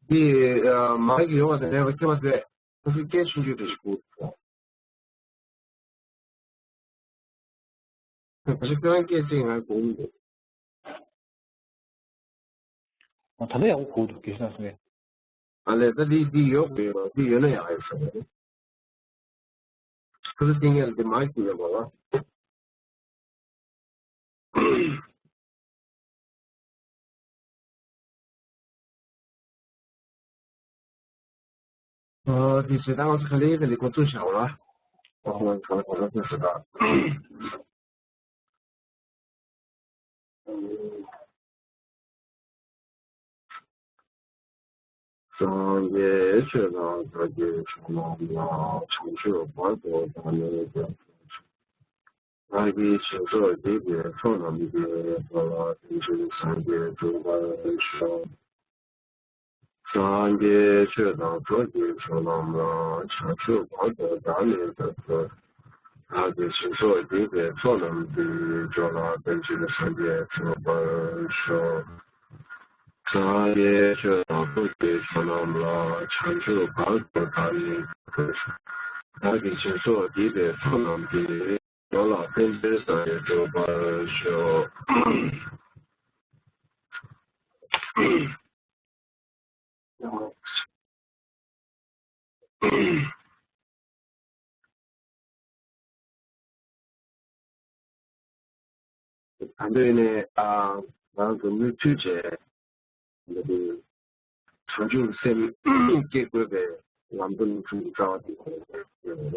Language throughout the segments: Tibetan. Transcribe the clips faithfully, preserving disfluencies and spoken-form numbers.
དེ་མ་གི་ཡོང་བ་དང་ལས་པ་ཁྱེད་མ་ཟད་ཁོ་ཚོ་སྐད་ཆུང་ཆུང་དེ་ཞིག་གོ། ཁྱེད་རང་སྐད་ཅིག་ང་གོ་མི་འདུག་ད་ལྟ་ཡག་པོ་གོ་འདུག་དགེ་བཤེས་ལགས་སོ། ཨ་ལས་ད་འདི་འདི་ཡོད་དགོས་ཡོད་འདི་ཡོད་ན་ཡག་ཡོད་ས་རེད། ཁོ་ཚོ་སྟེང་ཡར་འདི་མ་ཞིག་ཡོད་པ་ལ། ཨ་དེ་བྱས་ད་ང་ཚོ་ག་ལེ་ག་ལེ་འགོ་བཙུགས་བཞག་པ་ལ། ཨ་ང་ཚོ་ག་ལེ་འགོ་བཙུགས་ཟེར་ད། སངས་རྒྱས་ཆོས་དང་ཐར་པའི་ཕྱོགས་རྣམས་ལ། བྱང་ཆུབ་བར་དུ་བདག་ནི་སྐྱབས་སུ་མཆི། བདག་གིས་སྦྱིན་སོགས་བགྱིས་པའི་ཚོགས་རྣམས་ཀྱིས། འགྲོ་ལ་ཕན་ཕྱིར་སངས་རྒྱས་འགྲུབ་པར་ཤོག་སངས་རྒྱས་ཆོས་དང་ཚོགས་ཀྱི་མཆོག་རྣམས་ལ། བྱང་ཆུབ་བར་དུ་བདག་ནི་སྐྱབས་སུ། བདག་གིས་སྦྱིན་སོགས་བགྱིས་པའི་ཚོགས་རྣམས་ཀྱིས། འགྲོ་ལ་ཕན་ཕྱིར་སངས་རྒྱས་འགྲུབ་པར་ཤོག་སངས་རྒྱས་ཆོས་དང་ཚོགས་ཀྱི་མཆོག་རྣམས་ལ། བྱང་ཆུབ་བར་དུ་བདག་ནི་སྐྱབས་སུ། བདག་གིས་སྦྱིན་སོགས་བགྱིས་པའི་ཚོགས་རྣམས་ཀྱིས། འགྲོ་ལ་ཕན་ཕྱིར་སངས་རྒྱས་འགྲུབ་པར་ཤོག་ད་འདོད་ནས་ཨ་རང་གི་མུ་མཐུད་བྱས་འདི་བྱང་ཆུབ་སེམས་སྐྱེ་དགོས་པའི་ལམ་སྟོན་ཆུང་ཆུང་རྩ་བ་དེ་ཡོད་རེད།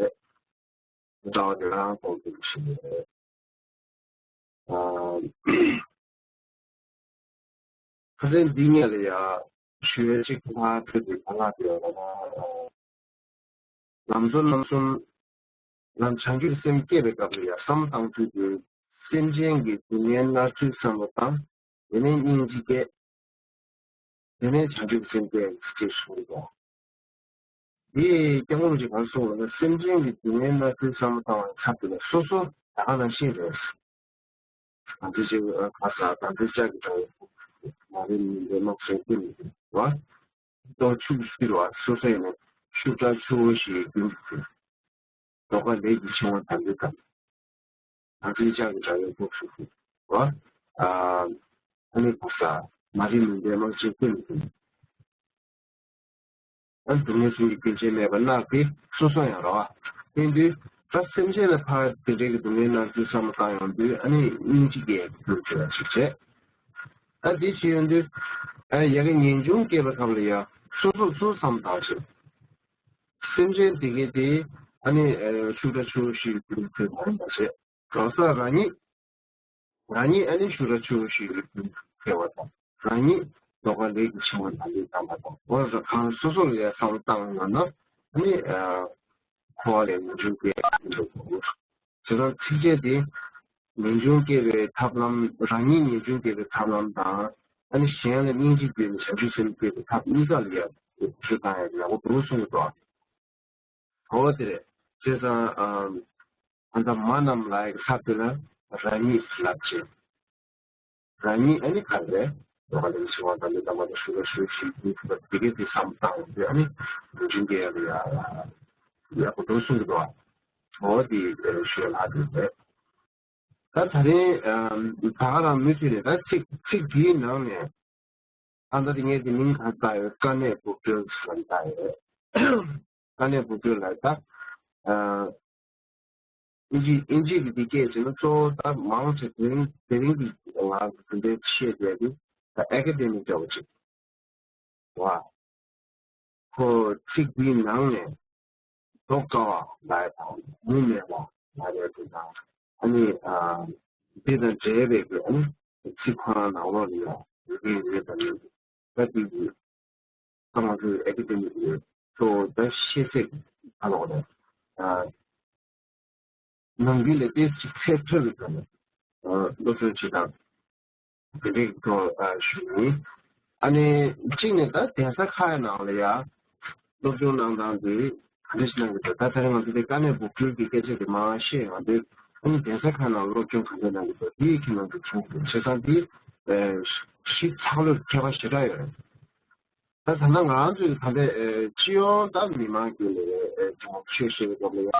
རྩ་བ་དེ་རང་གོང་དུ་ཞུས་ཡོད་རེད། ཨ་ཁ་སང་འདི་ཉིད་ལ་ཡ་ཞུ་ཡ་གཅིག་ཕར་ཕུད་དེ་ག་ལ་དེ་ཡོད་ལ། ལམ་གཙོ་རྣམ་གསུམ་ལམ་བྱང་ཆུབ་སེམས་བསྐྱེད་པའི་སྐབས་ལ་ཡ་བསམ་བཏང་ཚུལ་དེ་སེམས་ཅན་གྱི་སྡུག་བསྔལ་མནར་ཚུལ་བསམ་བློ་བཏང་། དེ་ནས་སྙིང་རྗེ་སྐྱེ། དེ་ནས་བྱང་ཆུབ་སེམས་བསྐྱེད་ཅེས་གསུངས་འདུག་འདི་སྐྱབས་མགོན་རིན་པོ་ཆེས་ག་རེ་གསུངས་པ་ལ། སེམས་ཅན་གྱི་སྡུག་བསྔལ་མནར་ཚུལ་བསམ་བློ་བཏང་བའི་ཚབ་དེ་ལ་སོ་སོ་ད་ག་ནང་བཞིན་རེད། དམ་ཚིག་ཅན་གྱི་ཁ་ས་དམ་ཚིག་ཅན་གྱི་གྲངས་མ་རིག་མུན་པའི་དམག་ཟོན་ཀུན་ལས་བ། ལྟོ་ཕྱུགས་སུ་བསྐྱུར་བ་སོ་སོ་ཡིན་ན་ཤུགས་དྲག་ཆུ་བོ་ཞིག་རྒྱུན་དུ་ཟིན། ལྡོག་པ་ལས་ཀྱི་འཆིང་བ་དམ་པའི་དམ། དམ་ཚིག་ཅན་གྱི་གྲངས་ཡོད་དམག་ཟོན་ཀུན་བ། ཨ་ནི་ཁ་ས་མ་རིག་མུན་པའི་དམག་ཟོན་ཀུན་ལས་བ། ཨ་སྡུག་བསྔལ་གསུམ་གྱི་རྒྱུན་ཆད་མེད་པར་མནར་ཏེ་སོ་སོ་ཡང་རོ། དེ་དུས་ད་སེམས་ཅན་ལ་ཕར་དེ་འདྲའི་གི་སྡུག་བསྔལ་མནར་ཚུལ་བསམ་བློ་བཏང་ཡོང་དུས་ཨ་ནི་སྙིང་རྗེ་སྐྱེ་རྒྱུ་བྱེད་པ་ཞིག་བྱས། ཨ་དེ་བྱེད་ཡོང་དུས་ཨ་ཡ་གི་ངེས་འབྱུང་སྐྱེས་པའི་སྐབས་ལ་ཡ་སོ་སོ་སོ་བསམ་བཏང་ཞིང་། སེམས་ཅན་དེ་གའི་དེ་ཨ་ནི་ཤུགས་དྲག་ཆུ་བོ་ཞིག་རྒྱུན་དུ་མ་ཡིན་པ་བྱས། གང་ཟག་རང་ཉིད། རང་ཉིད་ཨ་ནི་ཤུགས་དྲག་ཆུ་བོ་ཞིག་ལ་འགྱུར་ཟེར་བ་དང་། རང་ཉིད་ལྡོག་པ་ལས་ཀྱི་འཆིང་བ་དམ་པའི་དམ་པ་དང་། འོ་ར་གང་སོ་སོ་ལ་ཡ་བསམ་བློ་བཏང་ཡོང་ན་ཨ་ནི་འཁོར་བ་ལས་ངེས་འབྱུང་སྐྱེ་ཡོང་གི་འདུག་བྱས་ཙང་ཚིགས་བཅད་དེ་ངེས་འབྱུང་སྐྱེ་བའི་ཐབས་ལམ། རང་ཉིད་ངེས་འབྱུང་སྐྱེ་བའི་ཐབས་ལམ་དང་། ཨ་ནི་གཞན་ལ་སྙིང་རྗེ་བསྐྱེད་ནས་བྱང་ཆུབ་སེམས་སྐྱེ་བའི་ཐབས་གཉིས་ཀ་ལ་ཡ་ཚུལ་བཏང་ཡ་ཡག་པོ་འདུག་གསུང་གི་འདུག་འོ་དེ་རེད། བྱས་ཙང་ཨ་ཨ་ད་མ་རྣམས་ལ་ཡི་ས་དེ་ལ་རང་ཉིད་ལབ་ཅེས། རང་ཉིད་ཨ་ནི་ག་རེ་རེད། ལོ་ག་ལེན་ཤི་བ་དང་མི་དམ་པ་དང་ཤུགས་ལ་ཤུགས་ཤིག་ཡིན་ཐུབ་པ་དེ་གས་དེ་བསམ་བཏང་དེ་ཨ་ནི་རང་བྱུང་གི་ཡ་ལ་ཡ་ཡག་པོ་འདུག་གསུང་གི་འདུག་འོ་དེ་ཤུ་ལ་དེ་རེད། ད་ད་རིང་ད་ག་རང་མུ་མཐུད་ནས་ད་ཚིག་ཚིག་འདིའི་ནང་ནས་ཨ་ད་དེ་ངས་དེ་མིང་ག་ལྟ་ཡོད། དཀའ་གནད་འབུབ་སྐྱོན་ཟེར་ལྟ་ཡོད། དཀའ་གནད་འབུབ་སྐྱོན་ལ་ད་ཨིན་ཇི་ཨིན་ཇི་གི་དེ་སྐད་བྱས་ན་གཙོ་བོ་ད་མང་ཆེ་དེ་རིང་དེ་རིང་གི་ང་གི་དེ་འདྲའི་བཤད་བསྡད་དེ་ད་ཨེ་ཀ་ཌེ་མིག་འདྲ་བོ་ཅིག་བ། ཁོ་ཚིག་འདིའི་ནང་ནས་ལྡོག་དཀའ་བ་ལ་ཡ་དང་མུ་མེད་པ་ལ་ཡ་དེ་དང་ཨ་ནི་འདི་དང་འབྲེལ་བའི་གི་ཨ་ནི་ཚིག་ཁོ་རང་ནང་ལོགས་ལ་ཡ་ཡོད་ཀྱི་ཡོད་དང་མེད་ཀྱི་ད་དེ་གི་ད་ང་ཚོའི་ཨེ་ཀ་ཌེ་མིག་གི་གཙོ་བོ་ད་ཤེས་ཚད་ཀྱི་ཁ་ལོག་རེད། ནང་ཁུལ་ལ་ཏོག་ཙམ་ཚད་མཐོ་བའི་སྒང་ནས་སློབ་སྦྱོང་བྱེད་སྟངས་དེ་འདྲའི་ཐོག་ཞུ་ཡིན། ཨ་ནི་གཅིག་ནས་ད་གདན་ས་ཁག་ནང་ལ་ཡ་སློབ་སྦྱོང་གནང་སྟངས་དེ་ག་འདྲ་ཞིག་གནང་གི་འདུག་ད་ད་རེས་ང་ཚོ་དེ་དཀའ་གནད་འབུབ་སྐྱོན་གྱི་སྐད་ཆ་དེ་མང་བཤད་ཡོང་དུས་ཨ་ནི་གདན་ས་ཁག་ནང་སློབ་སྦྱོང་ག་འདྲ་གནང་གི་འདུག་དེའི་ཁྱེད་རང་ཚོ་མཚོན་གྱི་འདུག་བྱས་ཙང་དེ་གཞི་ཚགས་ལུས་ཁྱད་པར་ཞེ་དྲག་ཡོད་རེད། ད་ད་ལྟ་ང་རང་ཚོའི་ད་ལྟ་ཨེ་སྤྱི་ཡོངས་ད་མི་མང་རྒྱུད་ལ་ཨེ་ཅུང་ཆོས་བཤད་སྐབས་ལ་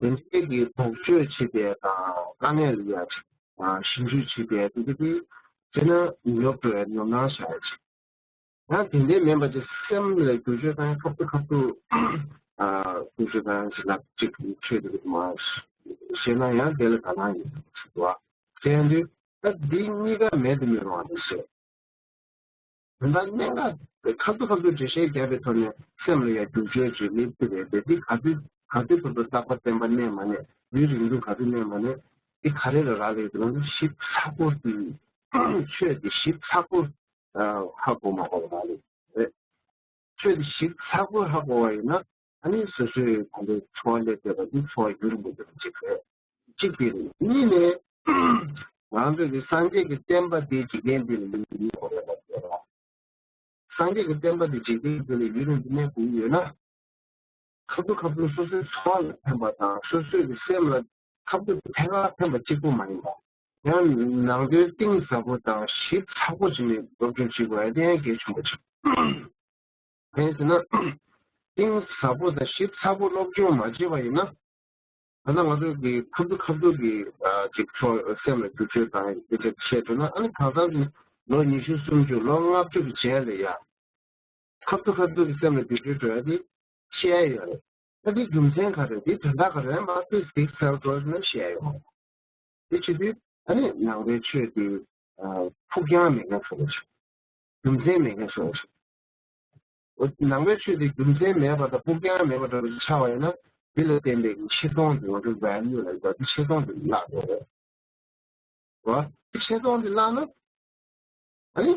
ཡང་དེ་འདྲའི་གི་དོགས་གཅོད་བྱེད་པའི་དང་དཀའ་གནད་ལ་ཡ་ཅིག་ཞིབ་འཇུག་བྱེད་པའི་དེ་འདྲ་དེ་བྱས་ན་ཉོབ་འགྲོ་བའི་ཉོབ་སྣང་ཤར་ཡ་ཅིག་ཡང་དེ་འདྲའི་མིན་པ་ཅིག་སེམས་ལ་བསྒྱུར་བཅོས་བཏང་ཡ་ཁ་ཐུག་ཁ་ཐུག་ཨ་བསྒྱུར་བཅོས་བཏང་ཡ་ཅིག་ལ་ཅིག་ཆོས་དེ་མ་ཤེས་ན་ཡང་དེ་ལ་དགའ་སྣང་ཡོད་ཅིག་བ་དེ་ཡང་དུས་ད་འདི་གཉིས་ཀ་མེད་དུ་མི་རུང་བ་དེ་ཤེས། ད་ལྟ་གནད་འགག་ཁ་ཐུག་ཁ་ཐུག་འགྲེལ་བཤད་བརྒྱབ་པའི་ཐོག་ནས་སེམས་ལ་ཡང་བསྒྱུར་བཅོས་བྱེད་མི་ཐུབ་པས་དེ་འདི་ག་དུས་ག་དུས་བར་དུ་རྟག་པ་བརྟན་པ་གནས་མ་གནས་ཡུན་རིང་དུ་ག་དུས་གནས་མ་གནས་འདི་ག་རེ་ལ་རག་ལས་ཀྱི་ལམ་ཞིབ་ཚགས་པོ་དེ་ཆོས་དེ་ཞིབ་ཚགས་པོ་ཧ་གོ་མ་གོ་བ་རག་ལས་རེད། ཆོས་དེ་ཞིབ་ཚགས་པོ་ཧ་གོ་བ་ཡིན་ན་ཨ་ནི་སོ་སོའི་གོང་དུ་འཚོ་བ་སླེབས་བསྡད་པ་འདི་འཚོ་བ་ཡུན་རིང་པོ་འགྲོ་གི་ཅིག་རེད། གཅིག་དེ་རེད། གཉིས་ནས་ང་ཚོས་ཀྱི་སངས་རྒྱས་ཀྱི་བསྟན་པ་འདི་འཇིག་རྟེན་འདི་ལ་མི་འདི་གོ་རེད་པ་ཟེར་བ། སངས་རྒྱས་ཀྱི་བསྟན་པ་འདི་འཇིག་རྟེན་འདི་ལ་ཡུན་རིང་དུ་གནས་དགོས་ཀྱི་ཡོད་ན། ཁ་ཐུག་ཁ་ཐུག་སོ་སོའི་འཚོ་བ་ལ་ཕན་པ་དང་སོ་སོའི་གི་སེམས་ལ་ཁ་ཐུག་ཐད་ཀར་ཕན་པ་གཅིག་པུ་མ་ཡིན་པ། ཡང་ནང་དོན་གཏིང་ཟབ་པོ་དང་ཞིབ་ཚགས་པོ་བྱས་ནས་སློབ་སྦྱོང་བྱེད་དགོས་ཡ་དེ་ཡང་གལ་ཆེན་པོ་ཆགས། དེ་ཡིན་ཟེར་ན། གཏིང་ཟབ་པོ་དང་ཞིབ་ཚགས་པོ་སློབ་སྦྱོང་མ་བྱས་པ་ཡིན་ན། ད་ལྟ་ང་ཚོ་གི་ཁ་ཐུག་ཁ་ཐུག་གི་ཨ་ཅིག་ཚོ་སེམས་ལ་བསྒྱུར་བཅོས་དང་དེ་འདྲ་བྱས་འགྲོ་ན་ཨ་ནི་གང་ཟག་ཅིག་ལོ་ཉི་ཤུ་སུམ་ཅུ་ལོ་ལྔ་བཅུ་གི་རྗེས་ལ་ཡ། ཁ་ཐུག་ཁ་ཐུག་གི་སེམས་ལ་བསྒྱུར་བཅོས་འགྲོ་ཡ་དེ་ཤེས་ཡ་ཡོད་རེད། ད་དེ་རྒྱུ་མཚན་ག་རེ་རེད། དེ་དོན་དག་ག་རེ་མ་ཐུག་ཟིག་ཟེར་འགྲོ་ན་ཤེས་ཡ་ཡོད་རེད། དེ་བྱེད་དུས་ཨ་ནི་ནང་པའི་ཆོས་དེ་ཕུགས་རྒྱང་མེད་མཁན་བཟོ་འདྲ་ཞིག་རྒྱུ་མཚན་མེད་མཁན་བཟོ་འདྲ་ཞིག་འོ་ནང་པའི་ཆོས་དེ་རྒྱུ་མཚན་མེད་པ་དང་ཕུགས་རྒྱང་མེད་པ་འདྲ་བ་ཞིག་ཆགས་པ་ཡིན་ན་དེ་ལ་བརྟེན་པའི་ཆེ་མཐོང་དེ་ང་ཚོ་value་ལ་ཡོད་པ་དེ་ཆེ་མཐོང་དེ་བརླག་འགྲོ་རེད། འོ་དེ་ཆེ་མཐོང་དེ་བརླག་ན། ཨ་ནི།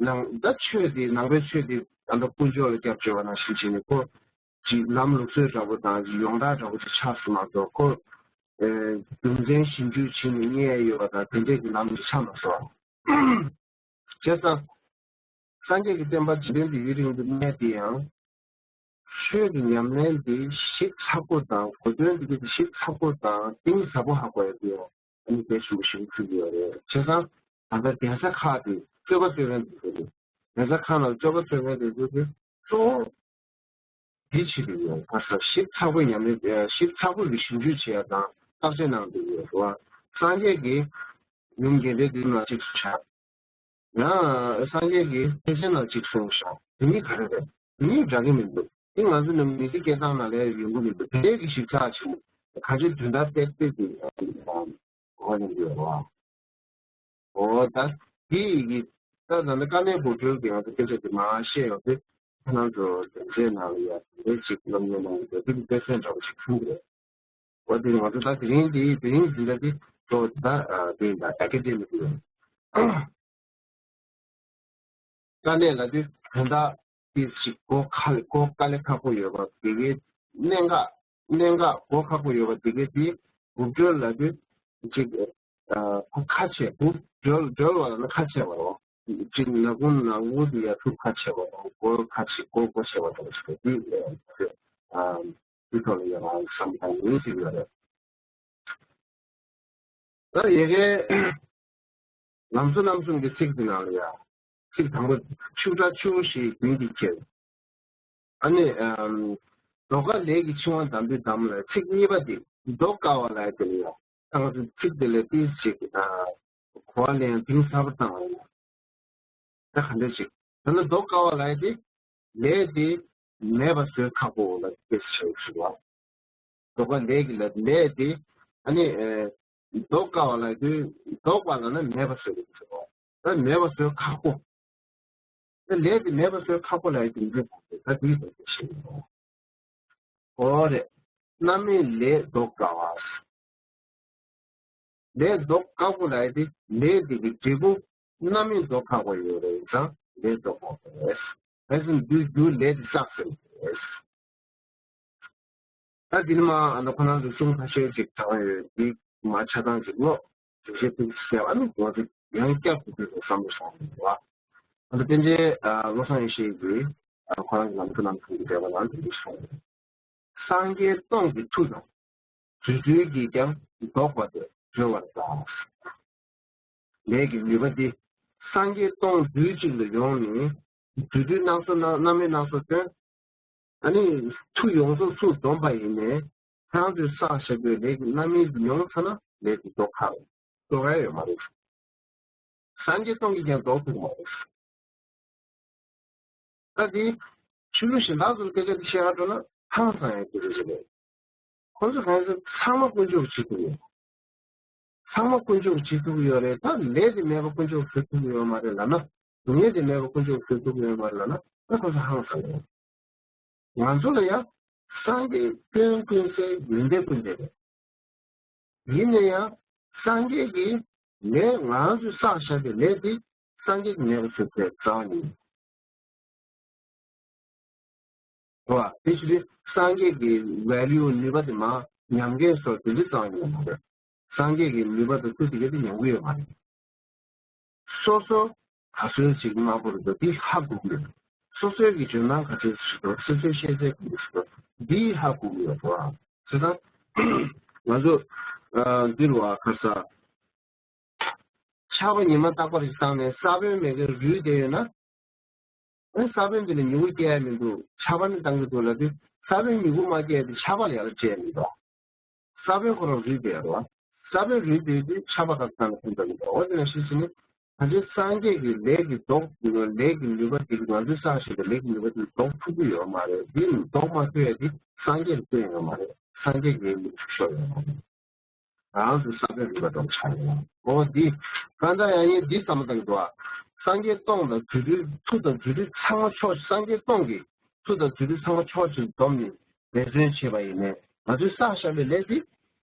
ནང་ད་ཆོས་དེ་ནང་པའི་ཆོས་དེ་ད་ལྟ་དཀོན་མཆོག་ལ་སྐྱབས་བཅོལ་བ་ནང་བཞིན་བྱས་ནས་ཁོ། ཅིག་ལམ་ལུགས་སྲོལ་འདྲ་པོ་དང་ཡོངས་གྲགས་འདྲ་པོ་ཅིག་ཆགས་སོང་མ་གཏོགས་ཁོ། ཨེ་རྒྱུ་མཚན་ཞིབ་འཇུག་བྱས་ནས་རྙེད་ཡོད་པ་དང་དེ་འདྲས་ཀྱི་ལམ་ཅིག་ཆགས་མ་སོང་། བྱས་ཙང་། སངས་རྒྱས་ཀྱི་བསྟན་པ་འཇིག་རྟེན་འདི་ཡུན་རིང་དུ་གནས་དེ་ཡང་། ཆོས་ཀྱི་ཉམས་ལེན་འདི་ཞིབ་ཚགས་པོ་དང་གོ་དོན་འདི་གའི་ཞིབ་ཚགས་པོ་དང་གཏིང་ཟབ་པོ་ཧ་གོ་ཡ་དེ་ཡང་ཨ་ནི་གལ་ཆེན་པོ་ཞིག་ཐུག་ཡོད་རེད། བྱས་ཙང་ད་ལྟ་གདན་ས་ཁག་དེ་རྩོད་པ་རྩོད་མཁན་དེ་ཚོ་རེད། གདན་ས་ཁག་ནང་རྩོད་པ་རྩོད་མཁན་དེ་ཚོ་དེ་གཙོ་བོ་འདི་བྱེད་དུ་ཡོད། ཁ་ས་ཞིབ་ཚགས་པོ་ཉམས་ལེན་ཞིབ་ཚགས་པོ་གི་ཞིབ་འཇུག་བྱེད་ཡ་དང་བརྟག་དཔྱད་གནང་དུ་ཡོད་རེད་བ། སངས་རྒྱས་ཀྱི་ཡུམ་རྒྱས་འབྲིང་བསྡུས་ནང་གཅིག་ཏུ་བྱ། ཡང་སངས་རྒྱས་ཀྱི་ཐེག་ཆེན་ནང་གཅིག་གསུངས་ཤག་དེ་གཉིས་ག་རེ་རེད། དེ་གཉིས་འདྲ་གི་མི་འདུག་དེ་ང་ཚོ་ནི་མི་ཚེ་སྐྱེལ་སྟངས་ནང་ལ་ཡོང་གི་མི་འདུག་དེ་འདྲའི་གི་ཞིབ་ཚགས་ཆེན་པོ་གང་ཅི་དོན་དག་ཏོག་ཙམ་གི་གོ་ཡོང་གི་ཡོད་རེད་བ། འོ་ད་དེ་ཡི་གི་ད་ད་ནི་དཀའ་གནད་འགོག་སྒྲོལ་གྱི་ང་ཚོ་སྐད་ཆ་དེ་མར་བཤད་ཡོང་དུས་ཁྱེད་རང་ཚོ་དོན་ཚན་ནང་ལ་ཡ་དེ་འདྲའི་ཅིག་སློབ་གཉེར་གནང་གི་འདུག་དེ་གི་དཔེ་མཚོན་འདྲ་པོ་ཞིག་གསུངས་ཀྱི་རེད། འོ་དེ་ང་ཚོ་ད་དེ་རིང་འདི་དེ་རིང་འཛིན་གྲྭ་འདི་གཙོ་བོ་ད་ཨ་དེ་ཡིན་ད་ཨེ་ཀ་ཌེ་མིག་ཡིན། དཀའ་གནད་ལབ་དུས་དོན་དག་དེ་ཞིག་གོ་ཁ་གོ་དཀའ་ལས་ཁག་པོ་ཡོད་པ་དེ་གའི་གནད་འགག་གནད་འགག་གོ་ཁག་པོ་ཡོད་པ་དེ་གའི་དེ་འགོག་སྒྲོལ་ལབ་དུས་ཅིག་ཨ་ཁ་ཆེ་འགོག་སྒྲོལ་སྒྲོལ་བ་ལབ་ན་ཁ་ཆེ་བ་རོ། ཅིག་ནག་ཁུང་ནག་འུ་དེ་ཡ་ཐུག་ཁ་ཆེ་བ་རོ། གོ་ཁ་ཆེ་གོ་གོ་ཆེ་བ་རོ་ཞིག་དེ་ཨ། དེ་ཐོག་ལ་ཡོད་པ་བསམ་བློ་ཡིན་ཟེར་གྱི་ཡོད་རེད། ད་ཡ་གི་ལམ་གཙོ་རྣམ་གསུམ་གྱི་ཚིག་དེ་ནང་ལ་ཡ། ཚིག་དང་པོ་ཆུ་བྲག་ཆུ་བོ་ཞེས་རྒྱུན་གྱིས་ཁྱེར། ཨ་ནི་ཨམ། ཟློས་གར་ལས་ཀྱི་འཆིང་བ་འདམ་བུས་བསྡམས་ལ་ཚིག་གཉིས་པ་དེ་ཟློས་དཀའ་བ་ལ་ཡ་དེ་ལ་ཡ། ད་ང་ཚོ་ཚིག་དེ་ལ་ཏིས་ཅིག་ཨ། གོ་བ་ལེན་ཡང་གཏིང་ཟབ་པོ་བཏང་བ་ཡིན། ད་ག་འདྲ་ཞིག་ད་ནི་ཟློས་དཀའ་བ་ལབ་ཡ་དེ་ལས་དེ་མེད་པ་བཟོ་ཁག་པོ་ལ་དེ་ཞེས་ཞུ་བ། ཟློས་གར་ལས་ཀྱི་ལ་ལས་དེ་ཨ་ནི་ཨེ། ཟློས་དཀའ་བ་ལབ་ཡ་དེ་ཟློས་པ་ལབ་ན་མེད་པ་བཟོ་གི་ཟེར་བ། ད་མེད་པ་བཟོ་ཁག་པོ། ད་ལས་དེ་མེད་པ་བཟོ་ཁག་པོ་ལབ་ཡ་དེ་འདྲ་ཁག་པོ་ད་དེའི་ཟློས་དེ་ཞེས་ཡིན་ནོ། འོ་རེད། རྣམ་སྨིན་ལས་ཟློས་དཀའ་བ། ལས་ཟློས་དཀའ་པོ་ལབ་ཡ་དེ་ལས་དེ་གི་འབྲས་བུ་རྣམ་སྨིན་ཟློས་ཁག་པོ་ཡོད་རེད་ཙང་ལས་ཟློས་དཀའ་པོ་རེད། བས་སུ་འདུལ་རྒྱུ་ལས་དེ་བསགས་ཟིན་རེད། ད་འདི་ནི་མ་ཨ་ནི་ཁོ་རང་ཚོ་གསུང་ཁ་ཤས་ཅིག་ཚང་ཡོད་འདི་མ་ཆ་ཚང་ཅིག་ཀློག་ཅིག་བཤད་ཐུབ་ཟེར་བ་ནི་ང་ཚོ་ཡང་བསྐྱར་དུ་དུས་སུ་བསམ་བློ་བྱུང་བ། ཨ་ནི་པཎ་ཆེན་བློ་བཟང་ཡེ་ཤེས་ཀྱིས་ཁོ་རང་གི་ལམ་གྲུ་ནང་གསུང་གི་འགྲེལ་པ་ནང་དེ་འདྲ་གསུངས། སངས་རྒྱས་སྟོང་གི་མཐུ་དང་། རྫུ་འཕྲུལ་གྱིས་ཀྱང་ཟློས་པ་དེ་གྲོལ་བར་གདའ། ལས་ཀྱི་ནུས་པ་འདི་སངས་རྒྱས་སྟོང་དུས་གཅིག་ལ་ཡོང་ནས་ དུས་དུས་སྣང་ས་སྣང་རྣམ་སྨིན་སྣང་ས་སྟོན། ཨ་ནི་མཐུ་ཡོངས་རྫོགས་ཚུར་འདོམས་པ་ཡིན་ནས་ཁྱེད་རང་ཚོས་བསགས་བཞག་པའི་ལས་ཀྱི་རྣམ་སྨིན་མྱོང་ཚར་ན་ལས་ཀྱི་ལྡོག་ཁག་ལྡོག་ཡ་ཡོད་མ་རེད། སངས་རྒྱས་སྟོང་གིས་ཀྱང་ལྡོག་ཐུབ་མ་རེད། ད་དེ་ཆོས་ལུགས་གཞན་དག་ཚོར་སྐད་ཆ་དེ་བཤད་ག་འགྲོ་ན་ཧང་སང་ཡ་དེ་རེད་ཟེར་ལས། ཁོང་ཚོ་གང་ཚོ་ཚང་མ་དཀོན་མཆོག་གིས་བྱེད་ཐུབ་ཡོད། ཚང་མ་དཀོན་མཆོག་གིས་བྱེད་ཐུབ་ཀྱི་ཡོད་རེད། ད་ལས་དེ་མེད་པ་དཀོན་མཆོག་གིས་བཟོ་ཐུབ་ཀྱི་ཡོད་མ་རེད་ལབ་ན། སྡུག་བསྔལ་དེ་མེད་པ་དཀོན་མཆོག་གིས་བཟོ་ཐུབ་ཀྱི་ཡོད་མ་རེད་ལབ་ན། ད་ཁོང་ཚོ་ཧང་སང་ཡོད། ང་ཚོ་ལ་ཡང་སངས་རྒྱས་སྐྱོན་ཀུན་ཟད་ཡོན་ཏན་ཀུན་ལྡན་རེད། ཡིན་ན་ཡང་སངས་རྒྱས་ཀྱི་ལས་ང་རང་ཚོས་བསགས་བཞག་པའི་ལས་དེ་སངས་རྒྱས་ཀྱིས་མེད་པ་བཟོས་པའི་རྩ་བ་ཉིད། རེད་བ། དེ་ཕྱིར་སངས་རྒྱས་ཀྱི་ཝེ་ལིའུ་ནུས་པ་དེ་མར་ཉམས་མཁན་སོགས་དེ་འདྲའི་རྩ་བ་ཉིད་མ་རེད། སངས་རྒྱས་ཀྱི་ནུས་པ་དང་མཐུ་དེ་ག་དེ་ཉམས་ཀྱི་ཡོད་མ་རེད། སོ་སོ་ག་ཚོད་ཅིག་དམའ་པོ་རེད་འདུག་འདི་ཧ་གོ་གི་ཡོད། སོ་སོའི་གི་འཇོན་ཐང་ག་ཚོད་ཞིག་འདུག་སོ་སོའི་ཤེས་ཚད་ག་ཚོད་ཞིག་འདུག་འདི་ཧ་གོ་གི་ཡོད་རེད་བ། བྱས་ཙང་ང་ཚོ་ཨ་འདི་རུ་བ་ཁ་ས་ཆར་པ་ཉི་མ་རྟག་པར་ཞིག་བཏང་ནས་ས་བོན་མེད་མཁན་རུལ་བསྡད་ཡོད་ན། ཨ་ས་བོན་འདི་ལ་མྱུ་གུ་སྐྱེ་ཡ་མི་འདུག་ཆར་པ་ནི་བཏང་གི་འདུག་ལབ་དུས་ས་བོན་མྱུ་གུ་མ་སྐྱེ་ཡ་དེ་ཆར་པ་ལ་ཡར་སྐྱེ་ཡ་མི་འདུག་ས་བོན་ཁོ་རང་རུལ་བསྡད་ཡོད་རེད་བ། ས་བོན་རུལ་བསྡད་དུས་ཆར་པ་ག་ཚང་ལ་ཕན་ཐོགས་མི་འདུག་འོ་དེ་ནང་བཞིན་བྱས་ནས་ད་ཆ་སངས་རྒྱས་ཀྱི་ལས་ཀྱི་ལྡོག་ལས་ཀྱི་ནུས་པ་དེ་ང་ཚོས་བསགས་བཞག་པའི་ལས་ཀྱི་ནུས་པ་དེ་ལྡོག་ཐུབ་ཀྱི་ཡོད་མ་རེད། འདི་ལྡོག་མ་ཐུབ་ཡ་དེ་སངས་རྒྱས་ལ་བརྟེན་ཡོད་མ་རེད། སངས་རྒྱས་ཀྱི་ལས་ཀྱི་ཤོར་ཡོད་མ་རེད། རང་དུ་ས་བོན་རུལ་བ་ཙམ་ཆགས་ཡོད། འོ་འདི་གང་ལྟར་ཡང་ཡིན་འདི་བསམ་བློ་བཏང་གི་འདུག་ཨ། སངས་རྒྱས་སྟོང་དང་དུད་འགྲོའི་མཐུ་དང་དུད་འགྲོའི་ཚང་མ་ཕྱོགས་སངས་རྒྱས་སྟོང་གི་མཐུ་དང་དུད་འགྲོའི་ཚང་མ་ཕྱོགས་གཅིག་བསྡོམས་ནས་འབད་བརྩོན་བྱས་པ་ཡིན་ནའི་ང་ཚོས་བསགས་བཞག་པའི་ལས་དེ་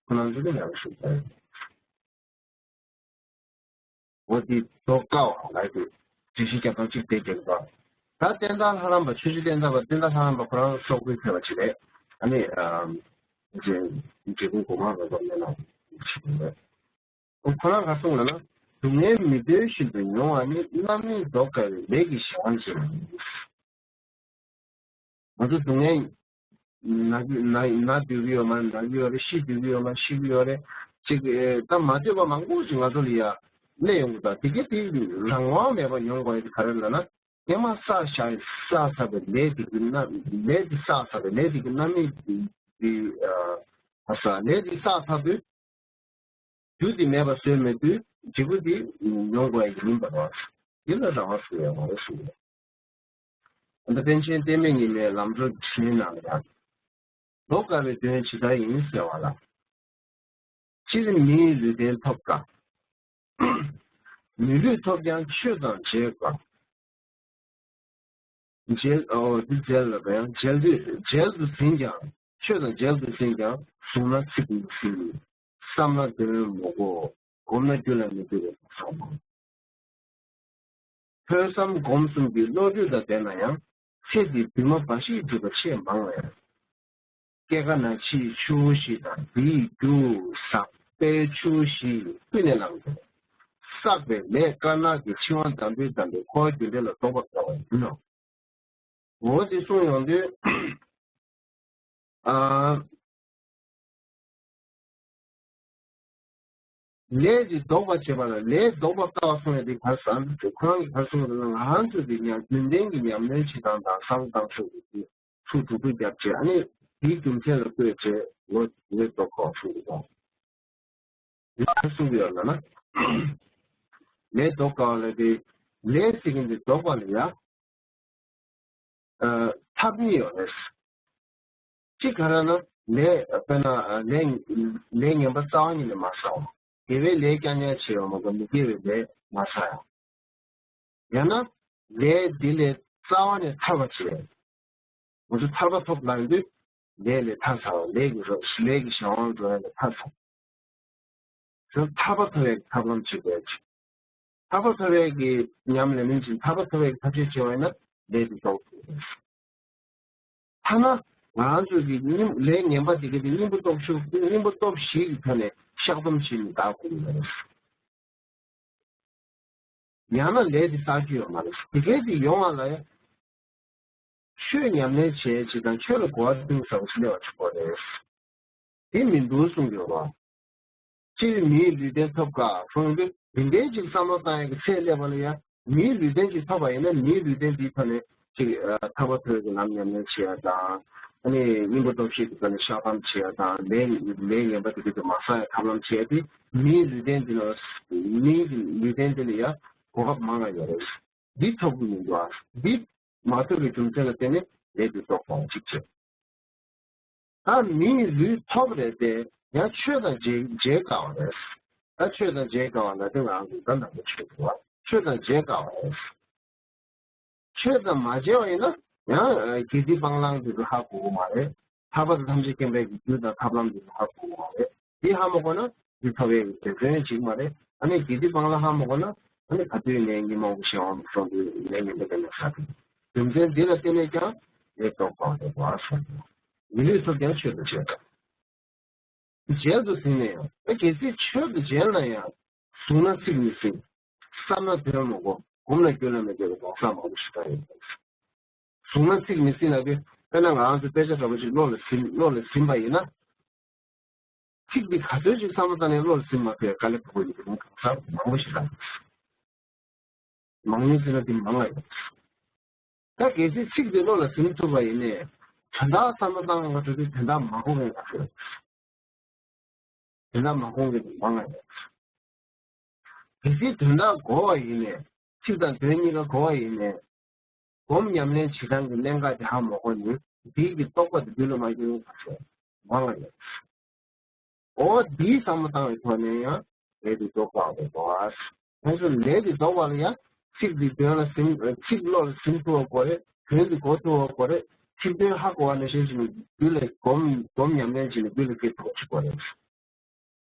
ཁོ་རང་ཚོ་ནས་ཡག་པོ་ཞིག་བྱས། འོ་འདི་རྡོ་ཀ་བ་ལབ་དུས་འགྲེལ་བཤད་རྒྱག་སྟངས་གཅིག་དེ་རྒྱག་པ། ད་བསྟན་དར་ལྷ་རམས་པ་ཆོས་རྗེ་བསྟན་དར་བ་བསྟན་དར་ལྷ་རམས་པ་ཁོ་རང་སོག་པོའི་ཕལ་བ་ཅིག་རེད། ཨ་ནི་ཨམ། རྗེ་རྗེ་སྐུ་གོང་མ་རོལ་པ་སྨན་ལ་ཞིག་རེད། ཁོ་རང་ག་གསུངས་ལབ་ན། སྡུག་བསྔལ་མི་འདོད་བཞིན་དུ་མྱོང་བ་ནི། རྣམ་སྨིན་ལྡོག་དཀའ་བའི་ལས་ཀྱི་གཞན་དབང་ཡིན། ང་ཚོ་སྡུག་བསྔལ་ན་ན་ན་སྡོད་ཀྱི་ཡོད་མ་རེད། ན་གི་ཡོད་རེད། ཤི་སྡོད་ཀྱི་ཡོད་མ་རེད། ཤི་གི་ཡོད་རེད། ཅིག་ཨེ་ད་མ་འདོད་པ་མང་པོ་ཞིག་ང་ཚོ་ལ་ཡ་སླེབས་ཡོང་གི་འདུག་དེ་གས་དེ་རང་དབང་མེད་པར་མྱོང་དགོས་ཡ་དེ་ག་རེ་ལབ་ན། སྔོན་མ་བསགས་བཞག་བསགས་ཚར་བའི་ལས་དེ་གི་རྣམ་ལས་དེ་བསགས་ཚར་བའི་ལས་དེ་གི་རྣམ་སྨིན་དེ་ཨ་ས་ལས་དེ་བསགས་ཚར་དུས། རྒྱུ་དེ་མེད་པ་བཟོས་མེད་དུས་འབྲས་བུ་དེ་མྱོང་དགོས་ཡ་ཡིན་པ་རེད། འདི་ལ་རང་དབང་ཟེར་ཡ་མ་རེད་གསུངས་ཡོད། ད་པཎ་ཆེན་བསྟན་པའི་ཉི་མའི་ལམ་གྲོ་བྲིས་ནང་ལ་ཡང་། ལྡོག་དཀའ་བའི་དོན་ཇི་ལྟར་ཡིན་ཟེར་བ་ལ། སྤྱིར་མི་ཡི་ལུས་རྟེན་ཐོབ་དཀའ། མི་ལུས་ཐོབ་ཀྱང་ཆོས་དང་མཇལ་དཀའ། མཇལ་ཨོ་འདི་མཇལ་ལ་ཡང་མཇལ་དུས་མཇལ་དུ་ཟིན་ཀྱང་ཆོས་དང་མཇལ་དུ་ཟིན་ཀྱང་གཟུང་ན་ཚིག་མི་ཟིན། བསམ་ན་དོན་མི་གོ། སྒོམ་ན་རྒྱུད་ལ་མི་འདུ་བའི་བསམ། ཐོས་བསམ་སྒོམ་གསུམ་གྱི་བློ་གྲོས་དང་ལྡན་ན་ཡང་ཚེ་འདིའི་འདུན་མ་འབའ་ཞིག་སྒྲུབ་པ་ཆེས་མང་བས། སྐྱེ་རྒ་ན་འཆིའི་ཆུ་བོ་བཞི་དང་དེའི་རྒྱུ་ཟག་པའི་ཆུ་བོ་བཞི་ཀུན་ནས་བསླངས་ཏེ། བསགས་པའི་ལས་དཀར་ནག་གི་འཆིང་བ་འདམ་བུའི་འདམ་པའི་འཁོར་བ་རྒྱུ་འབྲས་ལ་ལྡོག་པར་དཀའ་བ་ཡིན་ནོ། འོ་དེ་གསུངས་ཡོང་དུས། ཨ། ལས་ཀྱི་ལྡོག་པ་བྱེད་པ་ལ་ལས་ལྡོག་པ་དཀའ་བ་གསུངས་ཡ་དེ་ག་རེ་ཟེར་ན་ཁོ་རང་གིས་ག་རེ་གསུངས་ཡོད་ན་ང་རང་ཚོ་གི་ཉམས་རྒྱུན་ལྡན་གྱི་ཉམས་ལེན་བྱེད་སྟངས་དང་བསམ་བློ་བཏང་ཕྱོགས་ཀྱི་དེ་ཚུར་འགྲོ་སྒྲུབ་རྒྱབ་བྱས་ཨ་ནི་དེའི་རྒྱུ་མཚན་ལ་བཀོད་བྱས་ལོ་ལས་ལྡོག་དཀའ་བ་གསུངས་ཡོད་པ། དེ་ག་རེ་གསུངས་ཀྱི་ཡོད་ལབ་ན། ལས་ལྡོག་དཀའ་བ་ལ་དེ་ལས་ཟེར་མཁན་དེ་ལྡོག་པ་ལ་ཡ། ཐབས་གཉིས་ཡོད་རེད། གཅིག་ག་རེ་ན་ལས་དཔེར་ན་ལས་ལས་ངན་པ་རྩ་བ་ཉིད་ནས་མ་བསགས་པ། དགེ་བའི་ལས་རྐྱང་རྐྱང་བྱས་པ་མ་གཏོགས་མི་དགེ་བའི་ལས་མ་བསགས་ཡ། ཡང་ན་ལས་འདི་ལས་རྩ་བ་ནས་ཐར་བ་བྱས། ང་ཚོ་ཐར་པ་ཐོབ་ལབ་དུས་ལས་ལས་ཐར་ཚར་བ་ལས་ཀྱི་རོ་ལས་ཀྱི་གཞན་དབང་འགྲོ་ཡ་ལས་ཐར་ཚར། ཚུར་ཐར་པ་ཐོབ་པའི་ཐབས་ལམ་བྱེད་དགོས་ཀྱི། ཐར་པ་ཐོབ་པའི་གི་ཉམས་ལེན་མིན་ཅིང་ཐར་པ་ཐོབ་པའི་ཐབས་ཤེས་བྱེད་པ་ཡིན་ན་ལས་དེ་ལྡོག་ཐུབ་ཀྱི་རེད། ཐ་ན་ང་རང་ཚོ་གི་སྙིང་ལས་ངན་པ་དེ་ག་དེ་སྙིང་པོ་སྟོབས་ཤུགས་སྙིང་པོ་སྟོབས་བཞི་གི་ཐོག་ནས་བཤགས་སྡོམ་བྱེད་ནས་འདག་དགོས་ཀྱི་རེད། ཡང་ན་ལས་དེ་བསགས་རྒྱུ་ཡོད་མ་རེད། དེ་གས་དེ་ཡོང་བ་ལ་ཡང་ཆོས་ཉམས་ལེན་བྱེད་ཅིག་དང་ཆོས་ལ་གོ་བ་གཏིང་ཟབ་པོ་ཞིག་སླེབས་པ་ཆོག་པ་རེད། དེ་མི་འདུག་གསུང་གི་ཡོད་པ། སྤྱིར་མིའི་ལུས་རྟེན་ཐོབ་དཀའ་གསུངས་དུས་འདི་འདྲའི་ཅིག་བསམ་བློ་བཏང་ཡག་གི་ཚད་སླེབས་པ་ལ་ཡང་ མིའི་ལུས་རྟེན་ཅིག་ཐོབ་པ་ཡིན་ན། མིའི་ལུས་རྟེན་དེའི་ཐོག་ནས་ཅིག་ཨ་ཐར་པ་ཐོབ་ཀྱི་ལམ་ཉམས་ལེན་བྱེད་ཡ་དང་། ཨ་ནི་སྙིང་པོ་སྟོབས་བཞི་གི་ཐོག་ནས་བཤགས་སྡོམ་བྱེད་ཡ་དང་། ལས་ལས་ངན་པ་དེ་གི་དུ་མ་བསགས་ཡ་ཐབས་ལམ་བྱེད་ཡ་དེ། མིའི་ལུས་རྟེན་དེ་ལ་མིའི་ལུས་རྟེན་དེ་ལ་ཡ་གོ་སྐབས་མང་ང་ཡོད་རེད། འདི་ཐོབ་ཀྱི་མི་འདུག་ཨ། འདི་མ་ཐོབ་པའི་རྒྱུ་མཚན་ལ་བརྟེན་ནས་ལས་དེ་ལྡོག་པ་གཅིག་བྱས། ད་མིའི་ལུས་ཐོབ་རེད་དེ། ཡང་ཆོས་དང་མཇལ་མཇལ་དཀའ་བ་རེད། ད་ཆོས་དང་མཇལ་དཀའ་བ་ལ་དེ་ང་རང་ཚོ་ད་ནང་པའི་ཆོས་འདུག་བ། ཆོས་དང་མཇལ་དཀའ་བ་རེད། ཆོས་དང་མ་མཇལ་བ་ཡིན་ན་ཡང་དགེ་སྡིག་སྤང་བླང་དེ་ཚོ་ཧ་གོ་གི་མ་རེད། ཐར་པ་དང་ཐམས་ཅད་མཁྱེན་པའི་རྒྱུ་དང་ཐབས་ལམ་དེ་ཚོ་ཧ་གོ་གི་མ་རེད། འདི་ཧ་མ་གོ་ན་འདི་ཐོབ་པའི་དེ་དོན་ཅིག་མ་རེད། ཨ་ནི་དགེ་སྡིག་སྤང་བླང་ཧ་མ་གོ་ན། ཨ་ནི་ག་དུས་ནས་ཉིན་མང་པོ་ཞིག་འོང་སོང་དུས་ལས་ངན་པ་དེ་ལ་ས་དེ། རྒྱུ་མཚན་འདི་ལ་བརྟེན་ནས་ཀྱང་ལས་ལྡོག་པ་རེད་པ་གསུངས། མི་ལུས་ཐོབ་ཀྱང་ཆོས་དང་མཇལ་དཀའ། མཇལ་དུ་ཟིན་ན་ཡང་། ཨ་གལ་སྲིད་ཆོས་དང་མཇལ་ན་ཡང་། གཟུང་ན་ཚིག་མི་ཟིན། བསམ་ན་དོན་མི་གོ། སྒོམ་ན་རྒྱུད་ལ་མི་འདོད་པའི་གོང་ས་མང་པོ་ཞིག་ད་ཡོད། གཟུང་ན་ཚིག་མི་ཟིན་ལབ་དུས། དཔེར་ན་ང་རང་ཚོ་དཔེ་ཆ་འདྲ་པོ་ཞིག་བློ་ལ་ཟིན། བློ་ལ་ཟིན་པ་ཡིན་ན། ཚིག་འདི་ག་ཚོད་ཅིག་བསམ་བློ་བཏང་ནས་བློ་ལ་ཟིན་མ་ཐུབ་པའི་དཀའ་ལས་ཁག་པོ་ཡིན་པ་གོང་ས་མང་པོ་ཞིག་ད་ཡོད། མང་ཉུང་ཟེར་ན་འདི་མང་ང་ཡོད། ད་གལ་སྲིད་ཚིག་འདི་བློ་ལ་ཟིན་ཐུབ་པ་ཡིན་ནའི། དོན་དག་བསམ་བློ་བཏང་བ་འགྲོ་དུས་དོན་དག་མ་གོ་མཁན་ག་ཚོད། དོན་དག་མ་གོ་མཁན་མང་ང་ཡོད། གལ་སྲིད་དོན་དག་གོ་བ་ཡིན་ནའི། ཚིག་དང་དོན་གཉིས་ཀ་གོ་བ་ཡིན་ནའི། སྒོམ་ཉམས་ལེན་བྱེད་སྟངས་ཀྱི་གནད་འགག་དེ་ཧ་མ་གོ་ནས། འདི་གི་རྟོགས་པ་དེ་རྒྱུད་ལ་མ་སྐྱེ་མཁན་ག་ཚོད་མང་ང་ཡོད། འོ་འདིའི་བསམ་བློ་བཏང་བའི་ཐོག་ནས་ཡང་ལས་འདི་ལྡོག་དཀའ་བ་རེད་དོ། ང་ཚོ་ལས་འདི་ལྡོག་པ་ལ་ཡང་ཚིག་འདི་དོན་ལ་ཟིན། ཚིག་བློ་ལ་ཟིན་ཐུབ་པ་དགོས་རེད། དོན་འདི་གོ་ཐུབ་པ་དགོས་རེད། ཚིག་དོན་ཧ་གོ་བ་ནང་བཞིན་བྱས་ནས་རྒྱུད་ལ་སྒོམ་སྒོམ་ཉམས་ལེན་བྱས་ནས་རྒྱུད་ལ་སྐྱེ་ཐུབ་པ་ཅིག་དགོས་རེད།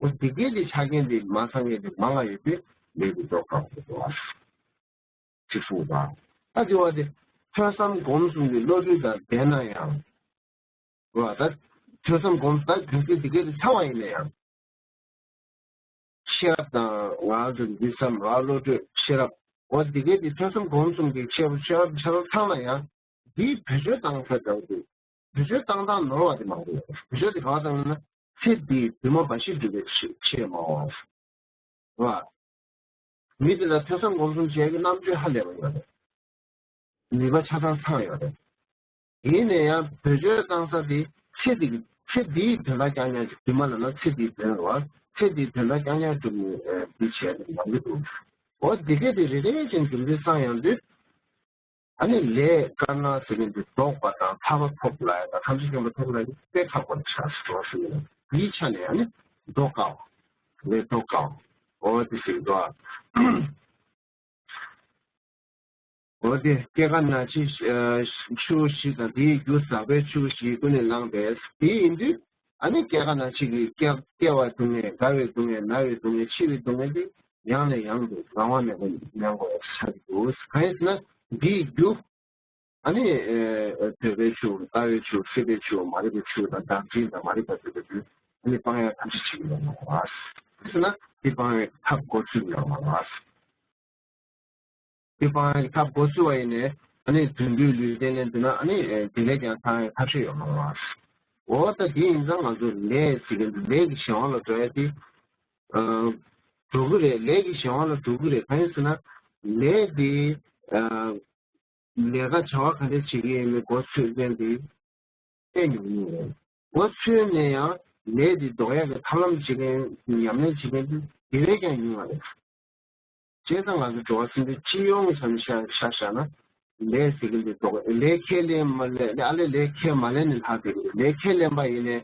འོ་འདི་སྐད་ཀྱི་ཆ་རྐྱེན་འདི་མ་ཚང་མཁན་འདི་མང་ང་ཡོད་དུས་ལས་འདི་ལྡོག་དཀའ་བ་རེད་དོ། ཅིག་གསུངས་པ། ད་དེ་བ་དེ་ཐོས་བསམ་སྒོམ་གསུམ་གྱི་བློ་གྲོས་དང་ལྡན་ན་ཡང་། རེད་བ། ད་ཐོས་བསམ་སྒོམ། ད་དོན་ཚན་འདི་གའི་དེ་ཚང་བ་ཡིན་ན་ཡང་། ཤེས་རབ་དང་ང་རང་ཚོ་འདི་བསམ་ར་བློ་གྲོས་ཤེས་རབ། འོ་འདི་གའི་དེ་ཐོས་བསམ་སྒོམ་གསུམ་གྱི་ཤེས་རབ་ཤེས་རབ་ཚང་ན་ཡང་། འདིའི་བེད་སྤྱོད་བཏང་ས་འདྲ་བོ་དེ། བེད་སྤྱོད་བཏང་སྟངས་ནོར་བ་དེ་མང་པོ་ཡོད། བེད་སྤྱོད་དེ་ག་བ་བཏང་ན། ཚེ་འདིའི་འདུན་མ་འབའ་ཞིག་འགྲུབ་པའི་ཆེད་ཆེད་མ་འོང་། རེད་བ། མི་དེ་ལ་ཐོས་བསམ་སྒོམ་གསུམ་བྱེད་ཡག་གི་རྣམ་དཔྱོད་ཧ་ལས་པ་ཡོད་རེད། ནུས་པ་ཆ་ཚང་ཚང་ཡོད་རེད། ཡིན་ན་ཡང་བེད་སྤྱོད་བཏང་ས་དེ་ཚེ་འདི་གི་ཚེ་འདིའི་དོན་དག་རྐྱང་རྐྱང་ཅིག་འདུན་མ་ལབ་ན་ཚེ་འདིའི་དོན་རེད་བ། ཚེ་འདིའི་དོན་དག་རྐྱང་རྐྱང་སྒྲུབ་ནས་འདི་བྱས་ནས་ཡོང་གི་འདུག་འོ་འདི་གས་དེ་རེ་རེ་བཞིན་རྒྱུ་མཚན་ཚང་ཡོང་དུས། ཨ་ནི་ལས་དཀར་ནག་ཟེར་མཁན་འདི་ལྡོག་པ་དང་ཐར་པ་ཐོབ་ལ་ཡ་དང་ཐམས་ཅད་མཁྱེན་པ་ཐོབ་ལ་ཡ་དཔེ་ཁག་པོ་ཆགས་སུ་འགྲོ་ཟེར་ནས། འདིའི་ཆ་ནས་ཨ་ནི་ལྡོག་དཀའ་བ། ལས་ལྡོག་དཀའ་བ། འོ་དེ་ཟེར་འདུག་ཨ། འོ་དེ་སྐྱེ་རྒ་ན་འཆི་ཆུ་བོ་བཞི་དང་དེའི་རྒྱུ་ཟག་པའི་ཆུ་བོ་བཞི་ཀུན་ནས་བསླངས་པས། དེ་ཡིན་དུས་ཨ་ནི་སྐྱེ་རྒ་ན་འཆི་གི་སྐྱེ་སྐྱེ་བ་སྡུག་བསྔལ། རྒ་བའི་སྡུག་བསྔལ། ན་བའི་སྡུག་བསྔལ། འཆི་བའི་སྡུག་བསྔལ་དེ་ཡང་ནས་ཡང་དུ་རང་དབང་མེད་པར་མྱོང་དགོས་ཆགས་ཀྱི་འདུག་གང་ཡིན་ཟེར་ན་འདིའི་རྒྱུ། ཨ་ནི་ཨེ་འདོད་པའི་ཆུ་བོ། ལྟ་བའི་ཆུ་བོ། སྲེད་པའི་ཆུ་བོ། མ་རིག་པའི་ཆུ་བོ་དང་བདག་འཛིན་དང་མ་རིག་པ་འདོད་པའི་རྒྱུ། ཨ་ནི་སྤང་ཡག་ཐབས་ཤེས་བྱེད་ཀྱི་ཡོད་མ་རེད་བ། དེ་ཟེར་ན་འདི་སྤང་བའི་ཐབས་འགོ་ཚུགས་ཀྱི་ཡོད་མ་རེད་བ། འདི་སྤང་བའི་ཐབས་འགོ་ཚུགས་པ་ཡིན་ནའི་ཨ་ནི་བརྫུན་པའི་ལུས་རྟེན་ལེན་འདུག་ན་ཨ་ནི་དེ་ལས་ཀྱང་ཚང་བའི་ཐབས་ཤེས་ཡོད་མ་རེད་བ། འོ་ད་དེ་ཡིན་ཙང་ང་ཚོ་ལས་ཟེར་གྱི་འདུག་ལས་ཀྱི་གཞན་དབང་ལ་འགྲོ་ཡ་དེ། ཨ་འགྲོ་གི་རེད། ལས་ཀྱི་གཞན་དབང་ལ་འགྲོ་གི་རེད། གང་ཡིན་ཟེར་ན་ལས་དེ་ཨ། ལས་ཀ་བྱ་བ་ག་འདྲ་བྱེད་ཀྱི་ཡིན་མིན་མགོ་ཚོས་མཁན་དེ་དཔེ་ཉུང་ཉུང་རེད། མགོ་ཚོས་ནས་ཡང་ལས་དེ་ལྡོག་ཡག་གི་ཐབས་ལམ་བྱེད་མཁན། ཉམས་ལེན་བྱེད་མཁན་དེ་དེ་བས་ཀྱང་ཉུང་བ་རེད། བྱས་ཙང་ང་ཚོ་འགྲོ་བ་སེམས་ཅན་སྤྱི་ཡོངས་ཀྱི་ཆ་ནས་ཆ་བཞག་ན་ལས་ཟེར་གྱི་འདི་ལྡོག་ལས་ཁས་ལེན་མ་ལེན། ཨ་ལས་ལས་ཁས་མ་ལེན་ནས་ལྷག་དེ་རེད། ལས་ཁས་ལེན་པ་ཡིན་ནའི་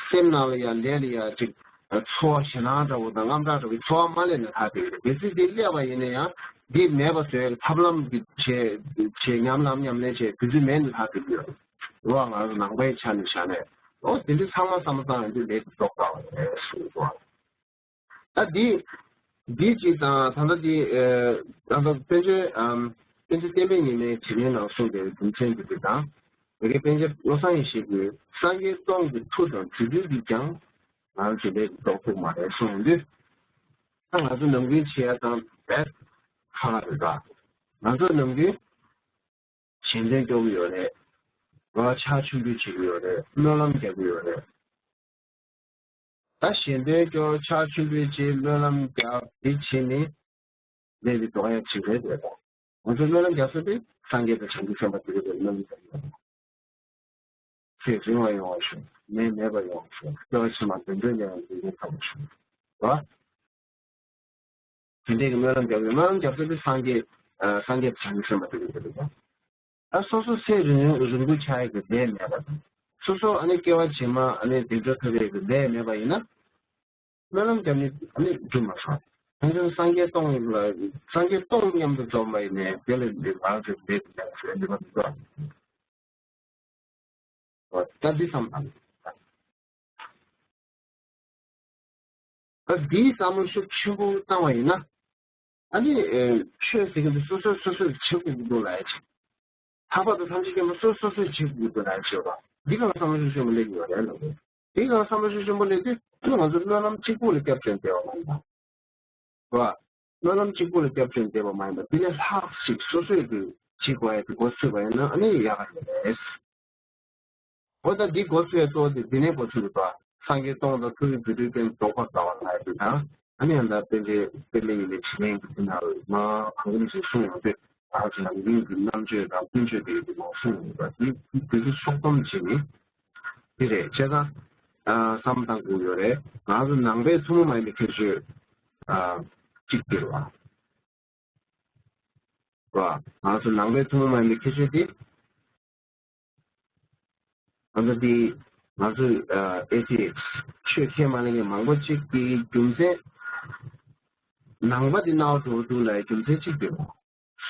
སེམས་ནང་ལ་ཡང་ལས་ལ་ཡང་ཅིག་ཚོར་བ་ཞེད་སྣང་འདྲ་བོ་དང་དངངས་སྐྲག་འདྲ་བོའི་ཚོར་བ་མ་སླེབས་ནས་ལྷག་དེ་རེད། གལ་སྲིད་དེ་སླེབས་པ་ཡིན་ན་ཡང་འདི་མེད་པ་བཟོ་ཡག་གི་ཐབས་ལམ་གྱི་བྱེད་བྱེད་ཉམས་ལམ་ཉམས་ལེན་བྱེད་དུས་ཚོད་མེད་ནས་ལྷག་དེ་རེད། འོ་ང་ཚོ་ནང་པའི་ཆ་ནས་བཞག་ནས་འོ་དེ་འདྲ་ཚང་མ་བསམ་བློ་བཏང་ཡོང་དུས་ལས་དེ་ལྡོག་དཀའ་བ་རེད་གསུངས་འདུག་ད་འདི་འདི་གཅིག་དང་ད་ལྟ་འདི་ཨ་ད་ལྟ་བསྟན་བཅོས་ཨམ་བསྟན་བཅོས་བསྟན་པའི་ཉི་མའི་དྲི་མའི་ནང་གསུངས་པའི་རྒྱུ་མཚན་འདི་འདི་དང་། ཡ་གི་པཎ་ཆེན་བློ་བཟང་ཡེ་ཤེས་ཀྱིས་སངས་རྒྱས་སྟོང་གི་མཐུ་དང་རྫུ་འཕྲུལ་གྱིས་ཀྱང་ང་ཚོ་ལས་ཀྱི་ལྡོག་ཐུབ་མ་རེད་གསུངས་དུས། ད་ང་ཚོ་ནམ་རྒྱུན་བྱེད་ཡ་དང་རྦད་ཁག་ཁག་རེད་ད། ང་ཚོ་ནམ་རྒྱུན་གཞན་དོན་སྐྱོར་གྱི་ཡོད་རེད། རོགས་ཕྱག་མཆོད་འབུལ་བྱེད་ཀྱི་ཡོད་རེད། སྨོན་ལམ་རྒྱག་གི་ཡོད་རེད། ད་གཞན་དོན་སྐྱོར། ཕྱག་མཆོད་འབུལ་བྱེད། སྨོན་ལམ་རྒྱག་འདི་བྱེད་ནི་ལས་འདི་ལྡོག་ཡ་ཅིག་རེད་འདོད་པ། ང་ཚོས་སྨོན་ལམ་རྒྱབ་ས་དེ་སངས་རྒྱས་དང་བྱང་ཆུབ་སེམས་དཔའ་དེ་ཚོ་ལ་སྨོན་ལམ་རྒྱབ་ཡོད། ཚེ་རིང་བ་ཡོང་བ་ཞུ། ནད་མེད་པ་ཡོང་བ་ཞུ། སྐྱེ་བ་ཕྱི་མ་བདེ་འགྲོའི་གནས་ལ་འགྲོ་མཁན་ཐོབ་པ་ཞུ། རེད་བ། དེ་འདྲའི་གི་སྨོན་ལམ་རྒྱབ་ཡོད། སྨོན་ལམ་རྒྱབ་ས་དེ་སངས་རྒྱས། ཨ། སངས་རྒྱས་དང་བྱང་ཆུབ་སེམས་དཔའ་དེ་ཚོ་རེད་བ། ད་སོ་སོ་ཚེ་རིང་རིང་པོ་ཆགས་ཡག་གི་ལས་མེད་པ་དང་། སོ་སོ་ཨ་ནི་སྐྱེ་བ་ཕྱི་མ་ཨ་ནི་བདེ་འགྲོ་ཐོབ་ཡག་གི་ལས་མེད་པ་ཡིན་ན། སྨོན་ལམ་རྒྱབ་ནི་ཨ་ནི་འགྲུབ་མ་སོང་། ད་ཁྱོད་སངས་རྒྱས་སྟོང་ལ། སངས་རྒྱས་སྟོང་མཉམ་དུ་འཛོམས་པ་ཡིན་ནའི་དེ་ལས་འདི་རང་གི་ལས་དེ་ལས་ཟེར་འདི་མ་འདུག་ག་ད་འདི་བསམ་དང་། ད་འདིའི་བསམ་བློ་ཤུགས་ཆེན་པོ་བཏང་བ་ཡིན་ན། ཨ་ནི། ཨེ། ཆོས་ཟེར་གྱི་འདི་སོ་སོས་སོ་སོས་བྱེད་དགོས་ཀྱི་འདུག་ལབ་ཡ་ཅིག་ལྷག་པར་དུ་ཐམས་ཅད་མཁྱེན་པ་སོ་སོ་སོས་བྱེད་དགོས་ཀྱི་འདུག་ལབ་ཡ་ཅིག་ཡོད་པ། འདི་སྒང་བསམ་བློ་ཤུགས་ཆེན་པོ་སླེབས་ཀྱི་ཡོད་རེད་ལབ་དགོས། འདི་སྒང་བསམ་བློ་ཤུགས་ཆེན་པོ་སླེབས་དུས་ཨ་ནི་ང་ཚོ་སྨོན་ལམ་གཅིག་པུ་ལ་སྐྱབས་བཅོལ་བསྡད་པ་མ་ཡིན་པ། རེད་བ། སྨོན་ལམ་གཅིག་པུ་ལ་སྐྱབས་བཅོལ་བསྡད་པ་མ་ཡིན་པ། འདི་ལས་ལྷག་ཅིག་སོ་སོས་ཀྱི་བྱེད་དགོས་ཡ་དེ་འགོ་ཚུགས་པ་ཡིན་ན་ཨ་ནི་ཡག་ག་ཡོད་རེད། འོ་ད་འདི་འགོ་ཚུགས་ཡ་གཙོ་བོ་དེ་འདི་ནས་འགོ་ཚུགས་རེད་པ། སངས་རྒྱས་སྟོང་དང་ཐུགས་ཀྱི་རྫུ་འཕྲུལ་ཅན་རྫོགས་པར་དགའ་བ་ལབ་ཡ་དེ་དང་། ཨ་ནི་ཡང་ད་དཔེ་ཆའི་དཔེ་ལེན་ཡིན་ནའི་དྲིན་ལན་གྱི་དེ་ན་མ་གང་གི་ནས་ཞིག་གསུངས་ཡོང་དུས། ཨ་ཙི་ནམ་རྒྱུན་གྱི་རྣམ་དཔྱོད་དང་ཀུན་སྤྱོད་དེ་ཡི་དེ་མ་གསུངས་ཡོང་པ་འདི་འདི་ཚོ་སོགས་སྡོམ་བྱེད་ནི་འདི་རེད། བྱས་ཙང་། ཨ། བསམ་བཏང་དགོས་ཡོད་རེད། ང་ཚོ་ནང་པའི་ཐུན་མོང་མ་ཡིན་པའི་ཁྱད་ཆོས། ཨ། གཅིག་འདི་རེད་བ། རེད་བ། ང་ཚོ་ནང་པའི་ཐུན་མོང་མ་ཡིན་པའི་ཁྱད་ཆོས་དེ། ང་ཚོ་འདི། ང་ཚོ། ཨ། ཨེ་ཙི་ཆོས་ཁས་མ་ལེན་མཁན་མང་པོ་གཅིག་གི་རྒྱུ་མཚན། ནང་པ་འདི་སྣང་བ་འགྲོ་འདུག་ལ་རྒྱུ་མཚན་གཅིག་འདི་རེད་བ།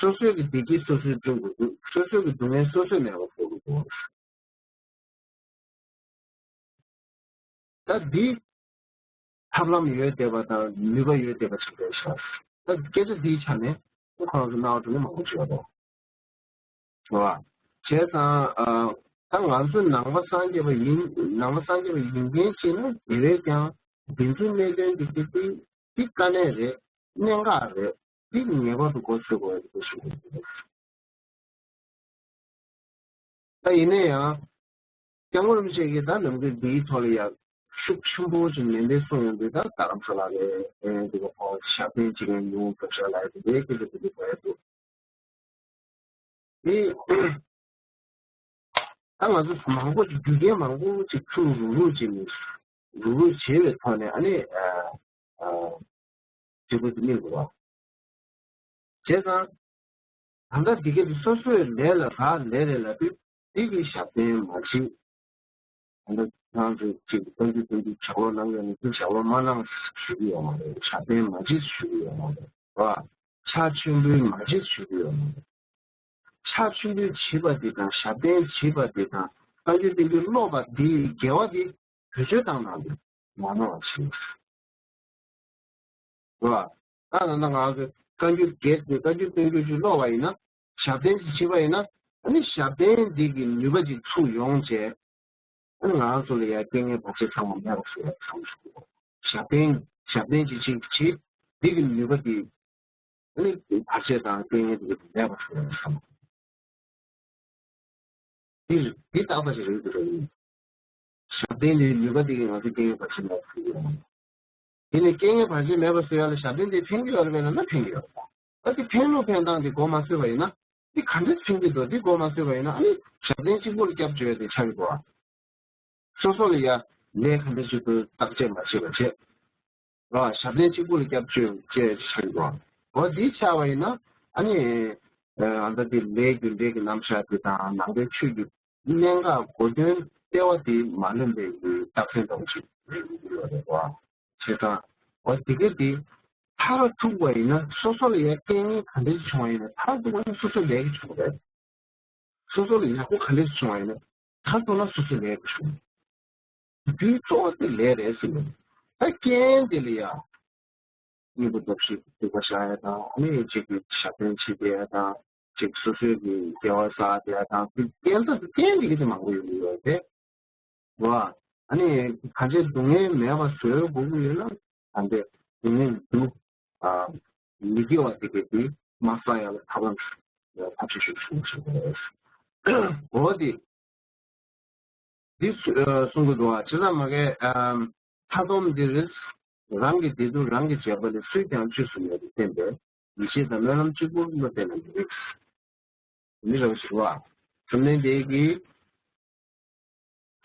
སོ་སོའི་གི་བདེ་སྐྱིད་སོ་སོས་སྐྲུན་དགོས་འདུག་སོ་སོའི་གི་སྡུག་བསྔལ་སོ་སོས་མེད་པ་དགོས་ཀྱི་འདུག་ད་འདི་ཐབས་ལམ་ཡོད་བསྡད་པ་དང་ནུས་པ་ཡོད་བསྡད་པ་ཞིག་རེད་ཤག་ད་སྐད་ཆ་འདིའི་ཆ་ནས་ཁོ་རང་ཚོ་སྣང་བ་དྲང་མོ་མང་པོ་ཞིག་ཡོད་རེད། རེད་བ། བྱས་ཙང་། ཨ། ད་ང་ཚོ་ནང་པ་སངས་རྒྱས་པ་ཡིན། ནང་པ་སངས་རྒྱས་པ་ཡིན་མཁན་ཅིག་ན་དེ་བས་ཀྱང་འདི་ཚོའི་གནད་དོན་འདི་གི་འདི་འདི་དཀའ་གནད་རེད། གནད་འགག་རེད། འདི་ངེས་པར་དུ་འགོ་ཚུགས་དགོས་རེད་ཞུ་གི་ཡོད། ད་ཡིན་ན་ཡང་། སྐྱབས་མགོན་རིན་པོ་ཆེ་གིས་ད་ནམ་རྒྱུན་འདིའི་ཐོག་ལ་ཡང་ཤུགས་ཆེན་པོ་ཅིག་ནན་ཏན་གསུངས་ཡོང་དུས། ད་རྡ་རམ་ས་ལ་ལ་ཨེ་འདི་ག་ཕོ་ཞབས་བརྟན་བྱེད་མཁན་ཉུང་ཙམ་ཞིག་ལ་ཡ་དེ་འདྲའི་སྐད་ཆ་དེ་འདྲ་གོ་ཡ་འདུག་དེ། ད་ང་ཚོ་མང་པོ་ཅིག་རྒྱུ་རྐྱེན་མང་པོ་ཅིག་ཚུར་རུག་རུག་བྱས་ནས། རུག་རུག་བྱས་པའི་ཐོག་ནས་ཨ་ནི། ཨ། ཨ། འབྲས་བུ་དེ་སྨིན་དགོས་པ། བྱས་ཙང་། ད་ལྟ་འདི་ག་དེ་སོ་སོའི་ལས་ལ་རག་ལས་རེད་ལབ་དུས། འདི་གི་ཞབས་བརྟན་མ་བྱེད། ད་ལྟ་ང་ཚོས་ཅིག་སྟོན་རྒྱུ་སྟོན་རྒྱུ་ཞབས་ལོག་གནང་ཡོད་ན་དེ་ཞབས་ལོག་མ་གནང་ཞུ་གི་ཡོད་མ་རེད། ཞབས་བརྟན་མ་བྱེད་ཞུ་གི་ཡོད་མ་རེད་བ། ཕྱག་མཆོད་འབུལ་མ་བྱེད་ཞུ་གི་ཡོད་མ་རེད། ཕྱག་མཆོད་འབུལ་བྱེད་པ་དེ་དང་ཞབས་བརྟན་བྱེད་པ་དེ་དང་བཀའ་འགྱུར་བསྟན་འགྱུར་ཀློག་པ་དེའི་དགེ་བ་དེ་བེད་སྤྱོད་བཏང་གནང་དགོས་མ་གནང་བ་བྱེད། རེད་བ། ད་ད་ལྟ་ང་ཚོས་བཀའ་འགྱུར་རྒྱས་ཏེ་བཀའ་འགྱུར་བསྟན་འགྱུར་ཅིག་ཀློག་པ་ཡིན་ན། ཞབས་བརྟན་ཅིག་བྱེད་པ་ཡིན་ན། ཨ་ནི་ཞབས་བརྟན་འདི་གི་ནུས་པ་ཅིག་ཚུགས་ཡོང་བྱས། ཨ་ནི་ང་རང་ཚོ་ལ་ཡ་རྐྱེན་ངན་བར་ཆད་ཚང་མ་མེད་པ་བཟོ་ཡ་བསམ་བྱུང་། ཞབས་བརྟན་ཞབས་བརྟན་ཅིག་ཅིག་བྱེད། འདི་གི་ནུས་པ་འདི། ཨ་ནི་བར་ཆད་དང་རྐྱེན་ངན་འདི་གི་མེད་པ་བཟོ་ཡ་བསམ། འདི་འདི་རྟག་པ་ཞིག་རེད་འདུག་རེད། ཞབས་བརྟན་ནི་ནུས་པ་འདི་གི་ང་ཚོ་རྐྱེན་ངན་བར་ཆད་མེད་པ་བཟོ་ཡ། དེ་ནས་རྐྱེན་ངན་བར་ཆད་མེད་པ་བཟོ་ཡ་ལ་ཞབས་བརྟན་དེ་ཕན་གྱི་ཡོད་རེད་པས་ན་ན་ཕན་གྱི་ཡོད་རེད། ཨ་དེ་ཕན་ལུགས་ཕན་སྟངས་དེ་མགོ་མ་ཚོས་པ་ཡིན་ན། དེ་ག་འདྲས་ཕན་གྱི་འདུག་དེ་མགོ་མ་ཚོས་པ་ཡིན་ན་ཨ་ནི་ཞབས་བརྟན་གཅིག་པུ་ལ་སྐྱབས་བཅོལ་ཡ་དེ་ཆགས་ཀྱི་འདུག་ཨ། སོ་སོ་ལ་ཡ་ལས་ག་འདྲས་ཅིག་དགོས་བརྟག་དཔྱད་མ་བྱས་པ་བྱས། ར་ཞབས་བརྟན་གཅིག་པུ་ལ་སྐྱབས་བཅོལ་བཅས་ཆགས་ཀྱི་འདུག་ཨ། འོ་དེ་ཆགས་པ་ཡིན་ན་ཨ་ནི། ཨ་ད་དེ་ལས་རྒྱུ་འབྲས་ཀྱི་རྣམ་གཞག་དེ་དང་ནང་པའི་ཆོས་ཀྱི་གནད་འགག་གོ་དོན་ལྟེ་བ་དེ་མ་ལོན་པའི་རྟགས་མཚན་འདྲ་བོ་ཞིག་ཡོད་རེད་བ། བྱས་ཙང་འོ་དེ་ག་དེ་མཐར་ཐུག་པ་ཡིན་ན་སོ་སོ་ལ་ཡ་རྐྱེན་ངན་ག་འདྲ་ཞིག་བྱུང་བ་ཡིན་ན་མཐར་ཐུག་པ་ཡིན་ན་སོ་སོའི་ལས་ཀྱིས་བྱུང་བ་རེད། སོ་སོ་ལ་ཡག་པོ་ག་འདྲ་ཞིག་བྱུང་བ་ཡིན་ན་མཐར་ཐུག་ན་སོ་སོའི་ལས་ཀྱིས་བྱུང་། རྒྱུའི་གཙོ་བོ་དེ་ལས་རེད་ཟེར་ནས། ད་རྐྱེན་དེ་ལ་ཡ། སྙིང་པོ་སྟོབས་ཤིག་སྡིག་པ་བཤགས་ཡ་དང་ཨ་ནི་གཅིག་གི་ཞབས་བརྟན་བྱེད་བསྡད་ཡ་དང་གཅིག་སོ་སོའི་གི་དགེ་བ་བསགས་བསྡད་ཡ་དང་དེ་རྐྱེན་ད་རྐྱེན་དེ་གི་དེ་མང་པོ་ཡོང་གི་ཡོད་རེད། རེད་བ། ཨ་ནི་གང་ཅི་སྡུག་བསྔལ་མེད་པ་བཟོ་དགོས་ཀྱི་ཡོད་ན་ད་འདི་སྡུག་བསྔལ་འདུག་ཨ་མི་དགེ་བ་དེ་གི་དེ་མ་བསགས་ཡ་ལ་ཐབས་ལམ་ཐབས་ཤེས་ཤིག་བྱུང་ཞིག་རེད། འོ་དེ། འདི་གསུ- ཨ་གསུང་གི་འདུག་བ། བྱས་ཙང་མ་གི་ཨ་མཐའ་སྡོམ་འདིར་རང་གི་བདེ་སྡུག་རང་གིས་བྱས་པ་ལས་སུས་ཀྱང་བཅོས་སུ་མེད་པར་བསྟན་པས་ ཡིད་ཆེས་དང་སྨོན་ལམ་གཅིག་པུ་བློ་གཏད་ན་མི་འགྲིག་འདི་རེད་ཞུ་བ། བཅོམ་ལྡན་འདས་ཀྱིས་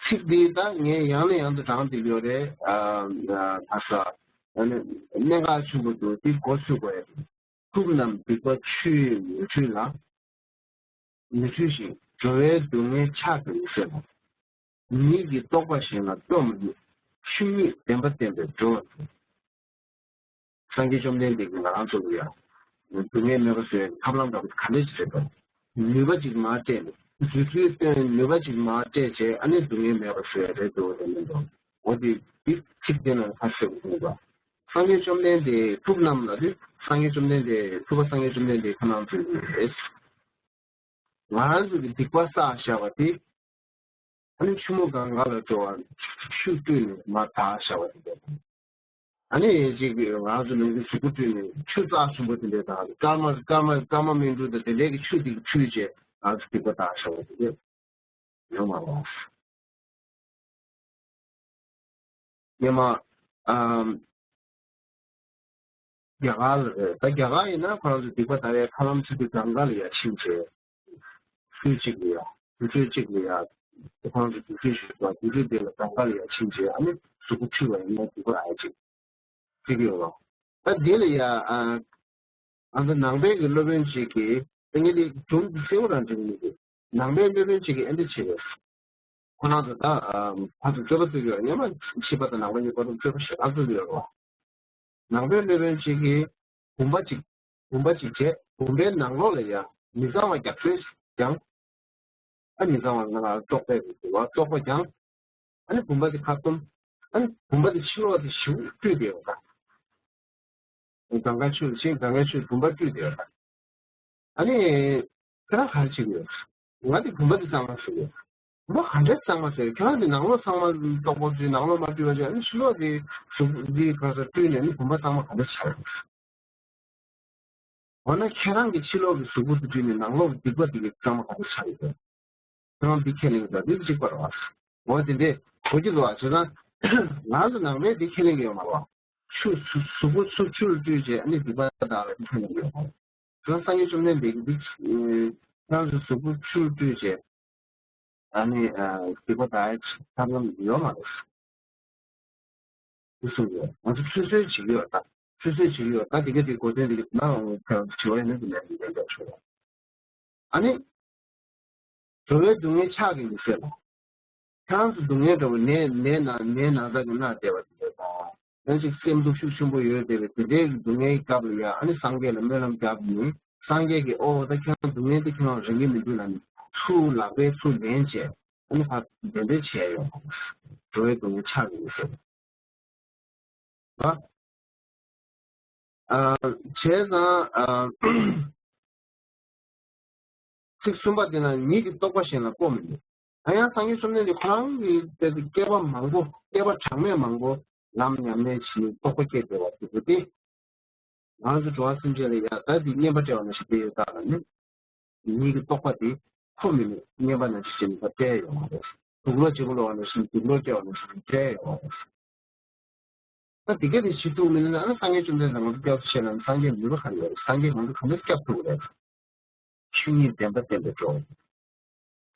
ཚིག་འདི་ད་ངས་ཡང་ནས་ཡང་དུ་དྲངས་བསྡད་ཡོད་རེད། ཨ་ཨ་ད་ས་ཨ་ནི་གནད་འགག་ཆེན་པོ་འདུག་འདི་གོ་ཚུགས་དགོས་ཡ། ཐུབ་རྣམས་སྡིག་པ་ཆུ་ཡིས་མི་འཁྲུ་ལ། མི་འཁྲུ་ཞིང་འགྲོ་བའི་སྡུག་བསྔལ་ཕྱག་གིས་མི་སེལ་ལ། ཉིད་ཀྱི་རྟོགས་པ་གཞན་ལ་སྤྲོ་མི་ནུས། ཆོས་ཉིད་བདེན་པ་བསྟན་པས་འགྲོ་བར་འགྱུར། སངས་རྒྱས་བཅོམ་ལྡན་འདས་ཀྱིས་ང་རང་ཚོ་ལ་ཡང་སྡུག་བསྔལ་མེད་པ་བཟོ་ཡའི་ཐབས་ལམ་འདྲ་པོ་ག་འདྲ་ཞིག་རེད་པ། ནུས་པ་ཅིག་མར་སྤྲད་ནས་རྫུ་འཕྲུལ་བཏོན། ནུས་པ་ཅིག་མར་སྤྲད་བྱས་ཨ་ནི་སྡུག་བསྔལ་མེད་པ་བཟོ་ཡ་རེད་འདུག་དེ་མིན་འགྲོ། འོ་དེ་དེ་ཚིག་དེ་ནང་ཁ་ཤས་ཀྱི་ཐོག་ལ། སངས་རྒྱས་བཅོམ་ལྡན་འདས་ཐུབ་རྣམས་ལ་དེ་སངས་རྒྱས་བཅོམ་ལྡན་འདས་ཐུབ་པ་སངས་རྒྱས་བཅོམ་ལྡན་འདས་ཁོ་རང་ཚོས་རེད། ང་རང་ཚོ་གི་སྡིག་པ་བསགས་བཞག་པ་དེ། ཨ་ནི་ཆུ་མོ་གངྒཱ་ལ་འགྲོ་བར་ཆུ་བཏུལ་ནས་མར་དག་བཞག་པ་དེ་འདྲ་དང་། ཨ་ནི་ཅིག་ང་ཚོ་ནང་གི་གཟུགས་པོ་བཏུལ་ནས་ཆུ་རྩ་ཆེན་པོ་དེ་འདྲ་དང་སྐར་མ་སྐར་མ་སྐར་མ་སྨིན་དྲུག་དང་དེ་འདྲའི་གི་ཆུ་དེ་གི་ཁྲུས་བྱས་ང་ཚོ་སྡིག་པ་དག་བཞག་པ་དེ་འདྲ་ཡོད་མ་རེད། སྔོན་མ་ཨམ། རྒྱ་གར་ལ་རེད། ད་རྒྱ་གར་ཡིན་ན་ཁོ་རང་ཚོ་སྡིག་པ་དག་ཡའི་ཐབས་ལམ་ཚུལ་དུ་གངྒཱ་ལ་ཡར་ཕྱིན་བྱས། ཚུལ་གཅིག་ལ་ཡར་དུས་ཚོད་གཅིག་ལ་ཡར་ཁོ་རང་ཚོ་དུས་ཚོད་ཞིག་དང་དུས་ཚོད་དེ་ལ་གངྒཱ་ལ་ཡར་ཕྱིན་བྱས་ཨ་ནི་གཟུགས་པོ་འཁྲུད་པ་ཡིན་ན་སྡིག་པ་ཨ་ཅིག་ཅིག་ཡོད་རོགས། ད་དེ་ལ་ཡ་ཨ་ང་ཚོ་ནང་པའི་གི་སློབ་དཔོན་ཅིག་གིས་དེ་ངས་དེ་སྒྲུང་གསལ་པོ་རང་འདྲི་གི་མི་འདུག་ནང་པའི་སློབ་དཔོན་ཅིག་གིས་ཨེ་འདྲ་བྱས་རེད། ཁོ་རང་ཚོ་ད་ཨ་ཕར་ཚུར་རྩོད་པ་རྩོད་ཀྱི་ཡོད། སྔོན་མ་ཕྱི་པ་དང་ནང་པ་གཉིས་བར་དུ་རྩོད་པ་ཞེ་དྲག་རྩོད་ཀྱི་ཡོད་རེད་བ། ནང་པའི་སློབ་དཔོན་ཅིག་གིས་བུམ་པ་ཅིག་བུམ་པ་ཅིག་བྱས། བུམ་པའི་ནང་ལོགས་ལ་ཡ་མི་གཙང་བ་རྒྱབ་སྐྱོར་ཀྱང་། ཨ་མི་གཙང་བ་ང་ལ་བཙོག་པས་རེད་ཟེར་བ་བཙོག་པ་ཀྱང་། ཨ་ནི་བུམ་པ་དེ་ཁ་བཏུམ། ཨ་ནི་བུམ་པ་དེ་ཕྱི་ལོགས་དེ་ཞིག་བཀྲུས་ཏེ་ཡོད་ད། གངྒཱ་ཆུ་ཆེན་གངྒཱ་ཆུ་བུམ་པ་བཀྲུས་ཏེ་ཡོད་ད། ཨ་ནི་ཁྱེད་རང་ག་རེ་བྱེད་ཀྱི་ཡོད། ང་དེ་བུམ་པ་དེ་གཙང་མ་བཟོ་གི་ཡོད། བུམ་པ་ག་འདྲས་གཙང་མ་བཟོས། ཁྱེད་རང་དེ་ནང་ལོགས་ཚང་མ་བཙོག་པོ་བཟོས། ནང་ལོགས་མ་བཀྲུས་པ་བྱས་ཨ་ནི་ཕྱི་ལོགས་དེ་གཟུགས་འདི་ག་ས་བཀྲུས་ནས་ཨ་ནི་བུམ་པ་གཙང་མ་ག་འདྲས་ཆགས་ཡོད། འོ་ན་ཁྱེད་རང་གི་ཕྱི་ལོགས་ཀྱི་གཟུགས་པོ་དེ་བཀྲུས་ནས་ནང་ལོགས་ཀྱི་སྡིག་པ་དེ་གི་གཙང་མ་ག་འདྲ་ཆགས་ཡོད་པས། ཁྱེད་རང་འདི་ཁས་ལེན་གྱི་འདུག་འདི་གཅིག་པ་རེད་བ། འོ་དེ་འདྲས་གོ་རྒྱུ་འདུག་བ། བྱས་ཙང་ང་ཚོ་ནང་པས་འདི་ཁས་ལེན་གྱི་ཡོད་མ་རེད་བ། ཆུ་གཟུགས་པོ་ཚུར་ཆུར་བཀྲུས་བྱས་ཨ་ནི་སྡིག་པ་དག་ལ་འདི་ཁས་ལེན་གྱི་ཡོད་མ་རེད། ཁྱེད་རང་སངས་རྒྱས་བཅོམ་ལྡན་འདས་ཀྱིས་འདི་ཁྱེད་རང་ཚོ་གཟུགས་པོ་ཆུར་བཀྲུས་བྱས། ཨ་ནི་ཨ་སྡིག་པ་དག་ཡ་ཐབས་ལམ་ཡོད་མ་རེད། དེ་གསུངས་ཡོད། ང་ཚོ་ཆུད་ཟོས་བྱེད་ཀྱི་ཡོད་ད། ཆུད་ཟོས་བྱེད་ཀྱི་ཡོད་ད། དེ་ག་དེ་གོ་དོན་དེ་ག་ན་ཁྱོད་དྲི་བ་ཡིན་ན་དེ་ལན་དེ་ལན་རྒྱག་ཆོག་ཨ་ནི་འགྲོ་བའི་སྡུག་བསྔལ་ཕྱག་གིས་མི་སེལ་ལ། ཁྱེད་རང་ཚོ་སྡུག་བསྔལ་འདྲ་བོ་ནད་ནད་ན་ནད་ན་ཚ་གི་མནར་བསྡད་པ་དེ་འདྲ་དང་། ཡང་ཅིག་སེམས་སྡུག་ཤུགས་ཆེན་པོ་ཡོད་བསྡད་པའི་དེ་འདྲའི་སྡུག་བསྔལ་གྱི་སྐབས་ལ་ཡ་ཨ་ནི་སངས་རྒྱས་ལ་སྨོན་ལམ་བརྒྱབ་ནས་སངས་རྒྱས་ཀྱིས་ཨོ་ད་ཁྱེད་རང་སྡུག་བསྔལ་དེ་ཁྱེད་རང་རིག་གི་མི་འདུག་ལབ་ནས་ཚུར་ལག་པས་ཚུར་ལེན་བྱས་ཨ་ནི་ཕར་གདན་འདྲེན་བྱས་ཡོང་། འགྲོ་བའི་སྡུག་བསྔལ་ཕྱག་གིས་མི་སེལ། བྱས་ཙང་ཚིག་གསུམ་པ་དེ་ན་ཉིད་ཀྱི་རྟོགས་པ་གཞན་ལ་སྤྲོ་མི་ནུས། ད་ཡང་སངས་རྒྱས་བཅོམ་ལྡན་འདས་ཁོ་རང་གི་དེ་བསྐལ་པ་མང་པོ་བསྐལ་པ་གྲངས་མེད་མང་པོ་ལམ་ཉམས་ལེན་བྱས་རྟོགས་པ་སྐྱེས་བསྡད་པ་དེ་ཚོ་སྟེ། ང་ཚོ་འགྲོ་བ་སེམས་ཅན་ལ་ཡ་ད་འདི་བསྙེན་པ་བཀྲལ་བ་ནང་བཞིན་བསྡད་ཡོད་ད་ལ་ནི། ཉིད་ཀྱི་རྟོགས་པ་དེ་འཁོར་མི་ནུས། བསྙེན་པ་ནང་བཞིན་བྱས་ནས་ད་བཀྲལ་ཡོང་བ་རེད། དུག་ལོག་བརྗེ་པོ་ལོག་པ་ནང་བཞིན་དུག་ལོག་བཀྲལ་བ་ནང་བཞིན་བཀྲལ་ཡོང་བ་རེད། ད་དེ་ག་དེ་བྱེད་ཐུབ་མི་ནུས་ན་ཨ་ནི་སངས་རྒྱས་བཅོམ་ལྡན་འདས་ང་ཚོ་སྐྱབས་སུ་མཆི་ན་སངས་རྒྱས་ནུས་པ་ག་རེ་ཡོད་རེད། སངས་རྒྱས་ང་ཚོ་ག་འདྲ་སྐྱབས་ཐུབ་རེད། ཆོས་ཉིད་བདེན་པ་བསྟན་པའི་གྲོགས།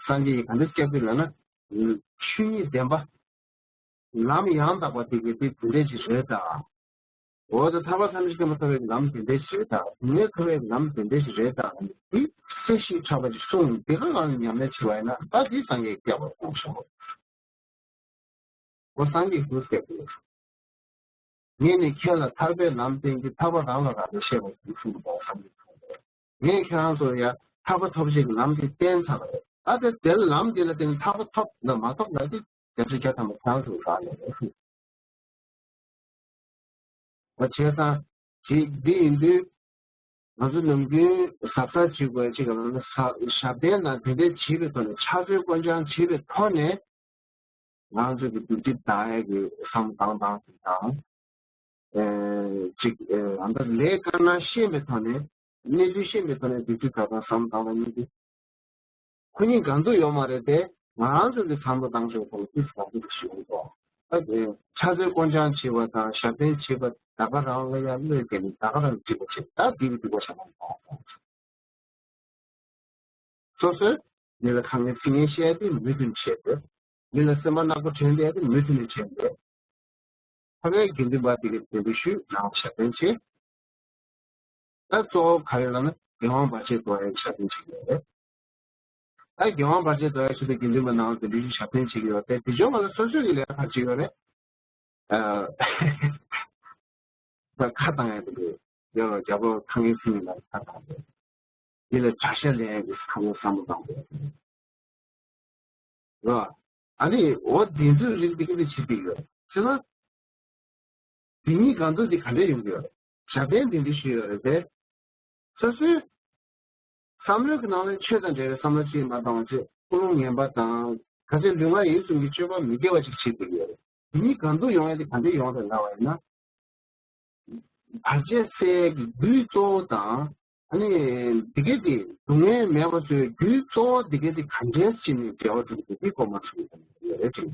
སངས་རྒྱས་ཀྱིས་ག་འདྲ་སྐྱབས་ཐུབ་ལབ་ན། ཆོས་ཉིད་བདེན་པ། ལམ་ཡང་དག་པ་དེ་གའི་དེ་དེ་འདྲ་ཞིག་རེད་ད། འོ་ད་ཐར་པ་ཐམས་ཅད་མཁྱེན་པ་ཐོབ་པའི་ལམ་དེ་འདྲ་ཞིག་རེད་ད། སྡུག་བསྔལ་ཐར་པའི་ལམ་དེ་འདྲ་ཞིག་རེད་ད། དེ་གསལ་ཞིང་གྲགས་པ་ཞིག་གསུངས་དེ་ག་ལ་ཉམས་ལེན་བྱེད་པ་ཡིན་ན་ད་དེ་སངས་རྒྱས་སྐྱབས་པར་གསུངས་སོང་། འོ་སངས་རྒྱས་ཀྱིས་སྐྱབས་ཀྱི་ཡོད། ངས་ནི་ཁྱེད་ལ་ཐར་པའི་ལམ་བསྟན་གྱི། ཐར་པ་རང་ལ་རག་ལས་ཤེས་པར་གྱིས་གསུངས་པ་སངས་རྒྱས་ཀྱིས། ངས་ཁྱེད་རང་ཚོར་ཡང་ཐར་པ་ཐོབ་བྱེད་ཀྱི་ལམ་དེ་བསྟན་ཚར་བ་རེད། ད་དེ་དེ་ལམ་དེ་ལ་བརྟེན་ནས་ཐར་པ་ཐོབ་ན་མ་ཐོབ་ལ་དེ་བརྒྱ་ཆ་བརྒྱ་ཐམ་པ་ཁྱེད་རང་ཚོར་རག་ལས་རེད། འོ་བྱས་ཙང་ཅིག་འདི་ཡིན་དུས་ང་ཚོ་ནམ་རྒྱུན་གཟབ་གཟབ་བྱེད་དགོས་ཅིག་ལ་ན་ས་ཞབས་བརྟན་ལ་དེ་འདྲ་བྱེད་པའི་ཐོག་ནས་ཕྱག་འཚལ་སྐོར་སྦྱང་བྱེད་པའི་ཐོག་ནས། ང་ཚོ་གི་སྡིག་སྒྲིབ་དག་ཡས་ཀྱི་བསམ་བཏང་སྟངས་ཤིག་དང་། ཨེ་ཅིག་ཨེ་ད་ལྟ་ལས་དཀར་ནག་ཤེས་པའི་ཐོག་ནས་གནས་ཚུལ་ཤེས་པའི་ཐོག་ནས་སྡིག་སྒྲིབ་དག་པ་བསམ་བཏང་བ་གཉིས་ཀྱི་ཁོ་གཉིས་འགལ་འདུ་ཡོད་མ་རེད་དེ། ང་རང་ཚོ་གི་བསམ་བློ་བཏང་ཕྱོགས་ཐོག་ཏིས་འགལ་འདུ་ཞིག་ཡོང་གོ། ཨ་ཕྱག་འཚལ་སྐོར་སྦྱང་བྱེད་པ་དང་ཞབས་བརྟན་བྱེད་པ་ད་ག་རང་ལ་ཡང་བློས་བརྟེན་ནས་ད་ག་རང་སྒྲིབ་པ་བྱེད་ད་སྒྲིབ་པའི་སྒྲིབ་པ་བྱ་མ་མཐོང་། སོ་སོས་མི་ལ་ཁ་ངན་ཚིག་ངན་བཤད་དེ་མུ་མཐུད་བྱས་ཏེ། མི་ལ་སེམས་པ་ནག་པོ་དྲན་བསྡད་དེ་མུ་མཐུད་ནས་བྱས་ཏེ། ཕ་གའི་དགེ་འདུན་པ་དེ་གའི་དེ་འདྲ་ཞུས་ནང་ཞབས་བརྟན་བྱས། ད་གཙོ་བོ་ག་རེ་ལབ་ན་རྒྱལ་དབང་བར་ཆད་དོར་ཡའི་ཞབས་བརྟན་བྱེད་ཀྱི་ཡོད་རེད། ད་རྒྱལ་དབང་བར་ཆད་དོར་ཡའི་ཆེད་དུ་དགེ་འདུན་པ་ནང་དེ་འདྲ་ཞིག་ཞབས་བརྟན་བྱེད་ཀྱི་ཡོད་དེ་དེ་ཕྱོགས་ང་ལ་སོ་སོའི་གི་ལས་ཀ་ག་རེ་བྱེད་ཀྱི་ཡོད་རེད། ཨ། ད་ཁ་བཏང་ཡ་དེ་འདྲ་ཡོད་རེད། རྒྱལ་པོ་ཁ་ངན་ཚིག་ངན་ལ་ཁ་བཏང་དེ། འདི་ལ་གྲྭ་ཤག་ལེན་ཡ་གི་ཁ་ངན་བསམ་བློ་བཏང་དེ། རེད་བ། ཨ་ནི་འོ་དེ་ཚོའི་རིགས་འདི་ག་འདྲ་བྱེད་ཀྱི་ཡོད་ཟེར་ན། དེ་གཉིས་གང་འདུག་དེ་ག་འདྲ་ཡོང་གི་ཡོད་རེད། ཞབས་བརྟན་དེ་འདྲ་ཞུས་ཡོད་རེད་དེ། སོ་སོའི་བསམ་བློའི་གི་ནང་ལ་ཆོས་དང་འབྲེལ་བའི་བསམ་བློ་ཅིག་མ་བཏང་བ་བྱས་ཀུན་སློང་ངན་པ་དང་ག་ཚོད་ལུས་ངག་ཡིད་གསུམ་གྱི་སྤྱོད་པ་མི་དགེ་བ་ཅིག་བྱེད་དགོས་ཡོད་རེད། དེ་གཉིས་གང་འདུག་ཡོང་ཡ་དེ་ག་འདྲ་ཡོང་རེད་ལབ་པ་ཡིན་ན། བར་ཆད་སེལ་གྱི་རྒྱུའི་གཙོ་བོ་དང་ཨ་ནི་འདི་གའི་དེ་སྡུག་བསྔལ་མེད་པ་བཟོའི་རྒྱུའི་གཙོ་བོ་འདི་གའི་དེ་ག་འདྲས་བྱས་ནས་འབྲེལ་བ་གྲུབ་ཀྱི་འདི་གོ་མ་ཐུབ་ཀྱི་རེད་དྲན།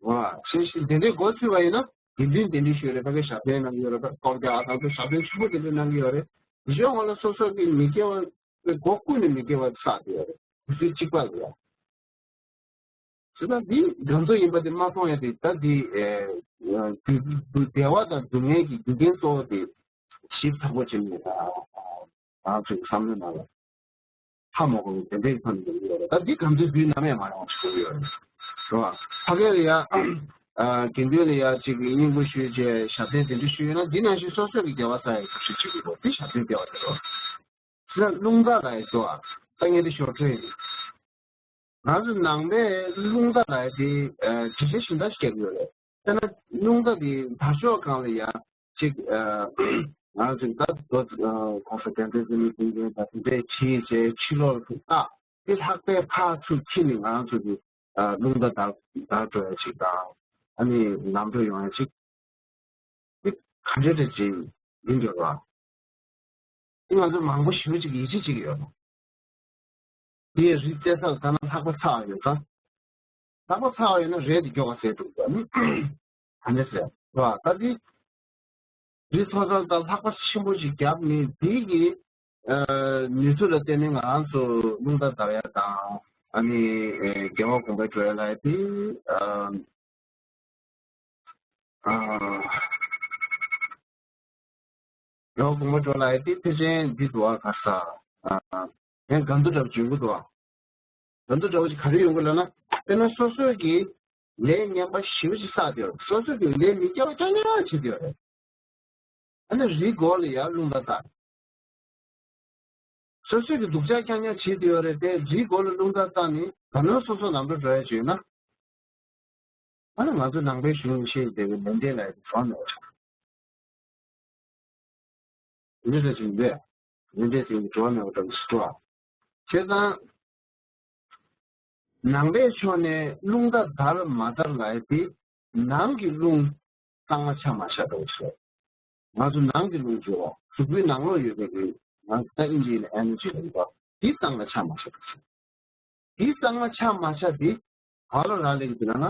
ཝ། ཤེས་ཤེས་དེ་འདྲའི་འགོ་ཚུགས་པ་ཡིན་ན་དགེ་འདུན་དེ་འདྲའི་ཤོད་རེད། ཕ་གི་ཞབས་བརྟན་གནང་གི་ཡོད་རེད། ཕ་གི་སྐོར་རྒྱག་ཨ་ཐང་དུ་ཞབས་བརྟན་ཆེན་པོ་དེ་འདྲ་གནང་གི་ཡོད་རེད། དེ་ཤོད་ང་ལ་སོ་སོ་གི་མི་དགེ་བ་སྒོ་ཀུན་ནས་མི་དགེ་བ་བསགས་ཏེ་ཡོད་རེད། དེ་ཚོའི་གཅིག་པ་རེད་ཡ། ཟེར་ན་འདི་གང་ཚོ་ཡིན་པ་དེ་མ་མཐོང་ཡ་དེ་ད་འདི་ཨེ་བདེ་བ་དང་སྡུག་བསྔལ་གྱི་རྒྱུ་རྐྱེན་གཙོ་བོ་དེ་ཞིབ་ཚགས་པོ་བྱས་ནས་ང་ཚོའི་བསམ་བློའི་ནང་ལ་ཧ་མ་གོ་བའི་དེ་འདྲའི་ཐོག་ནས་ཡོང་གི་ཡོད་རེད། ད་འདི་གང་ཚོའི་རྒྱུད་ནམ་ཡང་མ་ཡོང་ཞིག་ཡོད་རེད། རེད་བ། ཕ་གི་ལ་ཡ་དགེ་འདུན་ལ་ཡ་གཅིག་གི་སྙིང་པོ་ཞུས་བྱས་ཞབས་བརྟན་དེ་འདྲ་ཞུས་ཡོད་ན་འདི་ནང་བཞིན་སོ་སོ་གི་དགེ་བ་བསགས་ཡ་ཐབས་ཤེས་བྱེད་དགོས་འདི་ཞབས་བརྟན་དགེ་བ་དེ་རེད། ཟེར་ན་རླུང་རྟ་ལ་ཡི་འགྲོ་བ་ལྟ་ངན་དེ་ཞོར་འཕྲོས་ཡིན། ང་ཚོ་ནང་པའི་རླུང་རྟ་ལ་ཡི་དེ་ཇི་བྱེད་བཞིན་ད་སྐྱེ་གི་ཡོད་རེད། དཔེར་ན་རླུང་རྟ་དེ་དར་ཤོག་སྒང་ལ་ཡ་གཅིག་ང་ཚོ་ད་གོང་ས་རྒྱལ་བསྟན་འཛིན་མའི་དཔུང་འགན་ད་དེ་འདྲས་བྱིས་བྱས་ཕྱི་ལོགས་སུ་བཏགས་དེ་ལྷག་པའི་ཕར་ཚུར་འཁྱེར་ནས་ང་ཚོ་གི་རླུང་རྟ་དར་དར་འགྲོ་ཡ་ཅིག་དང་ཨ་ནི་ལམ་འགྲོ་ཡོང་ཡ་ཅིག་དེ་ག་འདྲ་འདྲ་ཅིག་ཡིན་འདོད་པ། དེ་ང་ཚོ་མང་པོ་ཞེ་པོ་ཅིག་ཡིད་ཆེས་བྱེད་ཀྱི་ཡོད་རེད། དེའི་རིགས་བལྟས་ཚར་ད་ན་ལྷག་པ་ཚ་བ་ཡོད་ཙང་། ལྷག་པ་ཚ་བ་ཡོད་ན་རས་དེ་མགྱོགས་པ་ཟད་འགྲོ་གི་ཡོད་ནི། ག་འདྲ་ཟེར་རེད་བ། ད་དེ་རིགས་ཚོ་ཚང་ད་ལྷག་པ་ཆེན་པོ་ཅིག་བརྒྱབ་ནས་དེ་གི་ནུས་ཚོད་ལ་བརྟེན་ནས་ང་རང་ཚོ་རླུང་རྟ་དར་ཡ་དང་ཨ་ནི་རྒྱལ་བ་དགོངས་པའི་འགྲོ་ཡ་ལ་དེ། ཨ། རྒྱལ་བ་དགོངས་པ་འགྲོ་ལ་ཡ་དེ་ཕལ་ཆེར་འདི་འདུག་ཨ་ག་ས། ཨ། ཡང་གང་དུ་འདྲ་བ་འཇོན་གི་འདུག་ཨ། གང་དུ་འདྲ་བ་ཅིག་ག་རེ་ཡོང་གི་ལབ་ན་དཔེར་ན་སོ་སོའི་གི་ལས་ངན་པ་ཞེ་པོ་ཅིག་བསགས་ཏེ་ཡོད་རེད། སོ་སོའི་གི་ལས་མི་དགེ་བ་རྐྱང་རྐྱང་བྱེད་ཀྱི་ཡོད་རེད། ཨ་ནི་རིའི་མགོ་ལ་ཡར་རླུང་རྟ་བཏགས། སོ་སོའི་གི་སྡུག་ཅག་རྐྱང་རྐྱང་བྱེད་དུ་ཡོད་རེད་དེ་རིའི་མགོ་ལ་རླུང་རྟ་བཏགས་ནས་ད་ནོར་སོ་སོ་ལམ་འགྲོ་འགྲོ་ཡ་བྱོས་ན། ཨ་ནི་ང་ཚོ་ནང་པའི་གཞུང་ནས་བཤད་བསྡད་པའི་ལས་འབྲས་ལ་ཡི་གྲོགས་མེད་པ་ཆགས། ལས་འབྲས་ཟིན་པས་ལས་འབྲས་ཟིན་གྱི་གྲོགས་མེད་པ་འགྲོ་མི་སྲིད་དོ། བྱས་ཙང་། ནང་པའི་ཕྱོགས་ནས་རླུང་རྟ་དར་མ་དར་ལ་ཡི་དེ་ནང་གི་རླུང་གཙང་མ་ཆ་མ་ཆ་འགྲོ་ཆོག་ང་ཚོ་ནང་གི་རླུང་ཅིག་འོ་གཟུགས་པོའི་ནང་ལོགས་ཡོད་པའི་རླུང་ང་ཚོ་ད་ཨིན་ཇིའི་ནང་ཨེ་ནར་ཇི་ལབ་པ་འདི་གཙང་མ་ཆ་མ་ཆ་འགྲོ་ཆོག་འདི་གཙང་མ་ཆ་མ་ཆ་འདི་ག་ལ་རག་ལས་ཀྱི་འདུག་ལབ་ན།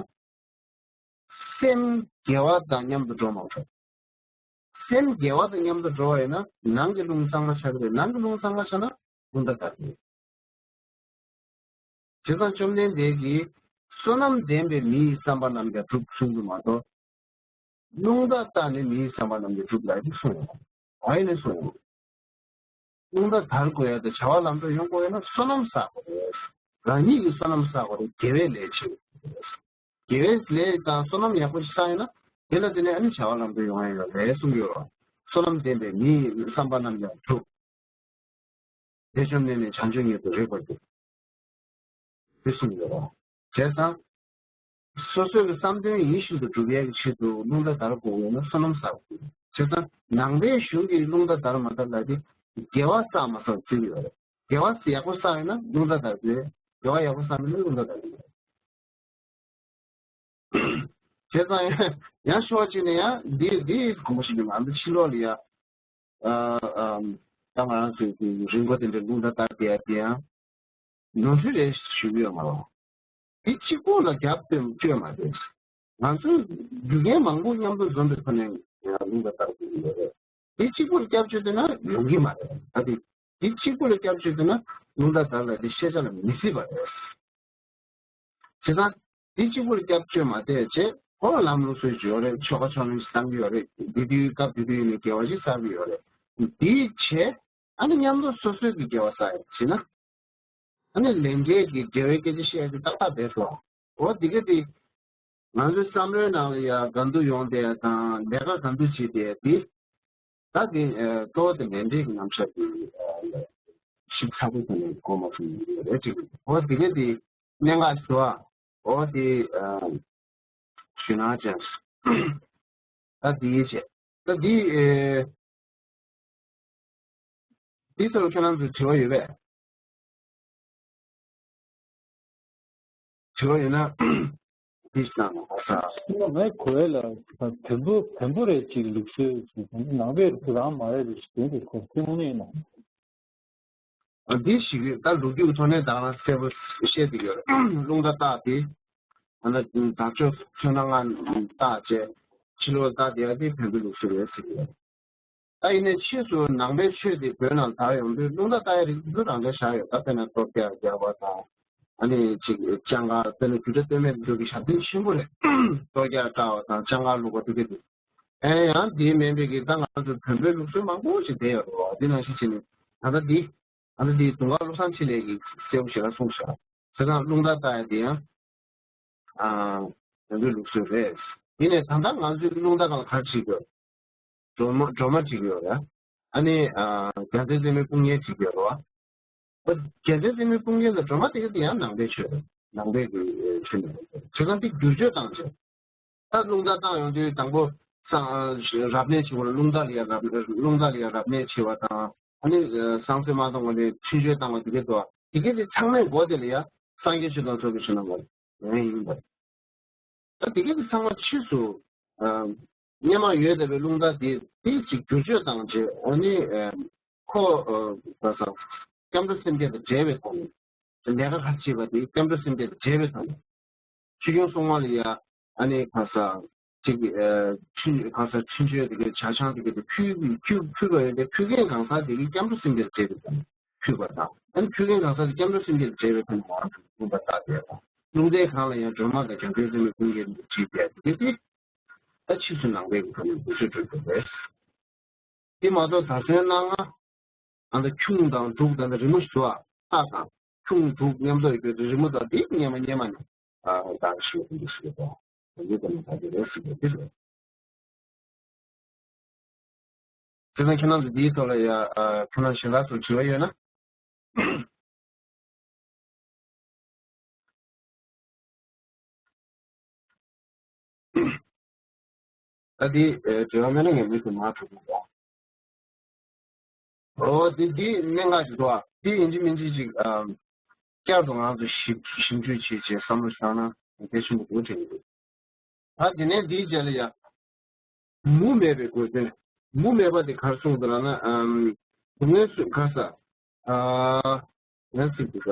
སེམས་དགེ་བ་དང་མཉམ་དུ་འགྲོ་མ་འགྲོ། སེམས་དགེ་བ་དང་མཉམ་དུ་འགྲོ་བ་ཡིན་ན་ནང་གི་རླུང་གཙང་མ་ཆགས་ཀྱི་རེད། ནང་གི་རླུང་གཙང་མ་ཆགས་ན་རླུང་རྟ་དར་གྱི་རེད། བྱས་ཙང་བཅོམ་ལྡན་འདས་ཀྱིས་བསོད་ནམས་ལྡན་པས་མི་ཡི་བསམ་པ་རྣམས་ཀྱང་འགྲུབ་གསུངས་ཀྱི་མ་གཏོགས། རླུང་རྟ་བཏགས་ནས་མི་ཡི་བསམ་པ་རྣམས་ཀྱང་འགྲུབ་ལབ་ཀྱི་གསུངས་ཡོད། ག་ཡིན་ནས་གསུངས་ཡོད། རླུང་རྟ་དར་དགོས་ཡ་དང་བྱ་བ་ལམ་འགྲོ་ཡོང་དགོས་ཡོད་ན་བསོད་ནམས་བསགས་དགོས་རེད། རང་ཉིད་ཀྱིས་བསོད་ནམས་བསགས་དགོས་རེད། དགེ་བའི་ལས་བྱེད་དགོས་རེད། དགེ་བའི་ལས་དང་བསོད་ནམས་ཡག་པོ་ཞིག་བསགས་ཡོད་ན་དེ་ལ་བརྟེན་ནས་ཨ་ནི་བྱ་བ་ལམ་འགྲོ་ཡོང་ཡ་ཡོད་རེད་གསུངས་ཡོད། བསོད་ནམས་ལྡན་པས་མི་ཡི་བསམ་པ་རྣམས་ཀྱང་འགྲུབ། དེ་བཅོམ་ལྡན་འདས་བྱང་ཆུབ་མྱུར་དུ་རེག་པར་འགྱུར། དེ་གསུངས་ཡོད་རེད། བྱས་ཙང་། སོ་སོའི་བསམ་དོན་ཡིད་བཞིན་དུ་འགྲུབ་ཡས་ཀྱི་ཆེད་དུ་རླུང་རྟ་དར་དགོས་ཡོད་ན་བསོད་ནམས་བསགས་དགོས། བྱས་ཙང་ནང་པའི་གཞུང་གི་རླུང་རྟ་དར་མ་དར་ལབ་དེ་དགེ་བ་བསགས་མ་བསགས་བརྩི་གི་ཡོད་རེད། དགེ་བ་ཡག་པོ་བསགས་ཡོད་ན་རླུང་རྟ་དར་དགོས། དགེ་བ་ཡག་པོ་བསགས་མེད་ན་རླུང་རྟ་དར་གི་ཡོད་རེད། བྱས་ཙང་ཡང་ཡང་ཕྱོགས་གཅིག་ནས་ཡང་འདི་འདི་དགོངས་པ་ཞིག་གི་ང་ཚོ་ཕྱི་ལོགས་ལ་ཡ། ཨ་ཨམ། ད་ང་རང་ཚོའི་གི་རི་མགོ་དེ་འདྲའི་རླུང་རྟ་དར་བསྡད་ཡ་དེ་ཡང་ནོར་འཁྲུལ་རེད་ཞུ་གི་ཡོད་མ་རེད། དེ་གཅིག་པོ་ལ་རྒྱབ་སྐྱོར་མ་རེད། ང་ཚོས་རྒྱུ་རྐྱེན་མང་པོ་མཉམ་དུ་འཛོམས་པའི་ཐོག་ནས་ལུང་དང་རྟགས་ཀྱི་ཡོད་རེད། དེ་གཅིག་པུར་སྐྱབས་བཅོལ་བསྡད་ན་ཡོང་གི་མ་རེད། ད་དེ་དེ་གཅིག་པུ་ལ་སྐྱབས་བཅོལ་བསྡད་ན་ལུང་དང་རྟགས་ལ་དེ་ཤེས་བྱ་ལ་མི་སྲིད་པ་རེད། བྱས་ཙང་དེ་གཅིག་པུ་ལ་སྐྱབས་བཅོལ་མ་བསྡད་བྱས་ཁོ་ལམ་ལུགས་སྲོལ་ཅིག་ཡོད་རེད། ཆོལ་ཁ་ཕྱོགས་རིས་བཏང་གི་ཡོད་རེད། དེ་དུས་སྐབས་དེ་དུས་ནས་དགེ་བ་ཞིག་བསགས་ཀྱི་ཡོད་རེད། དེ་བྱས་ཨ་ནི་མཉམ་དུ་སོ་སོའི་གི་དགེ་བ་བསགས་ཡ་བྱས་ན། ཨ་ནི་ལས་འབྲས་ཀྱི་འབྲེལ་བའི་སྐད་ཆ་བཤད་ཡ་དེ་ཏག་ཏག་རེད་སོ། འོ་དེ་ག་དེ། ང་ཚོའི་བསམ་བློའི་ནང་ལ་ཡ་ག་འདུག་ཡོང་བསྡད་ཡ་དང་ལས་ཀ་ག་འདུག་བྱེད་བསྡད་ཡ་དེ། ད་དེ་ཨ་གཙོ་བོ་དེ་ལས་འབྲས་ཀྱི་རྣམ་གཞག་དེ་ཨ་ཞིབ་ཚགས་པོ་དེ་ནས་གོ་མ་སོང་ཡོད་རེད་ཅིག་འོ་དེ་ག་དེ་གནད་འགག་ཞུ་བ། འོ་དེ་ཨ་ཞུ་ན་ཅན། ད་དེའི་ཆེད། ད་དེ་ཨེ། དེའི་ཐོག་ལ་ཁྱེད་རང་ཚོས་དྲི་བ་ཡོད་པས། དྲི་བ་ཡོད་ན་དེ་གནང་རོགས་ས། ངས་གོ་ཡ་ལ་བོན་པོ་བོན་པོ་རེད་ཅིག་ལུགས་སྲོལ་ཅིག་ནང་པའི་རང་མ་རེད་ཅིག་དེ་འདྲ་གོ་ཐོས་མོ་ནས་ཡིན་ནམ། འདི་ཞིག་རེད། ད་ལོ་རྒྱུས་ཐོག་ནས་ད་ག་རང་གསལ་པོ་བཤད་ཀྱི་ཡོད་རེད། རླུང་རྟ་བཏགས་ཏེ་ཨ་ནི་དར་ལྕོག་ཚོན་སྣ་ལྔ་བཏགས་བྱས་ཕྱི་ལོགས་ལ་བཏགས་བསྡད་ཡ་དེ་བོན་པོའི་ལུགས་སྲོལ་རེད་ཟེར་གྱི་ཡོད་རེད། ད་ཡིན་ནའི་ཕྱིས་སུ་ནང་པའི་ཆོས་དེ་བོད་ནང་དར་ཡོང་དུས་རླུང་རྟ་བཏགས་ཡ་རིགས་ཚོ་རང་འགྲེལ་བཞག་ཡོད། ད་དཔེར་ན་ལྟོ་བརྒྱ་བརྒྱ་པ་དང་ཨ་ནི་ཅིག་སྤྱང་ཀ་དཔེར་ན་སྒྱུ་འཕྲུལ་སྟོད་སྨད་དུ་འགྲོ་གི་ཞབས་བརྟན་ཆེན་པོ་རེད། ལྟོ་བརྒྱ་བཏགས་པ་དང་སྤྱང་ཀ་བླུགས་པ་དེ་ག་དེ། ཨེ་ཡང་དེའི་མིན་པའི་གི་ད་ང་ཚོ་བོན་པོའི་ལུགས་སྲོལ་མང་པོ་ཞིག་བསྡད་ཡོད་རེད་བ། དེ་ནང་བཞིན་བྱས་ནས་ད་ལྟ་འདི་ད་ལྟ་འདི་དུང་དཀར་བློ་བཟང་འཕྲིན་ལས་ཀྱིས་གསལ་པོ་ཞེ་དྲག་གསུངས་ཤག་བྱས་ཙང་རླུང་རྟ་བཏགས་ཡ་དེ་ཡང་ཨ་བོན་པོའི་ལུགས་སྲོལ་རེད། ཡིན་ནའི་ད་ལྟ་ང་ཚོའི་རླུང་རྟ་སྒང་ལ་ག་རེ་བྲིས་ཡོད། སྒྲོལ་མ་སྒྲོལ་མ་བྲིས་ཡོད་རེད། ཨ་ནི་ཨ་རྒྱལ་མཚན་རྩེ་མོའི་དཔུང་གཉེན་བྲིས་ཡོད་རེད་བ། རྒྱལ་མཚན་རྩེ་མོའི་དཔུང་གཉེན་དང་སྒྲོལ་མ་དེ་ག་དེ་ཡང་ནང་པའི་ཆོས་རེད། ནང་པའི་གི་ཆོས་ནང་རེད། བྱས་ཙང་དེ་བསྒྱུར་བཅོས་བཏང་བྱས། ད་རླུང་རྟ་བཏང་ཡོང་དུས་དང་པོ་སང་རབ་གནས་ཆེ་བ་ལ་རླུང་རྟ་ལ་ཡ་རབ་རླུང་རྟ་ལ་ཡ་རབ་གནས་ཆེ་བ་དང་ཨ་ནི་བསང་གསོལ་མ་བཏང་བ་ནས་ཆུ་མཆོད་བཏང་བ་དེ་གས་དོ་དེ་གས་དེ་ཚང་མའི་མགོ་དེ་ལ་ཡ་སངས་རྒྱས་ཆོས་དང་ཚོགས་ཀྱི་ཆོས་རྣམས་ལ་ཡོན་ཡིན་པ། ད་དེ་གས་དེ་ཚང་མ་ཕྱིས་སུ་སྔོན་མ་ཡོད་བསྡད་པའི་རླུང་རྟ་དེ་དེ་ཅིག་བསྒྱུར་བཅོས་བཏང་བྱས་ཨ་ནི་ཁོ་ད་ས་སྐྱབས་འགྲོ་སེམས་བསྐྱེད་དང་འབྲེལ་བའི་ཐོག་ནས། ལས་ཀ་ག་རེ་བྱེད་པ་དེ་སྐྱབས་འགྲོ་སེམས་བསྐྱེད་དང་འབྲེལ་བའི་ཐོག་ནས། ཆོས་སྐྱོང་སྲུང་མ་ལ་ཡ་ཨ་ནི་ག་ས་ཅིག་ཨ་ཆུ་ག་ས་ཆུ་མཆོད་དེ་གའི་ཇ་ཆང་དེ་གའི་དེ་ཕུལ་ཕུལ་ཕུལ་བ་ཡོད་དེ་ཕུལ་མཁན་གང་ཟག་དེ་གའི་སྐྱབས་འགྲོ་སེམས་བསྐྱེད་བྱས་ཏེ་ཕུལ་བ་དང་ཨ་ནི་ཕུལ་མཁན་གང་ཟག་དེ་སྐྱབས་འགྲོ་སེམས་བསྐྱེད་བྱས་པའི་ཐོག་ནས་མར་ཕུལ་བ་ལྟ་དེ་དང་རླུང་རྟའི་སྒང་ལ་ཡང་སྒྲོལ་མ་དང་རྒྱལ་མཚན་རྩེ་མོའི་དཔུང་གཉེན་དུ་བྲིས་པའི་དེ་གའི་དེ་ད་ཕྱིས་སུ་ནང་པའི་གི་ཐོག་ནས་འདུག་སེ་གྲུབ་ཐུབ་པས། དེ་མ་གཏོགས་དར་ཚོན་སྣ་ལྔ། ཨ་ད་ཁྱུང་དང་འབྲུག་དང་རི་མོ་ཞིག་བཟོ་བ་སྟག་དང་ཁྱུང་འབྲུག་མཉམ་དུ་ཡོད་པའི་རི་མོ་དང་དེ་སྔོན་མ་སྔོན་མ་ནས་ཨ་ད་ཞུ་གི་འདུག་ཞུ་གི་འདུག་ཡོད་པ་ནི་ད་དེ་རེད་ཞུ་གི་འདུག་དེ་རེད། དེ་ནས་ཁྱེད་རང་ཚོ་དེའི་ཐོག་ལ་ཡ་ཨ་ཁྱེད་རང་གཞན་དག་ཚོ་དྲི་བ་ཡོད་ན། ད་དེ་དྲི་བ་མེད་ན་ངས་མི་དེ་མ་ཐུབ་ཀྱི་འདུག་ཨོ་དེ་དེ་གནད་འགག་ཅིག་འདུག་ཨ། དེ་ཡིན་གཅིག་མིན་གཅིག་ཅིག་ཨ། བསྐྱར་དུ་ང་ཚོ་ཞིབ་ཞིབ་འཇུག་བྱེད་བྱེད་བསམ་བློ་བཞག་ན་གལ་ཆེན་པོ་འདུག་དྲན་གྱི་འདུག་ད་དེ་ནས་འདིའི་རྗེས་ལ་ཡ། མུ་མེད་པའི་དགོས་དོན། མུ་མེད་པ་དེ་ག་རེ་གསུངས་འདུག་ལབ་ན་ཨམ། སྡུག་བསྔལ་སུ་ག་ས། ཨ། ཡང་སྲིད་དུ་ས།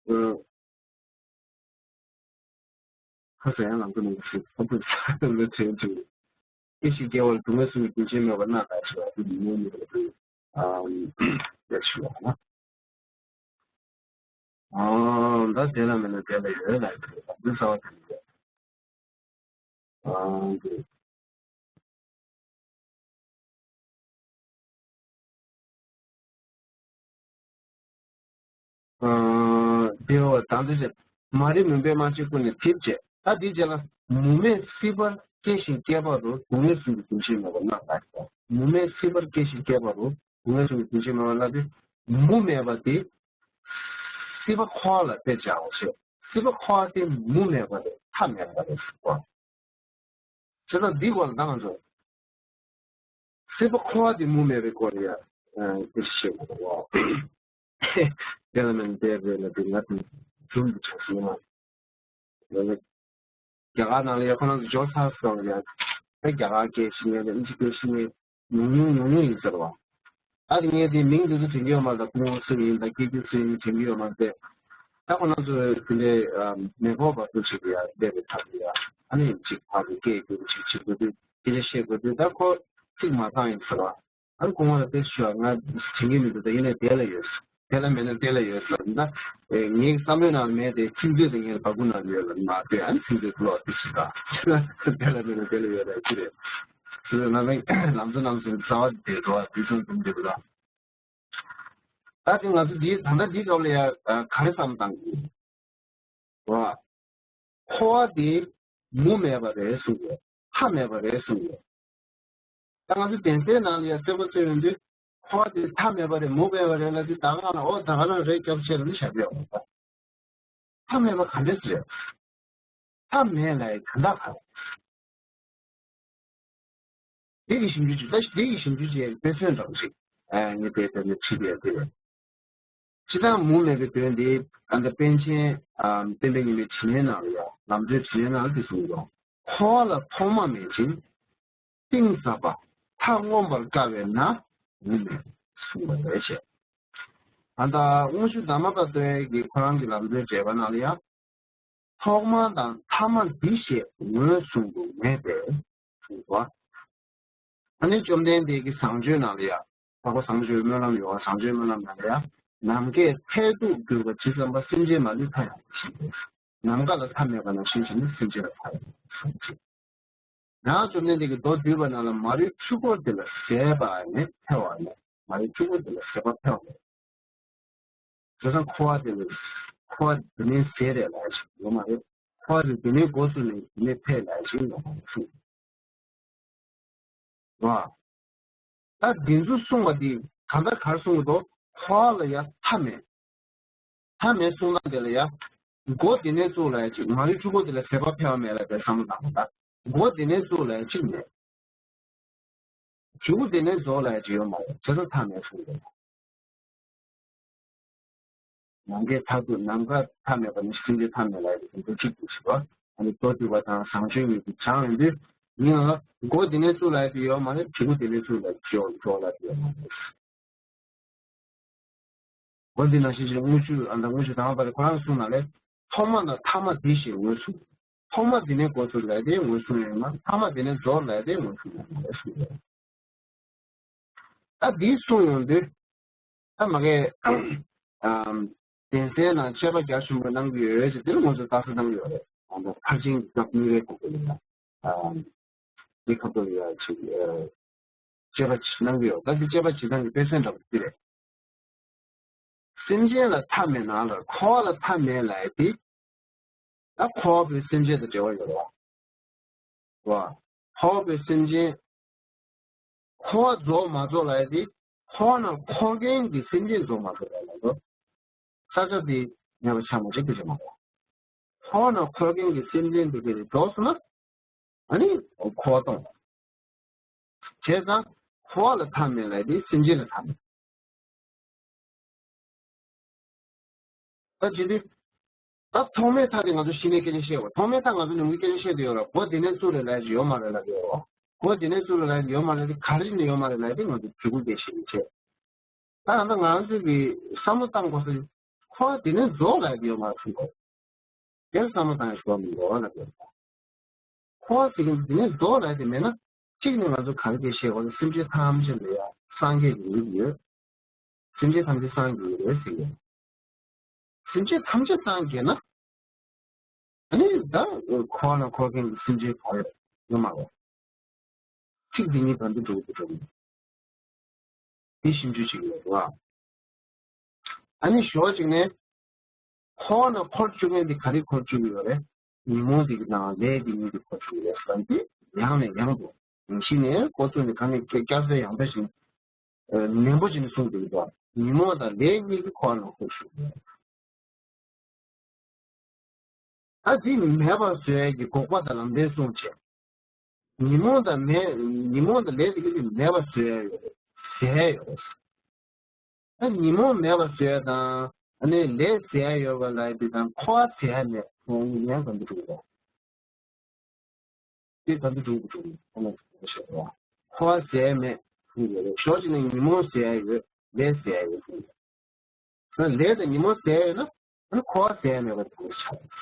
ཨ། ཁ་ཟས་ཡང་ལམ་དུ་ནང་ཞིག་ཁ་ཐུག་ས་ལ་དྲན་དུས། སྐྱེ་ཤི་སྐྱེ་བར་སྡུག་བསྔལ་གསུམ་གྱི་རྒྱུན་ཆད་མེད་པར་སྣང་ལྟར་ཞེས་པ་དེ་ཉིད་ཉིད་ལ་དུ་ཨམ། ཡ་ཞུ་བ་ན། ཨང་། ད་དེ་ལ་མེད་ན་དེ་ལ་ཡོད་ལ་ཡོད་ལ་འདི་ཚ་བ་དེ་ཡོད། ཨང་། དེ། ཨང་། དེ་བ་དང་དེ་བྱས། མ་རིག་མུན་པས་རྨ་བྱའི་ཀུན་ནས་འཐིབས་བྱས། ད་དེའི་རྗེས་ལ་མུ་མེད་སྲིད་པར་སྐྱེ་ཞིང་སྐྱེ་བ་རུ་སྡུག་བསྔལ་གསུམ་གྱི་རྒྱུན་ཆད་མེད་པར་སྣང་ལྟར། མུ་མེད་སྲིད་པར་སྐྱེ་ཞིང་སྐྱེ་བ་རུ་སྡུག་བསྔལ་གསུམ་གྱི་རྒྱུན་ཆད་མེད་པར་སྣང་སྟེ། མུ་མེད་པ་དེ། སྲིད་པ་འཁོར་བ་ལ་དཔེ་བྱའོ་ཞེས། སྲིད་པ་འཁོར་བ་དེ་མུ་མེད་པ་རེད། མཐའ་མེད་པ་རེད་ཟེར་བ། བྱས་ཙང་འདིའི་སྐོར་ལ་ད་ང་ཚོ། སྲིད་པ་འཁོར་བ་དེ་མུ་མེད་པའི་སྐོར་ལ་ཡ། དེ་བཤད་དགོས་པ། དེ་ལ་མིན་དེ་རེད་ལ་དེ་ང་དེ་རྒྱུན་དུ་ཆགས་སོང་ན། ཡང་ན། རྒྱ་གར་ནང་ལ་ཡ་ཁོ་རང་ཚོ་ཇོ་ཚ་སོང་ཡ། ཨེ་རྒྱ་གར་སྐད་ཤེས་མཁན་དང་ཨིན་ཇི་སྐད་ཤེས་མཁན་ཉུང་ཉུང་ཉུང་ཉུང་ཡིན་ཟེར་བ། ཨ་དེ་ངས་དེ་མིང་དེ་ཚོ་དྲན་གྱི་ཡོད་མ་རེད། ད་སྐུ་ངོ་སུ་ཡིན་ད་སྐད་ཆ་སུ་ཡིན་དྲན་གྱི་ཡོད་མ་རེད། ད་ཁོ་རང་ཚོ་དེ་འདྲའི་ཨ་མེ་འཁོར་བར་དུ་ཅིག་ཡ་བསྡད་པའི་ཐབས་ལ་ཡ་ཨ་ནི་ཅིག་ཕར་ཚུར་སྐད་བསྒྱུར་ཅིག་བྱེད་དགོས་དུས་སྐད་ཆ་བཤད་དགོས་དུས་ད་ཁོ་ཚིག་མ་ཚང་ཡིན་ཟེར་བ། ཨ་ནི་ཁོང་ལ་དེ་ཞུ་བ་ང་དྲན་གྱི་མི་འདུག་ད་ཡིན་ནའི་དེ་ལ་ཡོད། དེ་ལ་མེད་ན་དེ་ལ་ཡོད་ཟེར་ན་ངའི་བསམ་བློའི་ནང་མེད་དེ་ཚིག་མཛོད་དེ་ངའི་སྦ་ཁུག་ནང་ཡོད་ལ་མ་ལྟོས་ཨ་ནི་ཚིག་མཛོད་ཀློག་དེ་ཞིག་ད་དེ་ལ་མེད་ན་དེ་ལ་ཡོད་ལ་ཅི་རེད། ང་ཚོ་ནང་ལ་ལམ་འཛོལ་ནང་སོང་རྩ་བ་དེ་འགྲོ་བ་དུས་ཚོད་འཛོམས་དེ་ལ། ད་དེ་ང་ཚོ་འདིའི་ད་ལྟ་འདིའི་སྐབས་ལ་ཡ་ག་རེ་བསམ་བཏང་གི་རེད། འཁོར་བ་དེ་མུ་མེད་པ་རེད་གསུངས་ཡོད། མཐའ་མེད་པ་རེད་གསུངས་ཡོད། ད་ང་ཚོ་གདན་སའི་ནང་ལ་ཡ་གསལ་པོ་བརྗོད་ཡོང་དུས་འཁོར་བ་དེ་མཐའ་མེད་པ་རེད་མུ་མེད་པ་རེད་ལབ་དུས་ད་ག་ལ་ཨོ་ད་ག་རང་རེད་སྐྱབས་ཆེ་ལ་ནི་བཞག་ཡོད་པ། མཐའ་མེད་པ་ག་འདྲས་རེད། མཐའ་མེད་ལ་ཡི་ག་འདྲ་ག་རེད། དེ་གི་ཞིབ་འཇུག་ཅིག་ད་དེ་གི་ཞིབ་འཇུག་ཅིག་དཔེ་མཚོན་འདྲ་བོ་ཞིག་ཨ་ངས་དཔེ་དེ་ནས་ཁྲིད་ཡོད་དེ་རེད། སྤྱིར་བཏང་མུ་མེད་པའི་དོན་དེ་ད་ལྟ་པཎ་ཆེན་ཨ་སྟོན་པའི་ཉི་མའི་དྲིན་ལན་ནང་ལ་ཡང་ལམ་གཙོའི་དྲིན་ལན་ནང་ལ་དེ་གསུངས་ཡོད། འཁོར་བ་ལ་ཐོག་མ་མེད་ཅིང་གཏིང་ཟབ་པ་མཐའ་མངོན་པར་དཀའ་བས་ན་མུ་མེད་གསུངས་པ་རེད་ཅེས། ད་ལྟ་དངུལ་ཆུ་དར་མ་པ་སྟོན་གྱི་ཁོ་རང་གི་ལམ་གཙོའི་འགྲེལ་པ་ནང་ལ་ཡང་། ཐོག་མ་དང་ཐ་མ་འདི་ཞེས་ངོས་བཟུང་དུ་མེད་པས་གསུངས་པ། ཨ་ནི་བཅོམ་ལྡན་འདས་ཀྱི་བཟང་སྤྱོད་ནང་ལ་ཡང་། འཕགས་པ་བཟང་སྤྱོད་སྨོན་ལམ་ཡོད་པ་བཟང་སྤྱོད་སྨོན་ལམ་ནང་ལ་ཡང་། ནམ་མཁའི་མཐས་གཏུགས་གྱུར་པ་ཇི་ཙམ་པ་སེམས་ཅན་མ་ལུས་མཐའ་ཡང་མེད་ཞིང་། ནམ་མཁའ་ལ་མཐའ་མེད་པ་ནང་བཞིན་བྱས་ནས་སེམས་ཅན་ལ་མཐའ་ཡང་མེད་གསུངས་ཅིང་། ཡང་བཅོམ་ལྡན་འདས་ཀྱིས་མདོ་སྡུད་པ་ནང་ལ་མ་རིག་འཁྲུལ་འཁོར་དེ་ལ་ཟད་པ་མེད་འཕེལ་བ་མེད། མ་རིག་འཁྲུལ་འཁོར་དེ་ལ་ཟད་པ་འཕེལ་བ་མེད། བྱས་ཙང་འཁོར་བ་དེ་ལ་འཁོར་བ་འདི་ནས་ཟད་རེད་ལབ་ཞིག་ཡོད་མ་རེད། འཁོར་བ་དེ་འདི་ནས་འགོ་བཙུགས་ནས་འདི་ནས་འཕེལ་ལབ་ཞིག་ཡོད་མ་རེད་གསུངས། རེད་བ། ད་འདི་ཚོ་གསུངས་པ་འདི་གང་ལྟར་ག་རེ་གསུངས་ཀྱི་འདུག་འཁོར་བ་ལ་ཡ་མཐའ་མེད། མཐའ་མེད་གསུང་སྟངས་དེ་ལ་ཡ། འགོ་འདི་ནས་བཙུགས་ལ་ཡ་ཅིག་མ་རིག་འཁྲུལ་འཁོར་དེ་ལ་ཟད་པ་འཕེལ་བ་མེད་ལ་དེ་བསམ་བློ་བཏང་བ་ད། འགོ་འདི་ནས་བཙུགས་ལ་ཡ་ཅིག་མེད། མཇུག་འདི་ནས་རྫོགས་ལ་ཡ་ཅིག་ཡོད་མ་རེད་བྱས་ཙང་མཐའ་མེད་གསུངས་འདུག་ནམ་མཁའི་མཐར་ཐུག་ནམ་མཁའ་མཐའ་མེད་པ་ནི་སེམས་ཅན་མཐའ་མེད་ལ་ཡ་ཅིག་འདུ་གཅིག་ཏུ་བྱེད་པ་ཨ་ནི་མདོ་སྡུད་པ་དང་བཟང་སྤྱོད་གཉིས་ཀྱི་བྱང་ཡོང་དུས་ཡིན་ལ་འགོ་འདི་ནས་བཙུགས་ལ་ཡ་ཅིག་ཡོད་མ་རེད་མཇུག་འདི་ནས་བཙུགས་ལ་ཡ་ཅིག་ཡོད་རྫོགས་ལ་ཡ་ཅིག་ཡོད་མ་རེད། འོ་འདི་ནང་བཞིན་ཅིག་དངུལ་ཆུ་ཨ་མདའ་དངུལ་ཆུ་དང་པ་རེ་ཁོ་རང་གསུངས་ན་ལས་ཐོག་མ་དང་ཐ་མ་འདི་ཞེས་ངོས་བཟུང་། ཐོག་མ་འདི་ནས་འགོ་ཚུགས་ལས་དེ་ངོས་བཟུང་ཡོད་ན་ཐ་མ་འདི་ནས་རྫོགས་ལས་དེ་ངོས་བཟུང་ཡོད་ན་ལས་གསུངས་ཡོད། ད་འདི་གསུངས་ཡོང་དུས་ད་མ་གས་ཨམ་གདན་སའི་ནང་དཔྱད་པ་རྒྱ་ཆེན་པོ་གནང་གི་ཡོད་ཅེས་དེ་ལ་ང་ཚོས་རྟགས་གསལ་གནང་གི་ཡོད་རེད། ཨ་ནི་ཕར་ཕྱིན་གྱི་སྐབས་དངོས་རེད་གོ་གི་ཡོད་ན་ཨམ་འདི་ཁ་ཐོག་ཡོད་ཅིག་ཨ། དཔྱད་པ་གནང་གི་ཡོད། ད་འདི་དཔྱད་པ་བྱེད་སྟངས་ཀྱི་དཔེ་མཚོན་འདྲ་པོ་འདི་རེད། སེམས་ཅན་ལ་མཐའ་མེད་ན་ལ་འཁོར་བ་ལ་མཐའ་མེད་ལ་ཡ་དེ། ད་འཁོར་བ་པོའི་སེམས་ཅན་དང་འབྲེལ་བ་ཡོད་རེད་བ། འཁོར་བ་པོའི་སེམས་ཅན། འཁོར་བ་རྫོགས་མ་རྫོགས་ལ་ཡ་དེ། འཁོར་བ་ན་འཁོར་མཁན་གྱི་སེམས་ཅན་རྫོགས་མ་རྫོགས་ལ་ཡ་ལ་ས་ཆ་དེ་ངེས་པ་ཆགས་མ་ཆགས་དེ་ཆགས་མ་རེད། འཁོར་བ་ན་འཁོར་མཁན་གྱི་སེམས་ཅན་དེ་ག་རེ་རྫོགས་སོང་ན། ཨ་ནི་འཁོར་བ་སྟོང་། བྱས་ཙང་འཁོར་བ་ལ་མཐའ་མེད་ལ་དེ་སེམས་ཅན་ལ་མཐའ་མེད། ད་ཅི་སྟེ། ད་ཐོག་མའི་མཐའ་དེ་ང་ཚོ་གཞི་ནས་སྐད་ཆ་བཤད་དགོས། ཐོག་མའི་མཐའ་ང་ཚོ་ནམ་རྒྱུན་སྐད་ཆ་བཤད་དུ་ཡོད་ར་འགོ་འདི་ནས་བཙུགས་རེད་ལབ་ཀྱི་ཡོད་མ་རེད་ལབ་ཀྱི་ཡོད་ར། འགོ་འདི་ནས་བཙུགས་རེད་ལབ་ཀྱི་ཡོད་མ་རེད་དེ་ག་རེ་ནས་ཡོད་མ་རེད་ལབ་དེ་ང་ཚོ་བྲིས་སྐུར་དེ་ཤེས་ཀྱི་བྱས། ད་ད་ང་ཚོས་ཀྱི་བསམ་བློ་བཏང་དགོས་ས་ཁོ་དེ་ནས་རྫོགས་ལ་ཡོད་མ་རེད་གསུངས་པ། དེར་བསམ་བློ་བཏང་ཡ་ཞུ་བ་མི་འདུག་ལ་ཡོད་པ། ཁོ་དེ་གི་དེ་ནས་རྫོགས་ལ་དེ་མེད་ན་གཅིག་ནས་ང་ཚོ་ག་རེ་དེ་བཤད་དགོས་ན་སེམས་ཅན་ཐམས་ཅད་ལ་ཡ་སངས་རྒྱས་ཀྱི་ཡུལ་ཡོད། སེམས་ཅན་ཐམས་ཅད་སངས་རྒྱས་ཀྱི་ཡུལ་ཟེར་ཡོད། སེམས་ཅན་ཐམས་ཅད་སངས་རྒྱས་ན། ཨ་ནི་ད་འཁོར་ན་འཁོར་མཁན་གྱི་སེམས་ཅན་ག་རེ་ཡོད་མ་རེད། ཚིག་འདི་གཉིས་བར་དུ་འགྲོ་གི་འགྲོ་གི། འདི་ཞིབ་འཇུག་བྱེད་ཀྱི་ཡོད་རེད་བ། ཨ་ནི་ཞོགས་གཅིག་ནས་འཁོར་ན་འཁོར་བཅུག་མཁན་འདི་ག་རེ་འཁོར་བཅུག་གི་ཡོད་རེད། ཉོན་མོངས་འདི་གི་ནང་ལས་འདི་གཉིས་ཀྱི་འཁོར་བཅུག་གི་ཡོད་ཟེར་འདི་ཡང་ནས་ཡང་དུ་ཡིན་གཞི་ནས་འགོ་ཚུགས་ནས་ག་ནས་བསྐྱར་གསོ་ཡང་འདྲ་ཞིག་ནན་པོ་བྱས་ནས་གསུངས་འདུག་གི་འདུག་ཉོན་མོངས་དང་ལས་གཉིས་ཀྱི་འཁོར་ནང་འཁོར་བཅུག་གི་ཡོད། ད་འདི་མེད་པར་བཟོ་ཡས་ཀྱི་འགོག་པ་དང་ལམ་སྟོན་གསུངས་བྱས། ཉོན་མོངས་དང་མེད་ཉོན་མོངས་དང་ལས་དེ་གཉིས་མེད་པར་བཟོ་ཡས་ཡོད་རེད། ཟད་ཡོད་རེད། ད་ཉོན་མོངས་མེད་པར་བཟོ་ཡས་དང་ཨ་ནི་ལས་ཟད་ཡོད་པ་ལ་དེ་དང་འཁོར་བ་ཟད་ཡས་མེད་ཁོང་གཉིས་ལན་གང་དུ་འགྲོ་གི་རེད། དེ་གང་དུ་འགྲོ་གི་འགྲོ་གི་ཁོང་ལ་ཞེས་པ། འཁོར་བ་ཟད་ཡས་མེད་ཁོང་གི་རེད། ཞོགས་ཀྱི་ནས་ཉོན་མོངས་ཟད་ཡས་ཡོད་ལས་ཟད་ཡས་ཡོད་ཁོང་གི་རེད། ལས་དང་ཉོན་མོངས་ཟད་ཡོད་ན། ཨ་ནི་འཁོར་བ་ཟད་མེད་པ་དེ་ཆགས་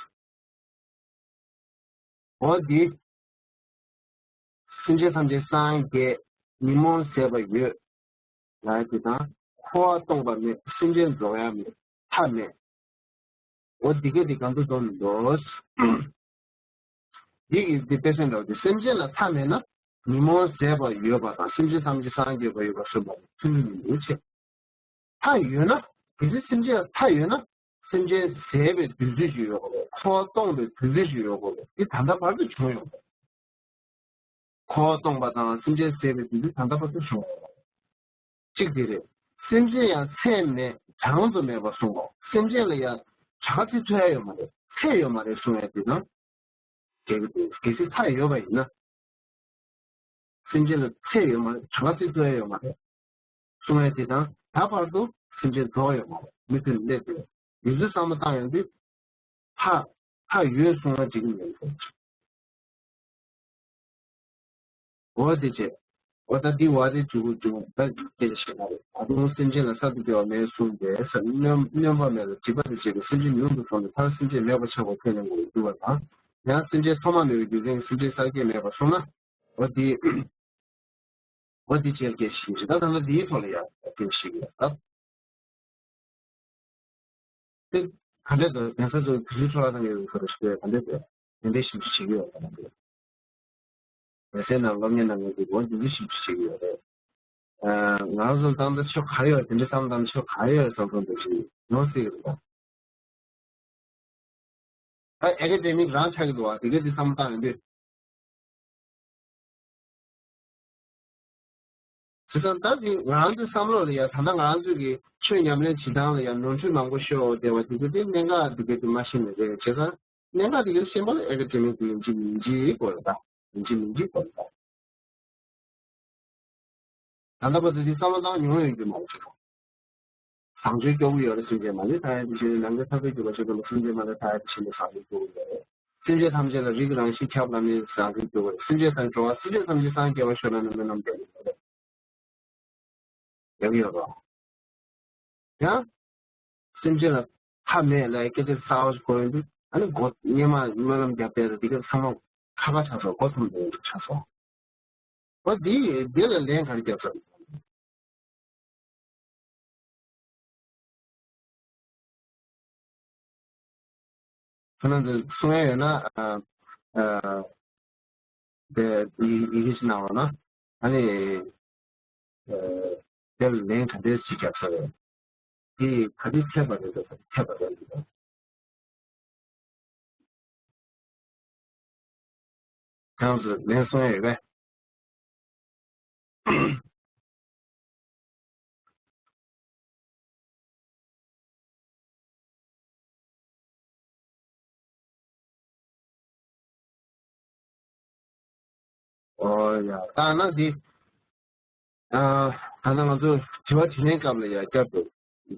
འོ་འདི། སེམས་ཅན་ཐམས་ཅད་སངས་རྒྱས། ཉོན་མོངས་ཟད་པ་ཡོད། ལ་དེ་དང་། འཁོར་བ་སྟོང་པ་མེད། སེམས་ཅན་རྫོགས་ཡང་མེད། མཐའ་མེད། འོ་འདི་ག་འདི་གང་དུ་འདོན་འདོད། འདི་གི་འདི་དཔེ་སེམས་འདྲ་བོ་དེ་སེམས་ཅན་ལ་མཐའ་མེད་ན། ཉོན་མོངས་ཟད་པ་ཡོད་པ་དང་སེམས་ཅན་ཐམས་ཅད་སངས་རྒྱས་པ་ཡོད་པ་གསུངས་པ་མཐུན་གྱི་མི་འདུག་ཅེས། མཐའ་ཡོད་ན། གལ་སྲིད་སེམས་ཅན་ལ་མཐའ་ཡོད་ན། སེམས་ཅན་ཟད་པའི་དུས་ཚོད་ཅིག་ཡོད་དགོས་རེད། འཁོར་བ་སྟོང་པའི་དུས་ཚོད་ཅིག་ཡོད་དགོས་རེད། འདི་ད་ལྟ་བར་དུ་བྱུང་ཡོད་རེད། འཁོར་བ་སྟོང་པ་དང་སེམས་ཅན་ཟད་པའི་དུས་ཚོད་ད་ལྟ་བར་དུ་བྱུང་ཡོད་རེད། གཅིག་དེ་རེད། སེམས་ཅན་ཡང་ཚད་མེད་གྲངས་སུ་མེད་པར་གསུངས་པ། སེམས་ཅན་ལ་ཡང་གྲངས་ཚད་ཐུབ་ཡ་ཡོད་མ་རེད། ཚད་ཡོད་མ་རེད་གསུང་ཡ་དེ་དང་། གལ་སྲིད་མཐའ་ཡོད་པ་ཡིན་ན། སེམས་ཅན་ལ་ཚད་ཡོད་མ་རེད། གྲངས་ཚད་ཐུབ་ཡ་ཡོད་མ་རེད། གསུང་ཡ་དེ་དང་ད་བར་དུ་སེམས་ཅན་རྫོགས་ཡོད་མ་རེད། མུ་མཐུད་ནས་སླེབས་ཡོད། ཡུལ་དུས་བསམ་བློ་བཏང་ཡོང་དུས། མཐའ་མཐའ་ཡོད་གསུང་ཡ་འགྲིག་གི་མེད། འོ་དེ་བྱས། འོ་ད་འདི་བ་དེ་འཇུག་འཇུག་ད་སྐད་ཆ་བཤད་ན་རེད། ད་དུང་སེམས་ཅན་ལ་གསར་དུ་སྐྱེ་བ་མེད་གསུངས་པས་སྣོན་སྣོན་པ་མེད་ལ་སྒྲིབ་པ་དང་བཅས་པའི་སེམས་ཅན་ཉུང་དུ་སོང་ནས་མཐར་སེམས་ཅན་མེད་པར་ཆགས་པ་ཁས་ལེན་དགོས་འགྱུར་བ་དང་། ཡང་སེམས་ཅན་ཐོག་མ་མེད་པའི་རྒྱུ་མཚན་གྱིས་སེམས་ཅན་གསར་སྐྱེ་མེད་པར་སོང་ན། འོ་དེ། འོ་དེ་བྱས་སྐད་ཆ་ཞིག་ད་ད་ལྟ་འདིའི་ཐོག་ལ་ཡང་སྐད་ཆ་ཞིག་ཡོད་ད། དེ་ག་འདྲས་འདུག་དེང་སང་ཚོ་དུས་ཚོད་འཕྲོ་བརླག་བཏང་གི་ཡོད་ཁུལ་རེད་ཤག་ག་འདྲས་འདུག་དེ་འདྲས་ཞིག་བྱེད་ཀྱི་ཡོད་པ་རེད། མི་སེར་ནང་སློབ་གཉེར་གནང་མཁན་གྱི་འོ་དེ་འདྲས་ཞིག་བྱེད་ཀྱི་ཡོད་རེད། ང་རང་ཚོ་ཏང་ད་ཆོ་ག་ཡོད་དེ་འདྲས་བསམ་སྟངས་ཆོ་ག་ཡོད་བསམ་སྟངས་འདུག་ཅིག་ཡོང་སྲིད་ཀྱི་རེད་ད། ད་ཨེ་ཀ་ཌེ་མིག་རང་ཆགས་ཀྱི་འདུག་བ་དེ་ག་དེ་བསམ་སྟངས་ཡོད་དུས། བྱས་ཙང་ད་དེ་ང་རང་ཚོའི་བསམ་བློ་ལ་ཡ་ད་ལྟ་ང་རང་ཚོའི་གི་ཆོས་ཉམས་ལེན་བྱེད་སྟངས་ལ་ཡ་ནོར་འཁྲུལ་མང་པོ་ཤོར་བསྡད་པ་དེ་ཚོ་དེ་གནད་འགག་དེ་ག་དེ་མ་ཤེས་ནས་རེད། བྱས་ཙང་གནད་འགག་དེ་ག་ཤེས་པ་ལ་ཨེ་ཀ་ཌེ་མིག་དེ་ཡིན་གཅིག་མིན་གཅིག་དགོས་རེད་ད། ཡིན་གཅིག་མིན་གཅིག་དགོས་རེད་ད། ད་ལྟ་བར་དུ་དེ་བསམ་བློ་བཏང་མྱོང་ཡོད་རྒྱུ་མ་རེད། བཟང་སྤྱོད་སྐྱོ་བོ་ཡོད་རེད། སེམས་ཅན་མ་ལུས་ཐར་ཡ་དེ་བཞིན་ནམ་མཁའི་མཐའ་དཔེ་གྱུར་པ་ཞིག་ཏུ་སེམས་ཅན་མ་ལུས་ཐར་ཡ་དེ་བཞིན་དུ་བཟང་སྤྱོད་སྐྱོ་བོ་ཡོད་རེད། སེམས་ཅན་ཐམས་ཅད་ལ་རིགས་རང་བཞིན་ཁྱབ་ལ་ནི་བཟང་སྤྱོད་སྐྱོ་བོ་རེད། སེམས་ཅན་དང་འགྲོ་བ་སེམས་ཅན་ཐམས་ཅད་སངས་རྒྱས་པར་ཤོག་ལ་ནི་སྨོན་ལམ་རྒྱག་གི་ཡོད་རེད། ཡག་ཡོད་རོ། ཡང་སེམས་ཅན་ལ་མཐའ་མེད་ལ་སྐད་ཆ་གསར་བ་ཞིག་གོ་ཡོང་དུས་ཨ་ནི་མགོ་སྔོན་མ་སྨོན་ལམ་རྒྱབ་པའི་དེ་ག་ཚང་མ་ཁ་ཁ་ཆགས་སོང་། མགོ་ཚོམ་དེ་ཆགས་སོང་། འོ་འདི་འདི་ལ་ལན་ག་རེ་རྒྱབ་ས་རེད། ཁོ་རང་ཚོས་གསུང་ཡ་ཡོད་ན་ཨ་ཨ་དེ་ཡི་ཡི་གེ་ཞིག་གནང་རོགས་གནང་། ཨ་ནི་ཨ་དེ་ལ་ལན་ག་འདྲས་ཞིག་རྒྱབ་ས་རེད། དེ་ག་འདྲས་འཐད་པ་རེད་འདུག་ག་འདྲས་འཐད་པ་རེད་འདུག་ཁྱེད་རང་ཚོས་ལན་གསུང་ཡ་ཡོད་པས། ཨོ་ཡ། ད་ན་འདི། ཨ་ད་ན་ང་ཚོ་དྲི་བ་དྲིས་ལན་སྐབས་ལ་ཡ་བསྐྱར་དུ་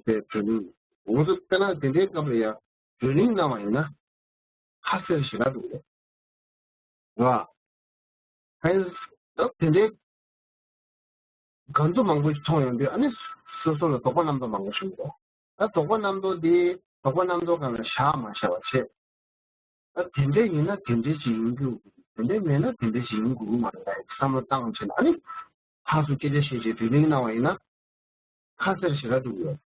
དེ་བགྲོ་གླེང་། ང་ཚོ་དཔེར་ན་དེ་འདྲའི་སྐབས་ལ་ཡ་བགྲོ་གླེང་གནང་བ་ཡིན་ན་ཁ་གསལ་ཞེ་དྲག་འདུག་རེད། རེད་བ། ཧན་ད་དེ་འདྲའི་ག་འདུ་མང་པོ་ཞིག་མཐོང་ཡོང་དུས་ཨ་ནི་སོ་སོ་ལ་དོགས་པ་རྣམ་རྟོག་མང་པོ་ཞིག་འདུག་ད་དོགས་པ་རྣམ་རྟོག་འདི་དོགས་པ་རྣམ་རྟོག་སྒང་ལ་བཞག་མ་བཞག་པ་བྱེད། ད་དེ་འདྲ་ཡིན་ན་དེ་འདྲ་ཅིག་ཡིན་རྒྱུ། དེ་འདྲ་མེད་ན་དེ་འདྲ་ཅིག་ཡིན་དགོས་ཀྱི་མ་རེད་ལབ་བསམ་བློ་བཏང་བྱས་ན་ཨ་ནི་ཕར་ཚུར་སྐད་ཆ་བཤད་བྱས་བགྲོ་གླེང་གནང་བ་ཡིན་ན་ཁ་གསལ་ཞེ་དྲག་འགྲོ་གི་ཡོད།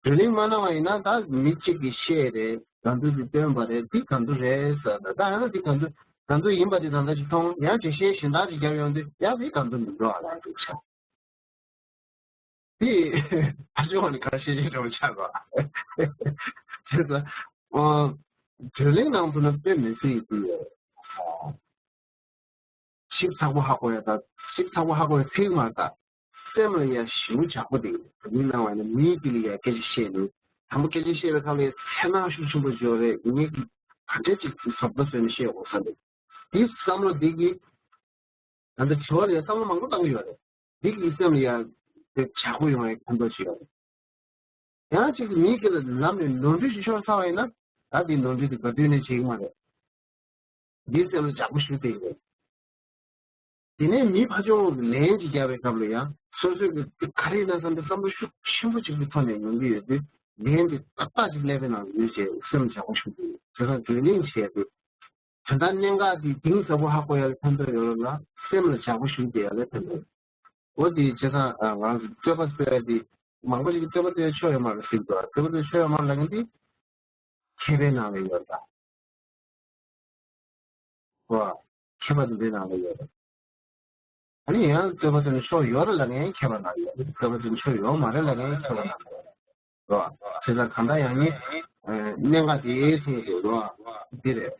བགྲོ་གླེང་མ་གནང་བ་ཡིན་ན་ད་མི་གཅིག་གིས་བཤད་རེད། ག་འདུ་ཅིག་བཏོན་པ་རེད། འདི་ག་འདུ་རེད་ཟེར་ན་ད་ཡང་ན་འདི་ག་འདུ་ག་འདུ་ཡིན་པ་འདི་ད་ལྟ་ཅིག་མཐོང་། ཡང་འགྲེལ་བཤད་གཞན་དག་ཅིག་བརྒྱབ་ཡོང་དུས་ཡང་འདི་ག་འདུ་མི་འགྲོ་ཨ་ལབ་འགྲིག་ཆགས། དེ་ཨ་ཅོ་བ་ནི་ཁ་ཤས་ཤིག་འགྲོ་ཆགས་པ། བྱས་ཙང་ཨོ་བགྲོ་གླེང་ནང་དུ་ན་དཔེ་མི་སྲིད་དེ་ཡོད། ཞིབ་ཚགས་པོ་ཧ་གོ་ཡ་ད། ཞིབ་ཚགས་པོ་ཧ་གོ་ཡ་ཚིག་མ་ད། སེམས་ལ་ཡ་ཞིབ་ཆགས་པོ་དེ་བགྲོ་གླེང་གནང་བ་ནི་མིའི་དཀྱིལ་ལ་ཡ་སྐད་ཆ་བཤད་ནས་དང་པོ་སྐད་ཆ་བཤད་པའི་ཁ་ལ་ཡ་ཚེར་སྣང་ཤུགས་ཆེན་པོ་འབྱོར་རེད། ངེད་ཀྱི་ག་འདྲས་ཅིག་བཟོ་ལྟ་བཟོས་ནས་བཤད་དགོས་ས་རེད། དེའི་བསམ་བློ་འདི་གིས། ད་ལྟ་དྲི་བ་ལ་ཡང་བསམ་བློ་མང་པོ་བཏང་གི་ཡོད་རེད། འདི་གི་སེམས་ལ་ཡང་དེ་ཇག་པོ་ཡོང་བའི་ཕན་ཐོགས་ཅིག་ཡོད་རེད། ཡང་གཅིག་མིའི་སྐད་ལ་ལམ་ནས་ནོར་འཁྲུལ་ཞིག་ཤོར་ཚར་བ་ཡིན་ན་ད་དེ་ནོར་འཁྲུལ་དེ་ག་དུས་ནས་བྱེད་ཀྱི་མ་རེད། འདིའི་སེམས་ལ་ཇག་པོ་ཞུ་བསྡད་ཀྱི་རེད། དེ་ནས་མི་ཕ་ཆུང་ངུ་གི་ལན་ཅིག་རྒྱག་པའི་སྐབས་ལ་ཡང་སོ་སོས་གི་དེ་ག་རེ་ཡིན་ན་བསམ་པའི་བསམ་བློ་ཤུགས་ཆེན་པོ་ཅིག་གི་ཐོག་ནས་ཡོང་གི་ཡོད་དུས། ལན་དེ་ཏག་ཏག་ཅིག་ཀླད་པའི་ནང་ཡོད་ཅེས་སེམས་ལ་བཞག་པ་ཞུ་གི་ཡོད། བྱས་ཙང་བགྲོ་གླེང་བྱས་ཏེ། ད་ལྟ་གནད་འགག་དེ་གཏིང་ཟབ་པོ་ཧ་གོ་ཡ་ལ་ཕན་ཐོགས་ཡོད་རེད་ལ། སེམས་ལ་བཞག་པ་ཞུ་དེ་ཡ་ལ་ཕན་ཐོགས་ཡོད། འོ་དེ་བྱས་ཙང་ང་རང་ཚོ་རྩོད་པ་རྩོད་ཡ་དེ། མང་པོ་ཞིག་གིས་རྩོད་པ་རྩོད་ཡ་ཆོ་ཡོད་མ་རེད་ཟེར་གྱི་འདུག་རྩོད་པ་རྩོད་ཡ་ཆོ་ཡོད་མ་རེད་ལབ་མཁན་དེ་མཁས་པའི་ནང་ལ་ཡོད་རེད་ད། རོ། མཁས་པ་དེ་འདྲའི་ནང་ལ་ཡོད་རེད། ཨ་ནི་ཡང་རྩོད་པ་དེ་ནི་ཆོ་ཡོད་རེད་ལབ་མཁན་མཁས་པ་ནང་ཡོད་རེད། རྩོད་པ་དེ་ནི་ཆོ་ཡོད་མ་རེད་ལབ་མཁན་མཁས་པ་ནང་ཡོད་རེད། རོ། བྱས་ཙང་གང་ལྟར་ཡང་ནི་གནད་འགག་དེ་མཚུངས་འདུག་རོ། འདི་རེད།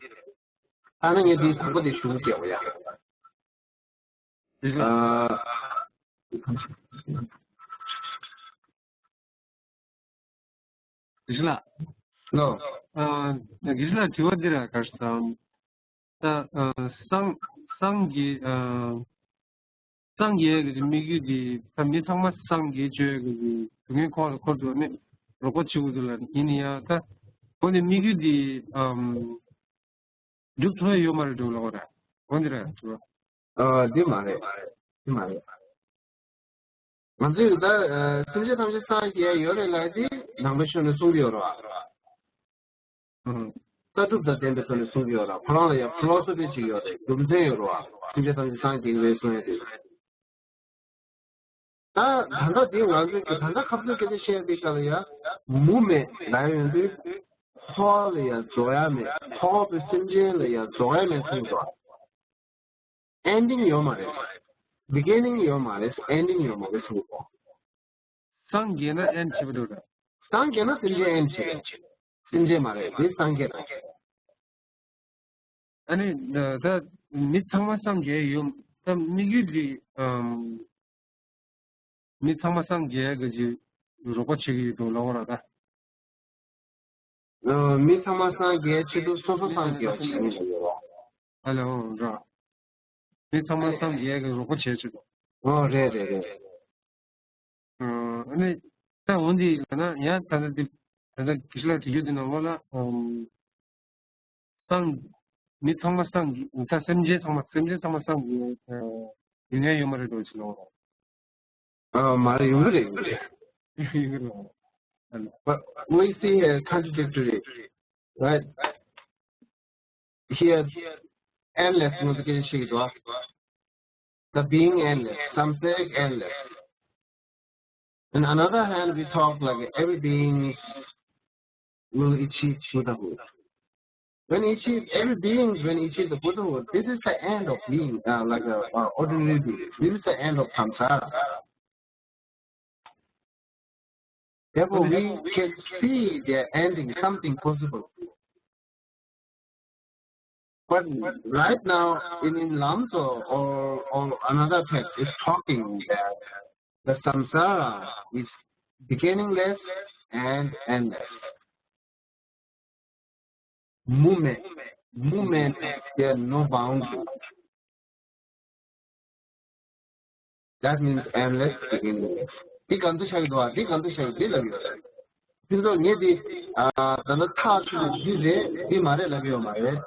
ཨ་ནི་ངས་འདི་དང་པོ་དེ་ཞུ་གི་བྱས་པ་ཡ། དེ་བཞིན། ཨ། དེ་བཞིན་ལ། ལོ། ཨ། དེ་བཞིན་ལ་དྲི་བ་འདི་ར་གར་སམ། ད་ཨ་སངས་སངས་རྒྱས་ཨ་སངས་རྒྱས་ཀྱི་དམིགས་ཡུལ་འདི་ད་མི་ཚང་མ་སངས་རྒྱས་བཅོས་ཀྱི་དུས་ངན་ཁོག་ལ་འཁོར་འདུག་ནི་རོགས་པ་བྱེད་དགོས་འདུག་ལ། ཡིན་ན་ཡང་ད་ཁོ་ནི་དམིགས་ཡུལ་འདི་ཨམ། སྒྲུབ་ཐུབ་ཡ་ཡོད་མ་རེད་འགྲོ་ལོག་ར། འོ་འདི་ར་འགྲོ། ཨ་འདི་མ་རེད། འདི་མ་རེད། ང་ཚོས་ད་ཨ་སེམས་ཅན་ཐམས་ཅད་སངས་རྒྱས་ཡོད་རེད་ལབ་དེ་ནང་པའི་ཆོས་ནས་གསུང་གི་ཡོད་རེད་བ། ལྟ་གྲུབ་དང་ལྡན་པའི་ཐོག་ནས་གསུང་གི་ཡོད་རེད། ཁོ་རང་ལ་ཡང་ཕི་ལོ་སོ་ཕི་ཅིག་ཡོད་རེད། རྒྱུ་མཚན་ཡོད་རེད་བ། སེམས་ཅན་ཐམས་ཅད་སངས་རྒྱས་ཀྱི་རེད་གསུང་ཡ་དེ། ད་ད་ལྟ་འདི་ང་ཚོས་ཀྱི་ད་ལྟ་ཁ་ཚུལ་སྐད་ཆ་བཤད་པའི་སྐབས་ལ་ཡ། མུ་མེད་ལབ་ཡོང་དུས། འཁོར་ལ་ཡ་རྫོགས་ཡ་མེད། འཁོར་བའི་སེམས་ཅན་ལ་ཡ་རྫོགས་ཡ་མེད་གསུངས་སོ། ཨེན་ཌིང་ཡོད་མ་རེད། བི་གི་ནིང་ཡོད་མ་རེད། ཨེན་ཌིང་ཡོད་མ་རེད་གསུངས་སོ། སངས་རྒྱས་ན་ཨེན་ཌི་བྱེད་པ་འགྲོ་ར། སངས་རྒྱས་ན་སེམས་ཅན་ཨེན་ཌི་བྱེད། སེམས་ཅན་མ་རེད། དེ་སངས་རྒྱས་རེད། ཨ་ནི་ད་མི་ཚང་མ་སངས་རྒྱས་ཡོད། ད་དམིགས་ཡུལ་འདི་ཨམ། མི་ཚང་མ་སངས་རྒྱས་གི་ཅིག་རོགས་པ་བྱེད་ཀྱི་ཡོད་འགྲོ་ལབ་ར་ད། ཨ་མི་ཚང་མ་སངས་རྒྱས་ཆེད་དུ་སོ་སོ་སངས་རྒྱས་བྱེད་ཀྱི་ཡོད་ར། ཨ་ལེ་འོ་ར། མི་ཚང་མ་སངས་རྒྱས་ཀྱི་རོགས་པ་བྱེད་ཆེད་དུ། ཨོ་རེད་རེད་རེད། ཨ་ནི་ད་འོན་ཏེ་ལབ་ན་ཡང་ད་ལྟ་འདི་ད་ལྟ་དེ་ཤི་ལ་དེ་རྒྱུ་དེ་ནང་ལོགས་ལ་ཨམ། སངས། མི་ཚང་མ་སངས་རྒྱས། ད་སེམས་ཅན་ཚང་མ་སེམས་ཅན་ཚང་མ་སངས་རྒྱས་ཡོང་ཡ་ཡོད་མ་རེད་འགྲོ་ཆེ་ལོ། ཨ་མ་རེད། ཡོང་གི་རེད། ཡོང་གི་རེད། ཡོང་གི་རེད། But we see here contradictory, right? Here, endless ངོ་ཚ་སྐད་ཆ་ཞིག་འདུག་ཨ། The being endless, some say endless. In another hand, we talk like every being will achieve Buddhahood. When he achieve, every being, when he achieve the Buddhahood, this is the end of being, uh, like a, uh, ordinary being. This is the end of samsara. Therefore, we can see their ending, something possible. But right now, in, in Lamso or, or another text is talking that the samsara is beginningless and endless. མུ་མེད། མུ་མེད་ན། There are no boundaries. That means endless, beginningless. འདི་གང་དུ་ཆགས་འདུག་བ། འདི་གང་དུ་ཆགས་འདི་ལ་ཡོད་རེད། དེ་ཚོ་ངས་འདི་ཨ་ད་ལྟ་ཐག་ཆོད་འདི་རེད་འདི་མ་རེད་ལབ་ཡོད་མ་རེད།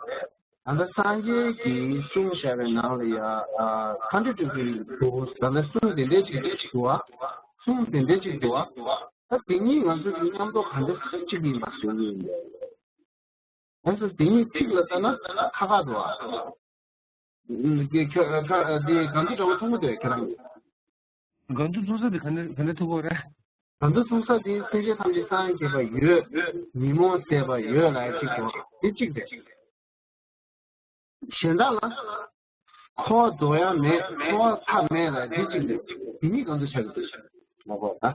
ད་ལྟ་སངས་རྒྱས་ཀྱིས་གསུངས་བཞག་པའི་ནང་ལ་ཡ་ཨ་ཁ་འདྲི་སྤྲོད་ཀྱི་འདུག་ད་ལྟ་གསུང་དེ་འདྲས་ཅིག་འདྲས་ཅིག་འདུག་བ། གསུང་དེ་འདྲས་ཅིག་འདུག་བ། ད་དེ་གཉིས་ང་ཚོ་གི་མཉམ་དུ་གང་འདྲ་ཟེར་གཅིག་ཡིན་པ་ཟེར་གྱི་ཡིན་པས། ང་ཚོ་དེ་གཉིས་ཐིག་ལ་ལྟ་ན་ཁ་ཁ་འདུག་བ། འདི་ཁྱོད་ཁ་འདི་གང་འདྲ་འདྲ་བོ་མཐོང་གི་འདུག་ཁྱེད་རང་གིས། གང་འདུག་ཚུགས་ས་དེ་ག་ནས་ག་ནས་ཐུག་གོ་རེད། གང་འདུག་ཚུགས་ས་དེ་སེམས་ཅན་ཐམས་ཅད་སངས་རྒྱས་པ་ཡོད། ཉོན་མོངས་ཟད་པ་ཡོད་ལབ་ཡ་གཅིག་འདུག་དེ་གཅིག་རེད། གཞན་དག་ལ། འཁོར་བ་རྫོགས་ཡ་མེད། འཁོར་བ་མཐའ་མེད་ལ་འདི་གཅིག་རེད། དེ་གཉིས་གང་དུ་ཆགས་ཀྱི་འདུག་མ་གོ་ད།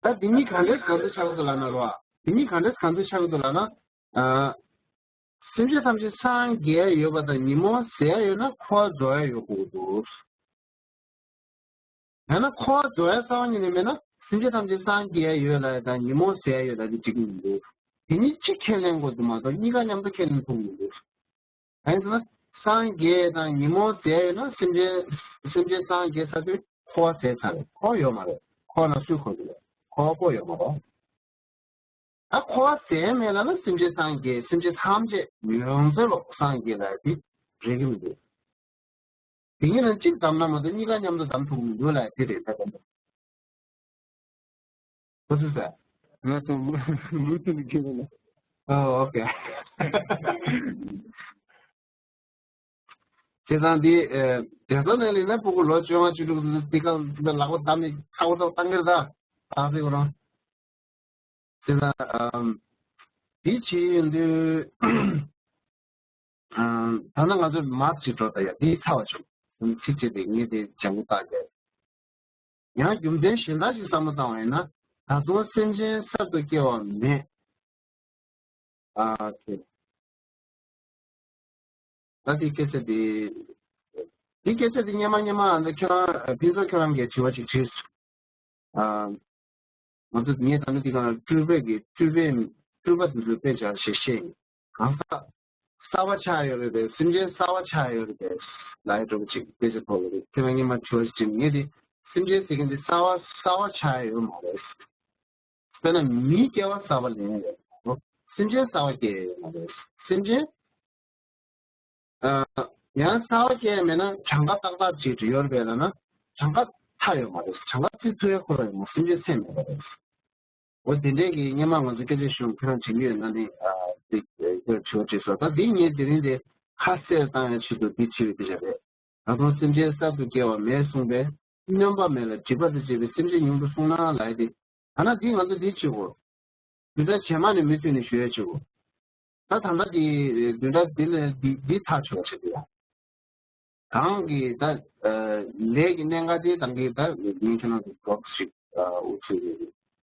ད་འདི་གཉིས་གང་འདྲས་གང་དུ་ཆགས་ཀྱི་འདུག་ལབ་ན་རོ། འདི་གཉིས་གང་འདྲས་གང་དུ་ཆགས་ཀྱི་འདུག་ལབ་ན། ཨ། སེམས་ཅན་ཐམས་ཅད་སངས་རྒྱས་ཡོད་པ་དང་ཉོན་མོངས་ཟད་ཡ་ཡོད་ན་འཁོར་བ་རྫོགས་ཡ་ཡོད་དགོས་ཀྱི་འདུག་ཡང་ན་འཁོར་བ་རྫོགས་ཡ་རྩ་བ་ཉིད་ནས་མེད་ན་སེམས་ཅན་ཐམས་ཅད་སངས་རྒྱས་ཡོད་ལ་དང་ཉོན་མོངས་ཟད་ཡོད་ལ་དེ་འགྲིག་གི་མི་འདུག་དེ་གཉིས་གཅིག་ཁས་ལེན་དགོས་འདུག་མ་གཏོགས་གཉིས་ཀ་མཉམ་དུ་ཁས་ལེན་ཐུབ་མི་འདུག་གང་ཡིན་ཟེར་ན་སངས་རྒྱས་དང་ཉོན་མོངས་ཟད་ཡོད་ན་སེམས་ཅན་སེམས་ཅན་སངས་རྒྱས་ཚར་དུས་འཁོར་བ་ཟད་ཚར་རེད། འཁོར་ཡོད་མ་རེད། འཁོར་ན་སུས་འཁོར་གི་རེད། འཁོར་བ་ཡོད་མ་རེད། ད་འཁོར་བ་ཟད་མེད་ལ་ན་སེམས་ཅན་སངས་རྒྱས་སེམས་ཅན་ཐམས་ཅད་ཡོངས་རྫོགས་ལ་སངས་རྒྱས་ལ་དེ་རེག་གི་མི་འདུག་དེ་གཉིས་ལ་གཅིག་བསྡམས་ན་མ་གཏོགས་གཉིས་ཀ་མཉམ་དུ་བསྡམ་ཐུབ་མི་འདུག་ལ་དེ་རེད་ད་ལྟ། ཁོ་ཚོ་ཟེར། ང་ཚོ་མུ་མུ་མཐུད་ནས་ཁྱེར་ལ། ཨོ་ཨོ་ཁེ། བྱས་ཙང་འདི་ཨེ་རྒྱལ་ས་ལས་ལས་ན་ཕྲུ་གུ་ལོ་བཅོ་ལྔ་བཅུ་དྲུག་འདི་ག་ལ་ལག་པ་བརྡབ་ནས་ཚ་བོ་ཚ་བོ་བཏང་གི་རེད་ད། ད་ཟེར་གོ་རང་། བྱས་ཙང་ཨམ་འདི་བྱེད་ཡོང་དུས་ཨམ་ད་ནི་ང་ཚོ་མར་ཅིག་འགྲོ་ད་ཡ་འདི་ཚ་བ་བྱུང་། ཚིག་བྱས་ཏེ་ངས་དེ་ལྗང་གུ་བཏགས་ཀྱི། ཡང་རྒྱུ་མཚན་གཞན་དག་ཞིག་བསམ་བློ་བཏང་བ་ཡིན་ན། ད་དུང་སེམས་ཅན་གསར་དུ་སྐྱེ་བ་མེད། ཨ་ཁེ། ད་དེ་སྐད་ཆ་དེ། དེ་སྐད་ཆ་དེ་སྙན་མ་སྙན་མ་འདི་ཁྱེད་རང་ཕུན་ཚོགས་ཁྱེད་རང་གིས་དྲི་བ་ཅིག་དྲིས་སོང་། ཨ། ང་ཚོ་ངས་ད་ནི་དེ་ག་སྤྲུལ་པའི་གི་སྤྲུལ་པའི་སྤྲུལ་པ་དེ་ཚོའི་དཔེ་ཆ་ཞིག་བཤད་ཡིན། གང་ཟག་གསར་པ་ཆགས་ཡོད་རེད་པས། སེམས་ཅན་གསར་པ་ཆགས་ཡོད་རེད་པས། ལ་ཡི་འགྲོ་བ་ཅིག་དཔེ་ཆ་ཐོག་ལ་རེད། ཁྱེད་རང་སྙན་མ་དྲི་བ་ཞིག་དྲིས་ངས་དེ་སེམས་ཅན་ཟེར་མཁན་དེ་གསར་པ་གསར་པ་ཆགས་ཡོད་མ་རེད། དཔེར་ན་མིའི་སྐྱེ་བ་གསར་པ་ལེན་ཡོད་མ་རེད། སེམས་ཅན་གསར་པ་སྐྱེ་ཡོད་མ་རེད། སེམས་ཅན། ཨ། ཡང་གསར་པ་སྐྱེ་ཡ་མེད་ན་གྱངས་ཁ་ཏག་ཏག་ཅིག་ཡོད་རེད་ལབ་ན་གྱངས་ཁ་མཐའ་ཡོད་མ་རེད། གྱངས་ཁ་བརྩི་ཐུབ་ཡ་ཁོ་རང་ཡོད་མ་རེད། སེམས་ཅན་ཚད་མེད་པ་རེད། འོ་དེ་འདྲས་ཀྱི་སྔོན་མ་ང་ཚོ་སྐད་ཆ་ཞུ་ཁྱེད་རང་དྲན་གྱི་ཡོད་ན་ནི་ཨ་ཏིག་ཁྱེད་དྲི་བ་དྲིས་སོང་། ད་འདི་ངས་དེ་རིང་དེ་ཁ་གསལ་བཏང་ཡ་ཆེད་དུ་འདི་བྲིས་པའི་དེ་འདྲ་རེད། ད་དུང་སེམས་ཅན་གསར་དུ་སྐྱེ་བ་མེད་གསུངས་པས། སྨྱོན་པ་མེད་ལ་སྒྲིབ་པ་དང་བཅས་པའི་སེམས་ཅན་ཉུང་དུ་སོང་ན་ལབ་ཡ་དེ། ཐ་ན་འདི་ང་ཚོ་འདི་བྱེད་དགོས། བདུན་ཕྲག་རྗེས་མ་ནས་མུ་མཐུད་ནས་ཞུ་ཡ་བྱེད་དགོས། ད་ད་ལྟ་འདི་བདུན་ཕྲག་འདི་ལ་འདི་འདི་ཐག་ཆོད་བྱེད་དགོས། གང་གི་ད་ལས་ཀྱི་གནད་འགག་དེ་དང་གི་ད་ངས་ཁྱེད་རང་ཚོ་གྲོགས་ཤིག་ཨུ་ཚུགས་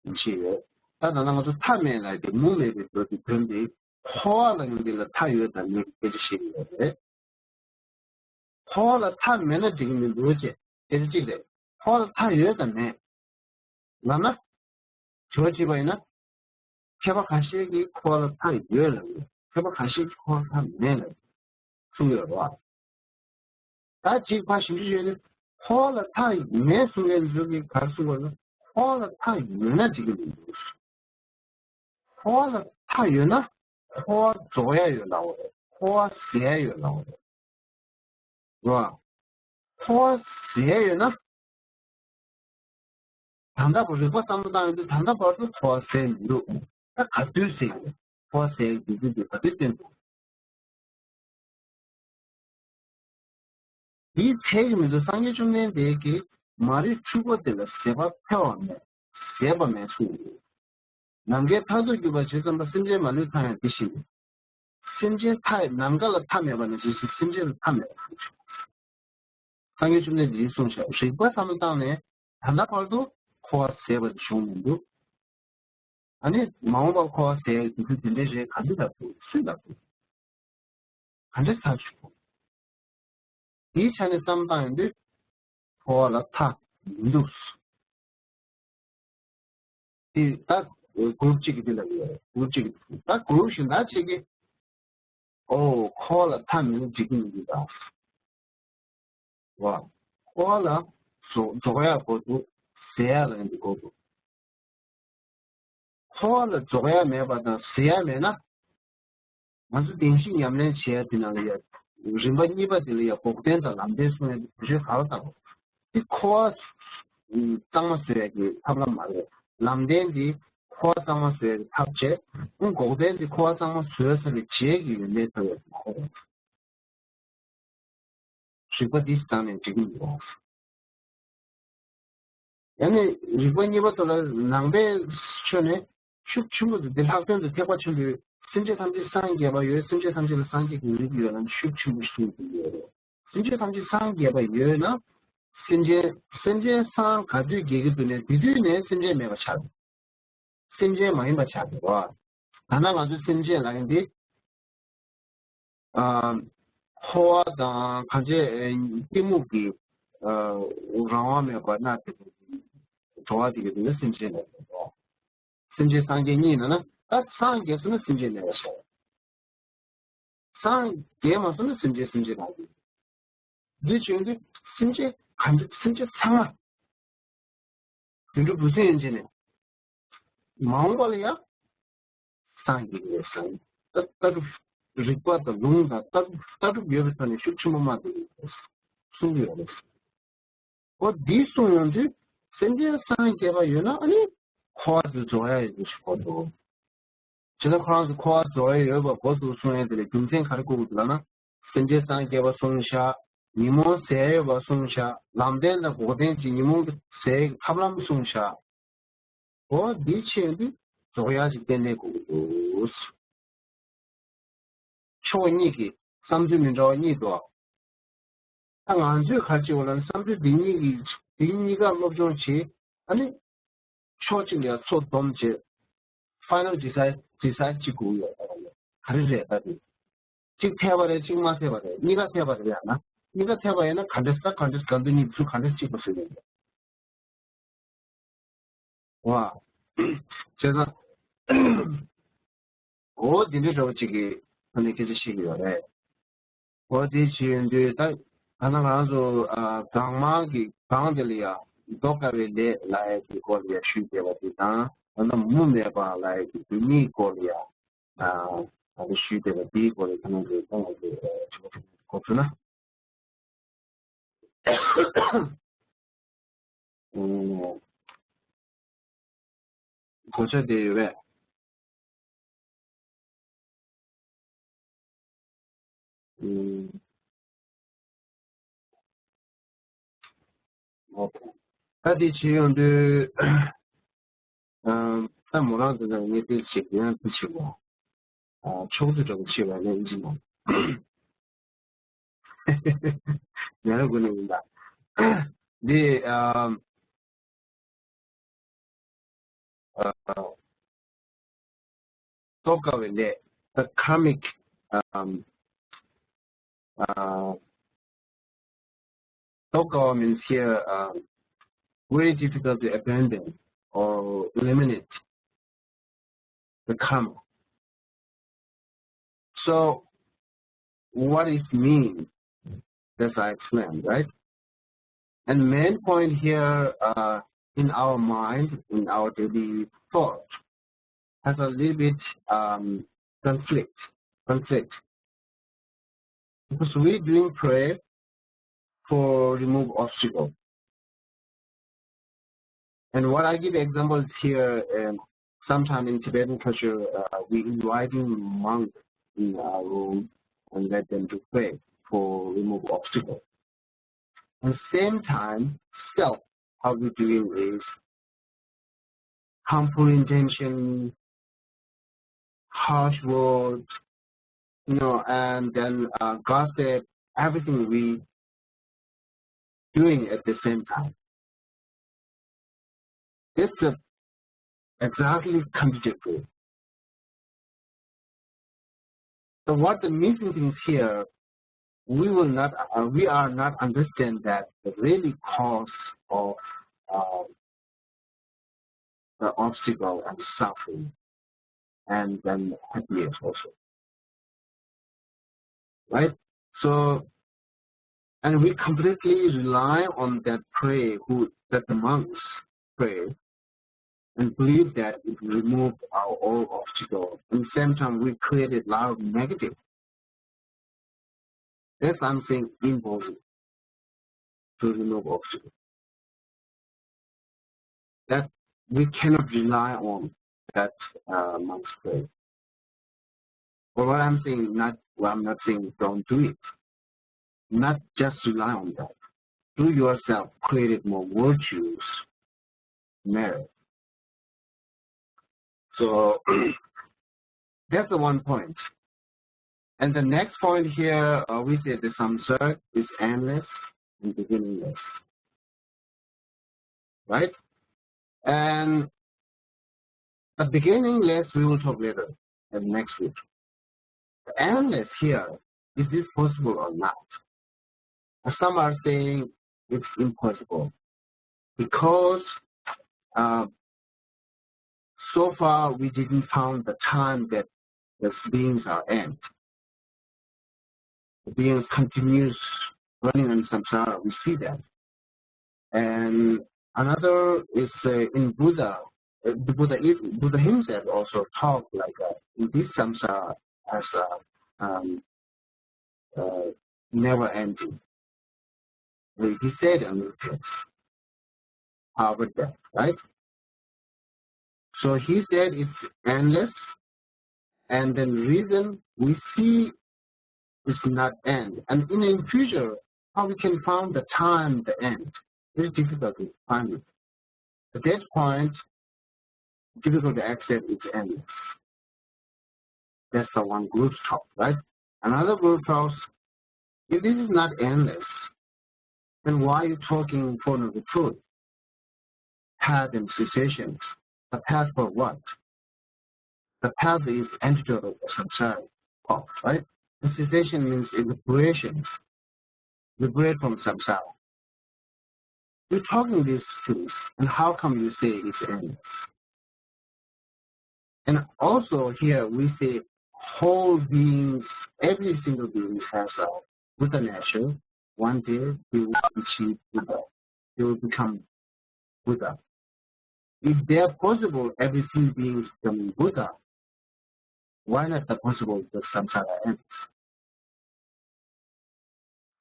ཡོད་ཤེས་ཡོད། ད་ད་ལྟ་ང་ཚོ་མཐའ་མེད་ལ་དེ་མུ་མེད་པའི་འགྲོ་དེ་དོན་དེ་འཁོར་བ་ལ་ཡོང་དེ་ལ་མཐའ་ཡོད་དང་མེད་ཀྱི་སྐད་ཆ་བཤད་ཀྱི་ཡོད་རེད། འཁོར་བ་ལ་མཐའ་མེད་ན་འགྲིག་གི་མི་འདུག་ཅེས་སྐད་ཆ་གཅིག་རེད། འཁོར་བ་ལ་མཐའ་ཡོད་དང་མེད། ལབ་ན། དྲི་བ་དྲིས་པ་ཡིན་ན། མཁས་པ་ཁ་ཤས་ཀྱིས་འཁོར་བ་ལ་མཐའ་ཡོད་ལབ་ཡོད། མཁས་པ་ཁ་ཤས་ཀྱིས་འཁོར་བ་ལ་མཐའ་མེད་ལབ་གསུང་གི་ཡོད་རེད་བ། ད་གཅིག་ཕར་ཞིབ་འཇུག་བྱས་ནས་འཁོར་བ་ལ་མཐའ་མེད་གསུང་མཁན་ཚོ་གིས་ག་རེ་གསུང་གི་ཡོད་ན། འཁོར་བ་ལ་མཐའ་ཡོད་ན་འགྲིག་གི་མི་འདུག་འཁོར་བ་ལ་མཐའ་ཡོད་ན་འཁོར་བ་རྫོགས་ཡ་ཡོད་ལབ་པ་རེད། འཁོར་བ་ཟད་ཡ་ཡོད་ལབ་པ་རེད། རེད་བ། འཁོར་བ་ཟད་ཡ་ཡོད་ན། ད་ལྟ་བར་རིག་པ་བསམ་བློ་བཏང་ཡོང་དུས་ད་ལྟ་བར་དུ་འཁོར་བ་ཟད་མི་འདུག་ད་ག་དུས་ཟད་ཡོད། འཁོར་བ་ཟད་ཡ་ཡོད་དུས་དེ་ག་དུས་སྟོན་ཐུབ། དེའི་ཚད་ཀྱི་མི་འདུག་སངས་རྒྱས་བཅོམ་ལྡན་འདས་ཀྱིས་མ་རིག་འཁྲུལ་པ་དེ་ལ་ཟད་པ་འཕེལ་བ་མེད། ཟད་པ་མེད་གསུངས་ཡོད། ནམ་མཁའི་མཐར་ཐུག་གྱུར་པ་ཇི་ཙམ་པ། སེམས་ཅན་མ་ལུས་ཐར་ཡང་དེ་བཞིན་ཏེ། སེམས་ཅན་མཐའ་ནམ་མཁའ་ལ་མཐའ་མེད་པ་ནང་བཞིན་སེམས་ཅན་ལ་མཐའ་མེད་པ་གསུངས་ཤིང་། སངས་རྒྱས་བཅོམ་ལྡན་འདས་ཀྱིས་གསུངས་ཤིང་། རིག་པ་བསམ་བློ་བཏང་ནས་ད་ལྟ་བར་དུ་འཁོར་བ་ཟད་པ་དེ་བྱུང་མི་འདུག་ཨ་ནི་མ་འོངས་པར་འཁོར་བ་ཟད་ཡག་དུས་ཚོད་དེ་འདྲའི་རེད། ག་འདྲ་ལབ་ཐུབ། སུས་ལབ་ཐུབ། ག་འདྲ་ཚར་ཆུག་དེའི་ཆ་ནས་བསམ་བཏང་ཡོང་དུས་འཁོར་བ་ལ་མཐའ་མི་འདུག་དེ་ད་གུ་རུབ་གཅིག་གིས་དེ་ལབ་ཡོད་རེད། གུ་རུབ་གཅིག་གིས་ད་གུ་རུབ་གཞན་དག་ཅིག་གིས་ཨོ་འཁོར་བ་ལ་མཐའ་མེད་ན་འགྲིག་གི་མི་འདུག་ད། བ། འཁོར་བ་ལ་རྫོགས་རྫོགས་ཡག་དགོས་འདུག་ཟད་ཡག་ལ་འདི་དགོས་འདུག་འཁོར་བ་ལ་རྫོགས་ཡག་མེད་པ་དང་ཟད་ཡག་མེད་ན། ང་ཚོ་བདེན་བཞི་ཉམས་ལེན་བྱེད་ཡག་དེ་ནང་ལ་ཡ། རིམ་པ་གཉིས་པ་དེ་ལ་ཡ་འགོག་བདེན་དང་ལམ་བདེན་གསུང་ཡག་དེ་བརྗོད་ག་ལ་བཏང་། དེ་འཁོར་བ་གཙང་མ་བཟོ་ཡག་གི་ཐབས་ལམ་མ་རེད། ལམ་བདེན་དེ་འཁོར་བ་གཙང་མ་བཟོ་ཡག་གི་ཐབས་བྱས། འགོག་བདེན་དེ་འཁོར་བ་གཙང་མ་བཟོས་ཚར་བའི་རྗེས་ཀྱི་ཡོན་ཏན་ཐོབ་ཡག་གི་འཁོར་བ། རིག་པ་འདི་སྟེང་ནས་འགྲིག་གི་མི་འདུག་ཡང་ན་རིག་པ་གཉིས་པ་ཐོག་ལ་ནང་པའི་ཕྱོགས་ནས་ཤུགས་ཆེན་པོ་འདུག་འདི་ལྷག་དོན་དུ་ཐེག་པ་ཆེན་པོའི་སེམས་ཅན་ཐམས་ཅད་སངས་རྒྱས་པ་ཡོད། སེམས་ཅན་ཐམས་ཅད་ལ་སངས་རྒྱས་ཀྱི་རིགས་ཡོད་ལབ་ཤུགས་ཆེན་པོ་ཞིག་འདུག་ཡོད་རེད། སེམས་ཅན་ཐམས་ཅད་སངས་རྒྱས་པ་ཡོད་ན། སེམས་ཅན་སེམས་ཅན་སངས་ག་དུས་རྒྱས་ཀྱི་འདུག་ནས་དེ་དུས་ནས་སེམས་ཅན་མེད་པ་ཆགས་འདུག་སེམས་ཅན་མ་ཡིན་པ་ཆགས་འདུག་བ། ད་ནང་ང་ཚོའི་སེམས་ཅན་ལབ་ཡག་འདི། ཨ། འཁོར་བ་དང་གང་བྱས་གཏི་མུག་གི་ཨ་རང་དབང་མེད་པར་མནར་ཏེ་འགྲོ་བ་དེ་གའི་དེ་ནི་སེམས་ཅན་ལ་འགྲོ། སེམས་ཅན་སངས་རྒྱས་གཉིས་ནང་ན་ད་སངས་རྒྱས་སོང་ན་སེམས་ཅན་མེད་པ་ཆགས། སངས་རྒྱས་མ་སོང་ན་སེམས་ཅན་སེམས་ཅན་རང་ཡིན། འདི་བྱུང་དུས་སེམས་ཅན་གང་སེམས་ཅན་ཚང་མ། དུད་འགྲོ་བུད་མེད་ཡན་ཆད་ནས། མ་འོངས་པ་ལ་ཡང་སངས་རྒྱས་ཀྱི་རེད་བསམ། ད་ལྟ་གྲུབ་རིག་པ་དང་ལུང་དང་ལྟ་ལྟ་གྲུབ་ཡོད་པའི་ཐོག་ནས་ཤུགས་ཆེན་པོ་མ་འདུག་གསུང་གི་ཡོད་རེད། འོ་འདི་གསུང་ཡོང་དུས་སེམས་ཅན་སངས་རྒྱས་པ་ཡོད་ན་ཨ་ནི་ འཁོར་བ་དེ་རྫོགས་ཡ་ཡོད་ཞུ་གོ་འདུག་བྱས་ན་ཁོ་རང་ཚོ་འཁོར་བ་རྫོགས་ཡ་ཡོད་པ་གོ་འདུག་གསུང་ཡ་དེ་ལ་རྒྱུ་མཚན་ག་རེ་བཀོད་འདུག་ལབ་ན། སེམས་ཅན་སངས་རྒྱས་པ་གསུངས་བཞག་ཉིན་མོ་ཟད་ཡོད་པ་གསུངས་བཞག་ལམ་བདེན་དང་འགོག་བདེན་གྱི་ཉིན་མོ་ཟད་ཐབས་ལམ་གསུངས་བཞག་འོ་འདི་ཕྱིན་དུས་རྫོགས་ཡ་ཞིག་གཏན་གཏན་དགོས་ཀྱི་འདུག་ཕྱོགས་གཉིས་ཀྱི་བསམ་ཚུལ་མི་འདྲ་བ་གཉིས་འདུག་ད་ང་ཚོས་ག་རེ་བྱེད་དགོས་ལབ་ན་བསམ་ཚུལ་འདི་གཉིས་ཀྱི་འདི་གཉིས་ཀ་སློབ་སྦྱོང་བྱེད། ཨ་ནི་ཕྱོགས་གཅིག་ལ་ཚོ་བསྡོམས་བྱེད། ཕའི་ནལ་ཌི་སའེ་ཌི་སའེ་ཌི་བྱེད་དགོས་ཡོད་ག་རེ་རེད་ད་དེ། གཅིག་འཐད་པ་རེད་གཅིག་མ་འཐད་པ་རེད་གཉིས་ཀ་འཐད་པ་རེད་ཡང་ན་གཉིས་ཀ་འཐད་པ་ཡིན་ན་ག་འདྲས་ད་ག་འདྲས་ག་འདུ་གཉིས་ཚུ་ག་འདྲས་གཅིག་པ་བཟོས་ཡོད་རེད། ཝ། བྱས་ཙང་། འོ་འདི་འདྲའི་འདྲ་བོ་གཅིག་གིས་ཨ་ནི་སྐད་ཆ་བཤད་ཀྱི་ཡོད་རེད། འོ་དེ་བྱེད་ཡོང་དུས་ད་ད་ནང་ང་ཚོ་གང་མང་གི་གང་དེ་ལ་ཡ་ལྡོག་དཀའ་བའི་ལས་ལ་ཡ་གི་སྐོར་ལ་ཡ་ཞུས་བསྡད་པ་དེ་དང་ད་ནང་མུ་མེད་པ་ལ་ཡ་གི་དེ་གཉིས་སྐོར་ལ་ཡ་ད་ལྟ་ཞུས་བསྡད་པ་དེའི་སྐོར་ལ་ཁྱེད་རང་ཚོས་ཁོང་ཚོས་དྲི་བ་དྲིས་ལན་གོ་ཐུབ་ན། གོ་ཆ་དེ་ཡོད་པས། ད་དེ་བྱེད་ཡོང་དུས། ད་མོ་རང་དེ་འདྲ་ངས་དེ་བྱེད་དེ་ཡང་དེ་བྱེད་དགོས། ཕྱོགས་བསྡུས་འདྲ་པོ་བྱེད་པ་ནས་ཡིན་གྱི་མ། ཉ་ར་དགོས་ནས་ཡིན་ད། འདི་ཨ། ལྡོག་དཀའ་བའི་ལས། The karmic, um, uh, ལྡོག་དཀའ་བ་means here, um, very difficult to abandon or eliminate the karma. So, what is mean? That's I explained, right? And main point here, uh, in our mind, in our daily thought, has a little bit, um, conflict, conflict. Because we doing prayer for remove obstacle. And what I give examples here, um, sometime in Tibetan culture, uh, we inviting monk in our room and let them to pray for remove obstacle. And same time, self, how we doing is harmful intention, harsh words, you know, and then uh, gossip, everything we doing at the same time. It's a exactly contradictory. So what the missing things here, we will not, uh, we are not understand that the really cause of uh, the obstacle and suffering and then happiness also. Right? So, and we completely rely on that prayer who, that the monks pray and believe that it removed our all obstacle. And same time, we created a lot of negative. That's something impossible to remove obstacle. That we cannot rely on that uh, monks pray. But what I'm saying, not, well, I'm not saying don't do it. Not just rely on that. Do yourself create more virtues, merit. So that's the one point. And the next point here, uh, we say the samsara is endless and beginningless. Right? And the beginningless, we will talk later and next week. The endless here, is this possible or not? Some are saying it's impossible because uh, so far we didn't found the time that the beings are end. The beings continues running in samsara. We see that. And another is uh, in Buddha. Uh, the Buddha, is, Buddha himself also talked like uh, in this samsara as a um, uh, never ending. He said a little bit. How about that, right? So he said it's endless, and then reason we see is not end. And in the future, how we can find the time, the end? Very difficult to find it. At that point, difficult to accept its end. That's the one group talk, right? Another group talks, if this is not endless, then why are you talking for the truth? Path and cessations. The path for what? The path is antidote of samsara, right? The cessation means liberation, liberate from samsara. You're talking these things, and how come you say it's endless? And also here we say whole beings, every single being has a Buddha nature. One day they will achieve Buddha. They will become Buddha. If they are possible, every single being become Buddha, why not the possible that samsara ends?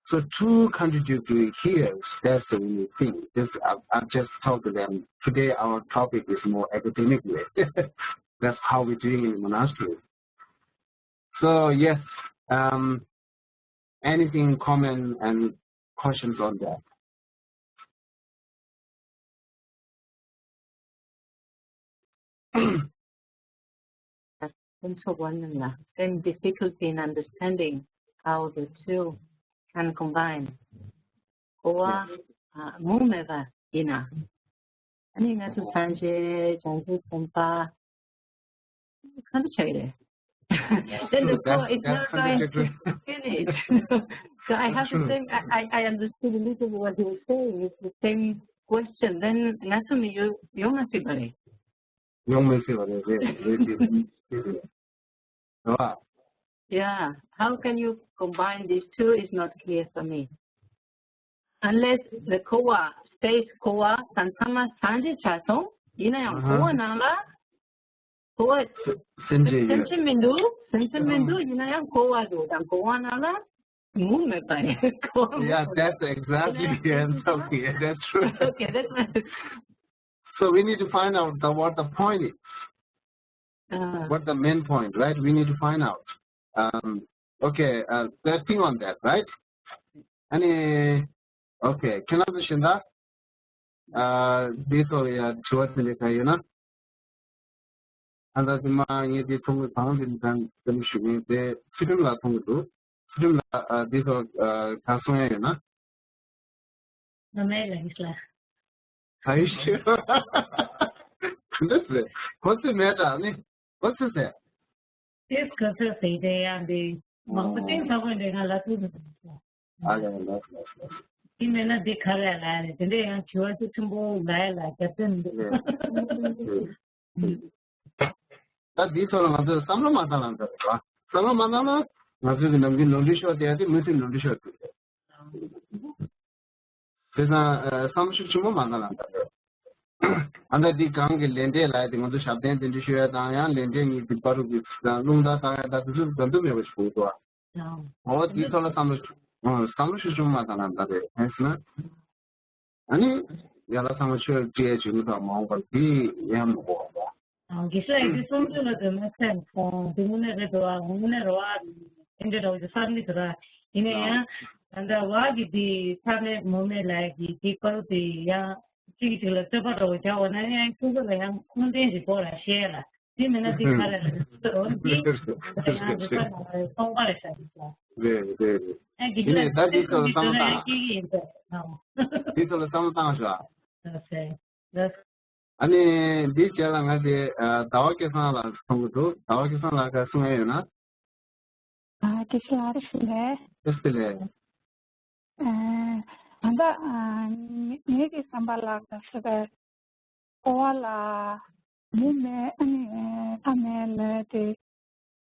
So two contradictory here, that's the only thing. This, I, I just talked to them. Today our topic is more academically. That's how we're doing in the monastery. So yes, um, anything, comment and questions on that? སེམས་ཚོར་བ་རྣམས་ལ། same difficulty in understanding how the two can combine. གོ་བ་མུ་མེད་པ་ཡིན་ན། ཨ་ནི་ང་ཚོ་སངས་རྒྱས་བྱང་ཆུབ་སེམས་དཔའ་གང་དུ་ཆགས་རེད། Then the True, core that's, is that's not going to contradictory. Finish. So I have the True. Same, I, I I understood a little bit what he was saying. It's the same question. Then ང་ཚོ་མི་ཡོང་ཡོང་མ་སྲིད་པ་རེད། ཡོང་མི་སྲིད་པ་རེད། རེད་རེད་རེད་རེད། རེད་བ། Yeah, how can you combine these two is not clear for me. Unless the core stays core, དང་ཚང་མ་སངས་རྒྱས་ཆགས་སོང་། ཡིན་ན་ཡང་ཨ་ཧ། ཀོ་བ་ནང་ལ་ཀོ་བ་སེམས་ཅན་ཡོད། སེམས་ཅན་མི་འདུག་སེམས་ཅན་མི་འདུག་ཡིན་ན་ཡང་ཀོ་བ་འདུག་དང་ཀོ་བ་ནང་ལ་མུ་མེད་པ་རེད། ཀོ་བ་མུ་Yeah, མེད་པ་that's རེད། Exactly the end of here. That's true. Okay, that's my So we need to find out the, what the point is. Uh, What the main point, right? We need to find out. Um, okay, uh, let's think on that, right? ཨ་ནི། Okay, ཁྱེད་རང་ཚོ་གཞན་དག་ཨ། འདི་ཚོ་ལ་ཡང་དྲི་བ་དེ་འདྲ་གང་ཡོད་ན། ཨ་ད་དེ་མ་ངས་དེ་མཐོང་གི་དང་དེ་དང་དེ་མི་ཞུ་མཁན་དེ་ཚུལ་ཁྲིམས་ལགས་མཐོང་གི་འདུག་ཚུལ་ཁྲིམས་ལགས་ཨ་འདི་ཚོ་ཨ་གང་གསུང་ཡ་ཡོད་ན། ང་མེད་ལ་ཡིས་ལ། ཨ་ཡི་ཤི། ག་འདྲ་ཟེར་ཁོ་ཚོས་མེད་དྲ་ནི་ཁོ་ཚོས་ཟེར། དེས་ག་ཚོད་ཟེར་དེ་ཡང་དེ་མང་པོ་ཨོ། གཏིང་ཟབ་པོ་འདྲེ་ང་ལ་ཐུག་ཨ་ལས་ལགས་ལགས་ལགས། དེ་མེད་ན་འདི་ག་རེ་ལ་རེད་དེ་འདྲས་ཡང་དྲི་བ་ཚོ་ཆེན་པོ་ལ་ཡ་ལ་རྒྱབ་རྟེན་འདུག་ལས། ད་འདིའི་ཐོག་ལ་ང་ཚོས་བསམ་བློ་མ་བཏང་ན་འདྲ་རེད་བ། བསམ་བློ་མ་བཏང་ན་ང་ཚོས་ཀྱི་ནམ་རྒྱུན་ནོར་འཁྲུལ་ཤོར་བསྡད་ཡ་དེ་མུ་མཐུད་ནོར་འཁྲུལ་ཤོར་དུས་རེད། དེ་སང་ཨ་བསམ་ཤུགས་ཆེན་པོ་མ་བཏང་ན་འདྲ་རེད། ཨ་ད་འདི་གང་གི་ལས་འབྲས་ལ་དེ་ང་ཚོ་ཞབས་བརྟན་དེ་འདྲ་ཞུ་ཡ་དང་ཡང་ལས་འབྲས་གཉིས་ཀྱི་བར་དུ་གི་རླུང་རྟ་བཏང་ཡ་ད་དེ་ཚོ་གང་དུ་མེད་པ་ཞིག་གོ་གི་འདུག་ཨ། འོ་དེའི་ཐོག་ལ་བསམ་བློ་ཨ་བསམ་བློ་ཤུགས་ཆེན་པོ་མ་བཏང་ན་འདྲ་རེད་ཧེ་སི་ན། ཨ་ནི་ཡ་ལ་ཚང་མ་ཆོས་བྲིས་བྱེད་མི་དང་མ་འོངས་པར་དེ་ཡང་མི་གོ་བ། དགེ་བཤེས་ཡིན་དུས་གསུང་ཆོས་ལ་དོན་མ་ཚད་ཁོང་དེ་དངོས་གནས་རེད་འདུག་ཨ། དངོས་གནས་རེད་བ། དེ་འདྲ་འདྲ་བོ་ཞིག་བསམ་གྱི་འདུག་ར། ཡིན་ན་ཡང་ད་ལྟ་བ་གི་དེ་ཚ་མེད་མུ་མེད་ལ་གི་དེ་པར་དེ་ཡང་གཅིག་གཅིག་ལ་རྩོད་པ་འདྲ་བོ་བྱ་བ་ན་ཡང་ཁྱོད་ཚོ་ལ་ཡང་ཁུངས་ལྡན་ཞིག་དགོས་ར་ཤེས་ལ། དེ་མིན་ན་དེ་ག་རེ་རེད་ཟེར་འོ་དེ་ཡང་རིག་པ་ནང་ལ་སྟོང་པ་རེད་ཤག་རེད་ཤག་རེད་རེད་རེད། ཨ་དགེ་ཡིན་ནའི་ད་འདི་ཚོ་ལ་བསམ་བློ་བཏང་། སྐྱེ་གི་ཡིན་ཟེར་ཨ། འདི་ཚོ་ལ་བསམ་བློ་བཏང་ཤག་ཨ་ནི་འདི་རྗེས་ལ་ང་དེ་ཟླ་བ་སྐལ་བཟང་ལགས་མཐོང་གི་འདུག་ཟླ་བ་སྐལ་བཟང་ལགས་ག་གསུང་ཡ་ཡོད་ན། ཨ་དགེ་བཤེས་ལགས་བཀྲ་ཤིས་བདེ་ལེགས། བཀྲ་ཤིས་བདེ་ལེགས། ཨ་ད་ཨ་ངེད་ཀྱི་བསམ་པ་ལ་ག་ཟེར་བའི་འཁོར་བ་ལ་མུ་མེད་ཨ་ནི་མཐའ་མེད་ལས་དེ་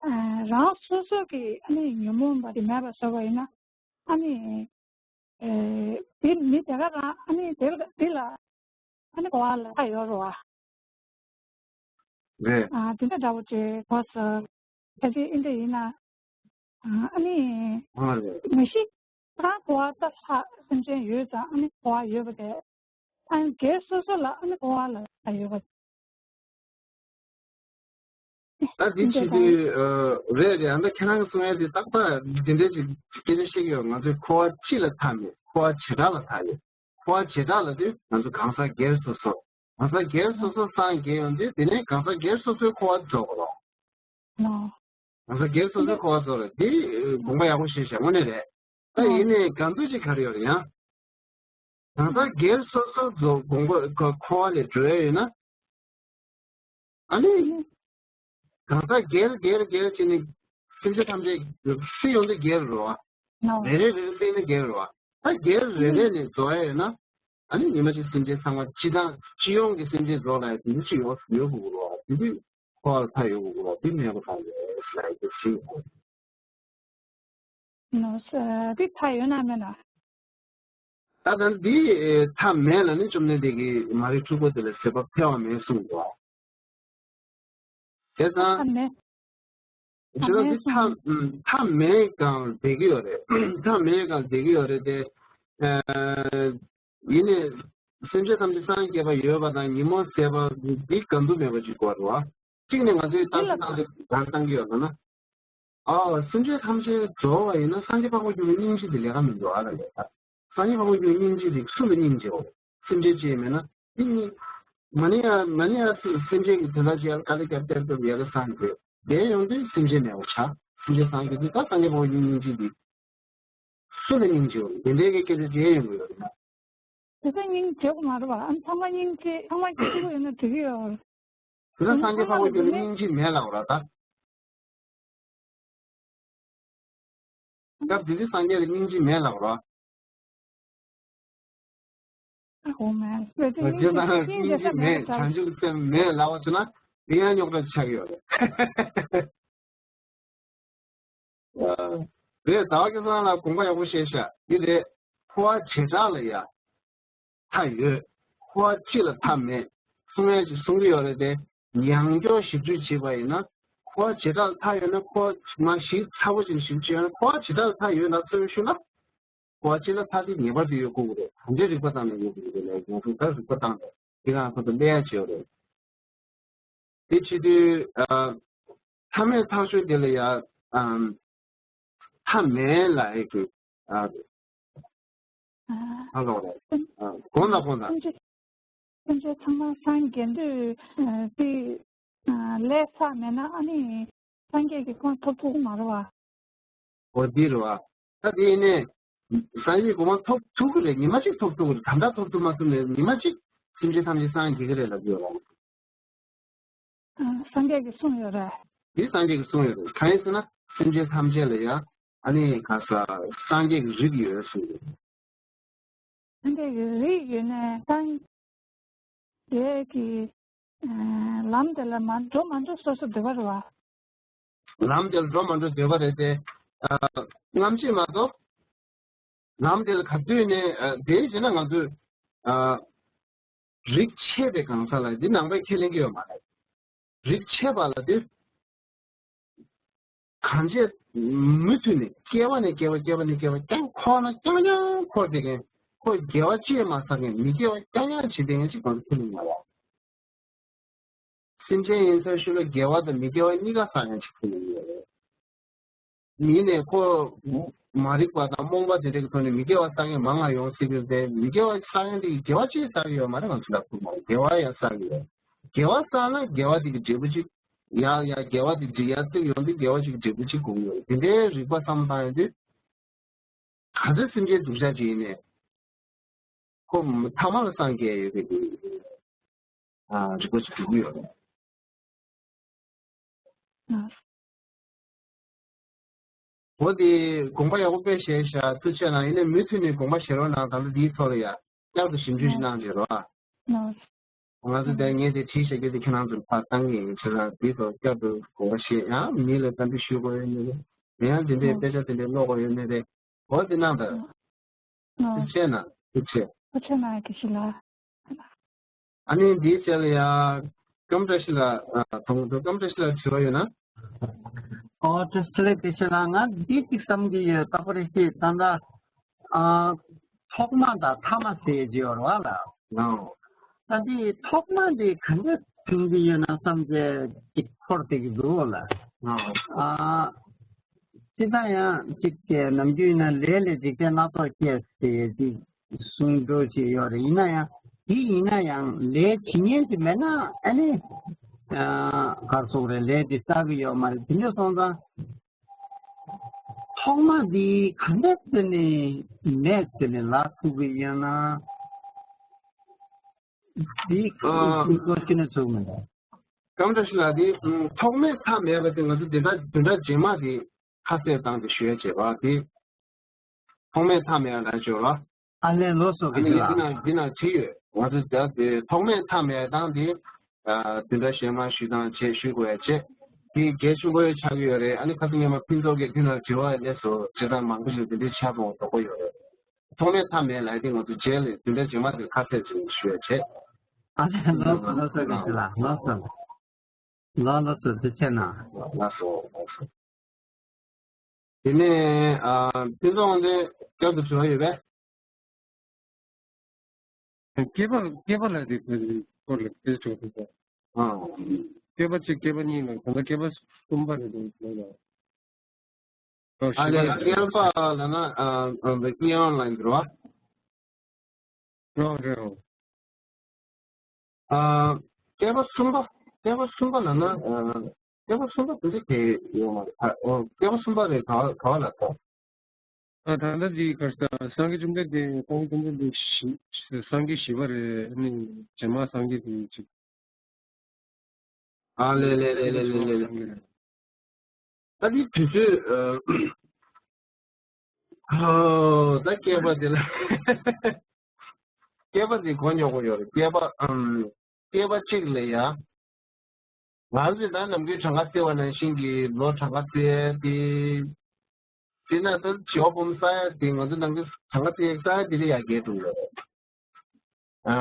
ཨ་རང་སོ་སོ་གི་ཨ་ནི་ཉོན་མོངས་པ་དེ་མེད་པ་བཟོ་བ་ཡིན་ན་ཨ་ནི་ཨེ་དེ་མི་དེ་ག་རང་ཨ་ནི་དེ་ལ་དེ་ལ་ཨ་ནི་འཁོར་བ་ལ་ཁ་ཡོད་རེད་བ། རེད། ཨ་དེ་འདྲ་འདྲ་བོ་ཅིག་གོ་སོང་། གལ་སྲིད་ཨིན་འདྲ་ཡིན་ན། ཨ་ནི། ཨ་རེད། མ་གཞི་རང་འཁོར་བ་ལྟ་ལྷག་སེམས་ཅན་ཡོད་ཙང་ཨ་ནི་འཁོར་བ་ཡོད་པ་དེ། ཨ་ནི་སྒེར་སོ་སོ་ལ་ཨ་ནི་འཁོར་བ་ལ་ཡོད་པ། ད་འདི་བྱེད་དུས་ཨ་རེད་རེད། ཨ་ནི་ཁྱེད་རང་གི་གསུང་ཡ་དེ་ཏག་ཏག་འདི་འདྲའི་ཅིག་སྐད་ཆ་བཤད་ཀྱི་ཡོད། ང་ཚོའི་འཁོར་བ་སྤྱི་ལ་མཐའ་མེད། འཁོར་བ་བྱེ་བྲག་ལ་མཐའ་ཡོད། འཁོར་བ་བྱེ་བྲག་ལ་དུས་ང་ཚོ་གང་ཟག་སྒེར་སོ་སོ། གང་ཟག་སྒེར་སོ་སོ་སངས་རྒྱས་ཡོང་དུས་དེ་ནས་གང་ཟག་སྒེར་སོ་སོའི་འཁོར་བ་རྫོགས་པ་རེད། ལོ། གང་ཟག་སྒེར་སོ་སོའི་འཁོར་བ་རྫོགས་རེད། འདི་དགོངས་པ་ཡག་པོ་བཞེས་བཞག་དངོས་གནས་རེད། ད་ཡིན་ནའི་གང་འདུག་ཅིག་ག་རེ་ཡོད་རེད་ཡང་། གང་ཟག་སྒེར་སོ་སོ་རྫོགས་དགོངས་པ་འཁོར་བ་ལས་གྲོལ་ཡོད་ན། ཨ་ནི། གང་ཟག་སྒེར་སྒེར་སྒེར་བྱས་ནས་སེམས་ཅན་ཐམས་ཅད་སུ་ཡོང་དུས་སྒེར་རེད་བ། རེ་རེ་རེ་རེ་བསྟན་ནས་སྒེར་རེད་བ། ད་སྒེར་རེ་རེ་ནས་རྫོགས་ཡ་ཡོད་ན། ཨ་ནི་ཉི་མ་གཅིག་སེམས་ཅན་ཚང་མ་སྤྱི་བཏང་སྤྱི་ཡོངས་ཀྱི་སེམས་ཅན་རྫོགས་ལ་ཡ་དེ་འདྲ་ཅིག་ཡོང་ཡོང་དགོས་རེད་བ། དེ་དུས་འཁོར་བ་ལ་མཐའ་ཡོང་དགོས་རེད་བ། དེ་མེད་པ་གང་རེད་ལབ་ཡ་དེ་ཞིག་ཡོད། ནོ་ས་འདི་མཐའ་ཡོད་ན་མེད་ན། ད་ལྟ་འདི་མཐའ་མེད་ལ་ནི་བཅོམ་ལྡན་འདས་ཀྱིས་མ་རིག་འཁྲུལ་པ་དེ་ལ་ཟད་པ་འཕེལ་བ་མེད་གསུངས་འདུག། བྱས་ཙང་མཐའ་མེད། བྱས་ཙང་འདི་མཐའ་མཐའ་མེད་གང་བསྡད་ཀྱི་ཡོད་རེད། མཐའ་མེད་གང་བསྡད་ཀྱི་ཡོད་རེད་དེ། ཡིན་ནའི་སེམས་ཅན་ཐམས་ཅད་སངས་རྒྱས་པ་ཡོད་པ་དང་ཉིན་མོ་ཟད་པ་འདི་གང་དུ་མེད་པ་ཅིག་དགོས་རེད་བ། གཅིག་ནས་ང་ཚོའི་ཏང་སྲིད་ཏང་སྲིད་ག་རེ་བཏང་གི་ཡོད་ལབ་ན། ཨ་སེམས་ཅན་ཐམས་ཅད་རྫོགས་པ་ཡིན་ན་སངས་རྒྱས་འཕགས་པ་མཆོག་གི་སྙིང་རྗེ་དེ་ལས་ཀ་མི་འདུག་ཨ་ལ་ལས་ད། སངས་རྒྱས་འཕགས་པ་མཆོག་གི་སྙིང་རྗེ་དེ་སུ་ལ་སྙིང་རྗེའོ། སེམས་ཅན་ཅིག་མེད་ན་དེ་གཉིས། མ་ནི་ཡ་མ་ནི་ཡ་སེམས་ཅན་གྱི་དོན་དག་ཅིག་ཡར་དཀའ་ལས་བརྒྱབ་བརྒྱབ་བརྒྱབ་ཡར་ལ་སངས་དགོས། དེ་ཡོང་དུས་སེམས་ཅན་མེད་པ་ཆགས། སེམས་ཅན་སངས་རྒྱས་དུས་ད་སངས་རྒྱས་འཕགས་པ་མཆོག་གི་སྙིང་རྗེ་དེ། སུ་ལ་སྙིང་རྗེའོ། དེ་འདྲའི་གི་སྐད་ཆ་ཅིག་ཡོང་གི་ཡོད་རེད་ན། དེ་ཚོ་སྙིང་རྗེ་པོ་མ་རེད་བ། ཨ་ཚང་མ་སྙིང་རྗེ་ཚང་མ་སྐྱིད་པོ་ཡོད་ན་འགྲིག་གི་ཡོད། དེ་ཚོ་སངས་རྒྱས་འཕགས་པ་མཆོག་ལ་སྙིང་རྗེ་མེད་ལབ་ར་ད། སྐབས་དེ་དུས་སངས་རྒྱས་ལ་སྙིང་རྗེ་མེད་ལབ་ར། ཨ་ཧོ་མེད། བྱས་ཙང་སྙིང་རྗེ་མེད། བྱང་ཆུབ་སེམས་མེད་ལབ་པ་ཚོ་ན་དེ་ཡང་རྙོག་དྲ་ཆགས་ཡོད་རེད། རེད། ཟླ་བ་སྐལ་བཟང་ལགས་དགོངས་པ་ཡག་པོ་བཞེས་ཤག་འདི་རེད། འཁོར་བ་བྱེ་བྲག་ལ་ཡ་མཐའ་ཡོད། འཁོར་བ་སྤྱི་ལ་མཐའ་མེད། གསུང་ཡ་ཅིག་གསུང་གི་ཡོད་རེད་དེ། ཡང་བསྐྱར་ཞིབ་འཇུག་བྱས་པ་ཡིན་ན། འཁོར་བ་བྱེ་བྲག་ལ་མཐའ་ཡོད་ན་འཁོར་བ་མ་ཞིབ་ཚགས་པོ་ཅིག་ཞིབ་འཇུག་ཡོད་ན་འཁོར་བ་བྱེ་བྲག་ལ་མཐའ་ཡོད་ན་ཚོད་ཞུ་ན། འཁོར་བ་སྤྱི་ལ་མཐའ་དེ་ངེས་པར་དུ་ཡོད་དགོས་ཀྱི་རེད། གང་འདྲའི་རིག་པ་བཏང་ནས་ཡོད་དགོས་ཀྱི་རེད་ལབ་ཡོང་དུས་ད་རིག་པ་བཏང་རེད། དེ་ག་ཁོ་ཚོ་ཀླད་ཡ་བྱས་ཡོད་རེད། དེ་བྱེད་དུས་ཨ་མཐའ་མེད་ཐག་ཆོད་དེ་ལ་ཡ་ཨམ་མཐའ་མེད་ལ་ཨེ་གི་ཨ་ཨ་ཧ་ལོ་རེད། ཨ་གོང་ལ་གོང་ལ། སེམས་ཅན་སེམས་ཅན་ཚང་མ་སངས་རྒྱས་དུས་ཨ་དེ་ཨ་ལས་བསགས་མེད་ན་ཨ་ནི་སངས་རྒྱས་ཀྱི་གོ་འཕང་ཐོབ་ཐུབ་ཀྱི་མ་རེད་བ། འོ་འདི་རེད་བ། ད་དེ་ཡིན་ནས་སངས་རྒྱས་གོ་འཕང་ཐོབ་ཐུབ་ཀྱི་རེད། ཉི་མ་གཅིག་ཐོབ་ཐུབ་ཀྱི་རེད། ད་ལྟ་ཐོབ་ཐུབ་མ་ཐུབ་ནས་ཉི་མ་གཅིག་སེམས་ཅན་ཐམས་ཅད་སངས་རྒྱས་ཀྱི་རེད་ལབ་ཀྱི་ཡོད་རེད། ཨ་སངས་རྒྱས་ཀྱིས་གསུངས་ཡོད་རེད། འདི་སངས་རྒྱས་ཀྱིས་གསུངས་ཡོད་རེད། གང་ཡིན་ཟེར་ན་སེམས་ཅན་ཐམས་ཅད་ལ་ཡང་ཨ་ནི་ག་ས་སངས་རྒྱས་ཀྱི་རིགས་ཡོད་གསུངས་ཡོད། སངས་རྒྱས་ཀྱི་རིགས་ཡོད་ནས་སངས་རྒྱས་ཀྱི་ཨ་ལམ་དེ་ལ་མ་འགྲོ་མ་འགྲོ་སོ་སོ་འདོད་པ་རེད་བ། ལམ་དེ་ལ་འགྲོ་མ་འགྲོ་འདོད་པ་རེད་དེ། ཨ་རྔམ་བརྗིད་མ་གཏོགས། ལམ་དེ་ལ་ག་དུས་ནས་ཨ་དེ་བྱས་ན་ང་ཚོས་ཨ་རིགས་ཆད་པའི་གང་ཟག་ལ་འདི་ནང་པའི་ཁས་ལེན་གྱི་ཡོད་མ་རེད། རིགས་ཆད་པ་ལ་དེ་གང་བྱས་མུ་མཐུད་ནས་སྐྱེ་བ་ནས་སྐྱེ་བ་སྐྱེ་བ་ནས་སྐྱེ་བ་རྐྱང་འཁོར་ན་རྐྱང་རྐྱང་འཁོར་བསྡད་མཁན། ཁོ་དགེ་བ་ཅི་ཡང་མ་བསགས་མཁན། མི་དགེ་བ་རྐྱང་རྐྱང་བྱེད་བསྡད་མཁན་ཅིག་ང་ཚོ་ཁས་ལེན་ཡོད་རེད། སེམས་ཅན་ཡིན་ཚར་ཤུལ་ལ་དགེ་བ་དང་མི་དགེ་བ་གཉིས་ཀ་བསགས་མཁན་ཅིག་ཁས་ལེན་ཡོད་རེད། ཡིན་ནས་ཁོ་མ་རིག་པ་དང་རྨོངས་པ་དེ་འདྲ་གི་ཐོག་ནས་མི་དགེ་བ་བསགས་མཁན་མང་ང་ཡོང་སྲིད་ཀྱི་རེད། མི་དགེ་བ་བསགས་མཁན་དེ་གི་དགེ་བ་ཅི་བསགས་ཀྱི་ཡོད་མ་རེད། ང་ཚོ་ལ་ཁུར་མ་དགེ་བ་ཡང་བསགས་ཀྱི་ཡོད། དགེ་བ་བསགས་ན་དགེ་བ་དེ་གི་འབྲས་བུ་ཅིག་ཡང་ཡང་དགེ་བ་དེ་འགྲིག་ཡར་སྟེགས་ཡོང་དུས་དགེ་བ་ཅིག་འབྲས་བུ་ཅིག་དགོས་ཀྱི་ཡོད་རེད། དེ་འདྲའི་རིག་པ་བསམ་བློ་བཏང་ཡོང་དུས། ག་ཚོད་སེམས་ཅན་སྡུག་ཅག་ཅིག་ཡིན་ནའི། ཁོ་མཐའ་མ་ལ་སངས་རྒྱས་ཡོད་པའི་གི་ཨ་རིག་པ་ཅིག་འགྲོ་གི་ཡོད་རེད། ཨ། འོ་དེ་དགོངས་པ་ཡག་པོ་དཔེ་བཞེས་ཤག་ཐུགས་རྗེ་གནང་། ཡིན་ནའི་མུ་མཐུད་ནས་དགོངས་པ་བཞེས་རོགས་གནང་། ད་ལྟ་འདིའི་ཐོག་ལ་ཡ་བསྐྱར་དུ་ཞིབ་འཇུག་ཞིག་གནང་བྱས་རོགས་ཨ། ང་ཚོ་དེ་ངས་དེ་བྲིས་བཞག་རྒྱུ་དེ་ཁྱེད་རང་ཚོར་ཕར་བཏང་གི་ཡིན། ཁྱེད་རང་དེའི་ཐོག་བསྐྱར་དུ་དགོངས་པ་བཞེས། ཡང་མི་ལ་བཀའ་འདྲི་ཞུ་དགོས་ཡོད་མེད་རེད། ཡང་དེ་འདྲའི་དཔེ་ཆ་དེ་འདྲའི་ཀློག་དགོས་ཡོད་མེད་རེད། འོ་དེ་གནང་དང་། ཨ། ཐུགས་རྗེ་གནང་། ཐུགས་རྗེ། ཐུགས་རྗེ་གནང་། དགེ་བཤེས་ལགས། ཨ་ནི་འདིའི་རྗེས་ལ་ཡང་སྐྱབས་མགོན་བཀྲ་ཤིས་ལགས། ཨ། དང་པོ་སྐྱབས་མགོན་བཀྲ་ཤིས་ལགས་དྲི་བ་ཡོད་ན། ཨོ་བཀྲ་ཤིས་བདེ་ལེགས། དགེ་བཤེས་ལགས། ང་འདི་གཅིག་བསམ་གྱི་ཡོད། རྟག་པར་ཤེས་ད་ལྟ་ཨ་ཐོག་མ་དང་ཐ་མ་ཟེར་གྱི་ཡོད་རེད་བ་ལགས། ཨོ། ད་འདི་ཐོག་མ་འདི་ག་འདྲ། མཐུན་གྱི་ཡོད་ན་བསམ་བྱས་ཅིག་འཁོར་བསྡད་ཀྱི་འདུག་ལ། ཨ། སྤྱིར་བཏང་ཡང་ཅིག་ནམ་རྒྱུན་ཡིན་ན་ལས་ལས་འཇིག་རྟེན་སྣ་ཚོགས་སྐྱེས་ཏེ་ཅིག་གསུང་འདྲ་ཅིག་ཡོད་རེད། ཡིན་ན་ཡང་དེ་ཡིན་ན་ཡང་ལས་བྱེད་མཁན་ཅིག་མེད་ན་ཨ་ནི་ག་རེ་ཟེར་དགོས་རེད། ལས་དེ་བསགས་ཀྱི་ཡོད་མ་རེད། དེ་འདྲ་སོང་ཙང་ཐོག་མ་དེ་ག་འདྲ་བྱས་ནས་མེད་ཟེར་ནས་ལབ་ཐུབ་ཀྱི་ཡོད་ན། འདི་ཨ། ཁོ་ཤི་ན་ཚུགས་མི་འདུག་སྐམ་བཀྲ་ཤིས་ལགས། འདི་ཐོག་མེད་མཐའ་མེད་པ་དེ་ང་ཚོ་འདི་འདྲ་འདི་འདྲ་རྗེས་མ་དེ་ཁ་གསལ་བཏང་སྟེ་ཞུ་ཡ་བྱེད་པ་དེ། ཐོག་མེད་མཐའ་མེད་ལ་བརྗོད་ལ། ཨ་ལས་ལོ་སོགས་ཨ་ཀྱི་ནི་འདི་ལ། འདི་ན་འདི་ན་བྲིས་ཡོད། ང་ཚོ་ད་དེ་ཐོག་མེད་མཐའ་མེད་དང་དེ། ཨ། འདི་འདྲ་གཞན་མ་ཞུ་དང་བྱེད་ཞུ་དགོས་ཡ་བྱེད། དེ་གལ་ཆེན་པོ་ཡོད་ཆགས་ཀྱི་ཡོད་རེད། ཨ་ནི་ཁ་སང་སྔོན་མ་ཕུན་ཚོགས་ཀྱིས་འདི་ན་དྲི་བ་སླེབས་སོང་། བྱེད་སྟངས་མང་པོ་ཞིག་འདི་འདྲའི་ཆགས་སོང་དོགས་པ་ཡོད་རེད། ཐོག་མེད་མཐའ་མེད་ལ་དེ་ང་ཚོ་རྗེས་ལ་འདི་འདྲ་རྗེས་མ་དེ་ཁ་གསལ་ཅིག་ཞུ་ཡ་བྱེད། ཨ་ལས་ལོ་སོགས་ལོ་སོགས་ཀྱི་ལ་ལོ་སོགས། ལགས་ལགས་སོ། ཐུགས་རྗེ་གནང་། ལགས་སོ་ལགས་སོ། དེ་ནས་ཨ། ཕུན་ཚོགས་དབང་ཕྱུག་བསྐྱར་དུ་དྲི་བ་ཡོད་པས། བསྐལ་པ་བསྐལ་པ་ལ་དེ་སྐོར་ལ་དེ་ཆོག་ཐུབ་པ། ཨ། བསྐལ་པ་གཅིག་བསྐལ་པ་གཉིས་ལ་ད་ལྟ་བསྐལ་པ་གསུམ་པ་རེད་འདུག་ལ། ཨ་ལས་བསྐལ་པ་ལ་ན་ཨ་ཨ་ཨི་ཨོན་ལ་ཡིན་འགྲོ་བ། རོ་རེད་རོ། ཨ། བསྐལ་པ་གསུམ་པ། བསྐལ་པ་གསུམ་པ་ལ་ན། ཨ། བསྐལ་པ་གསུམ་པ་དེ་འདྲ་དེ་ཡོད་མ་རེད། ཨ། ཨོ། བསྐལ་པ་གསུམ་པ་རེད། ག་ག་བ་ལ་ཐོག་ཨ། ད་ལྟ་འདི་ག་རེ་ཟེར། སངས་རྒྱས་བཅོམ་ལྡན་འདས། སངས་རྒྱས་བཅོམ་ལྡན་འདས་བཞི། སངས་རྒྱས་བཞི་པ་རེད། ཨ་ནི་རྗེས་མ་སངས་རྒྱས་དེ་ཅིག་ཨ་ལས་ལས་ལས་ལས་ལས་ལས་ལས། ད་འདི་དུས་ཚོད་ཨ། ཨོ། ད་བསྐལ་པ་འདི་ལ། བསྐལ་པ་འདི་གོ་མྱོང་གི་ཡོད་རེད། བསྐལ་པ་ཨམ། བསྐལ་པ་གཅིག་ལ་ཡ། ང་ཚོས་ད་ནམ་རྒྱུན་གྲངས་ཀ་བརྩི་བ་ནང་བཞིན་གྱི་ལོ་གྲངས་ཀ་བརྩི་ཡ་དེ། དེ་ན་ད་བྱེ་བ་ཕོ་མོ་བསགས་ཡ་དེ་ང་ཚོ་ནམ་རྒྱུན་གྲངས་ཀ་བརྩི་ཡ་བསགས་ཡ་དེ་ལ་ཡ་རྒྱས་འགྲོ་གི་ཡོད་རེད། ཨ།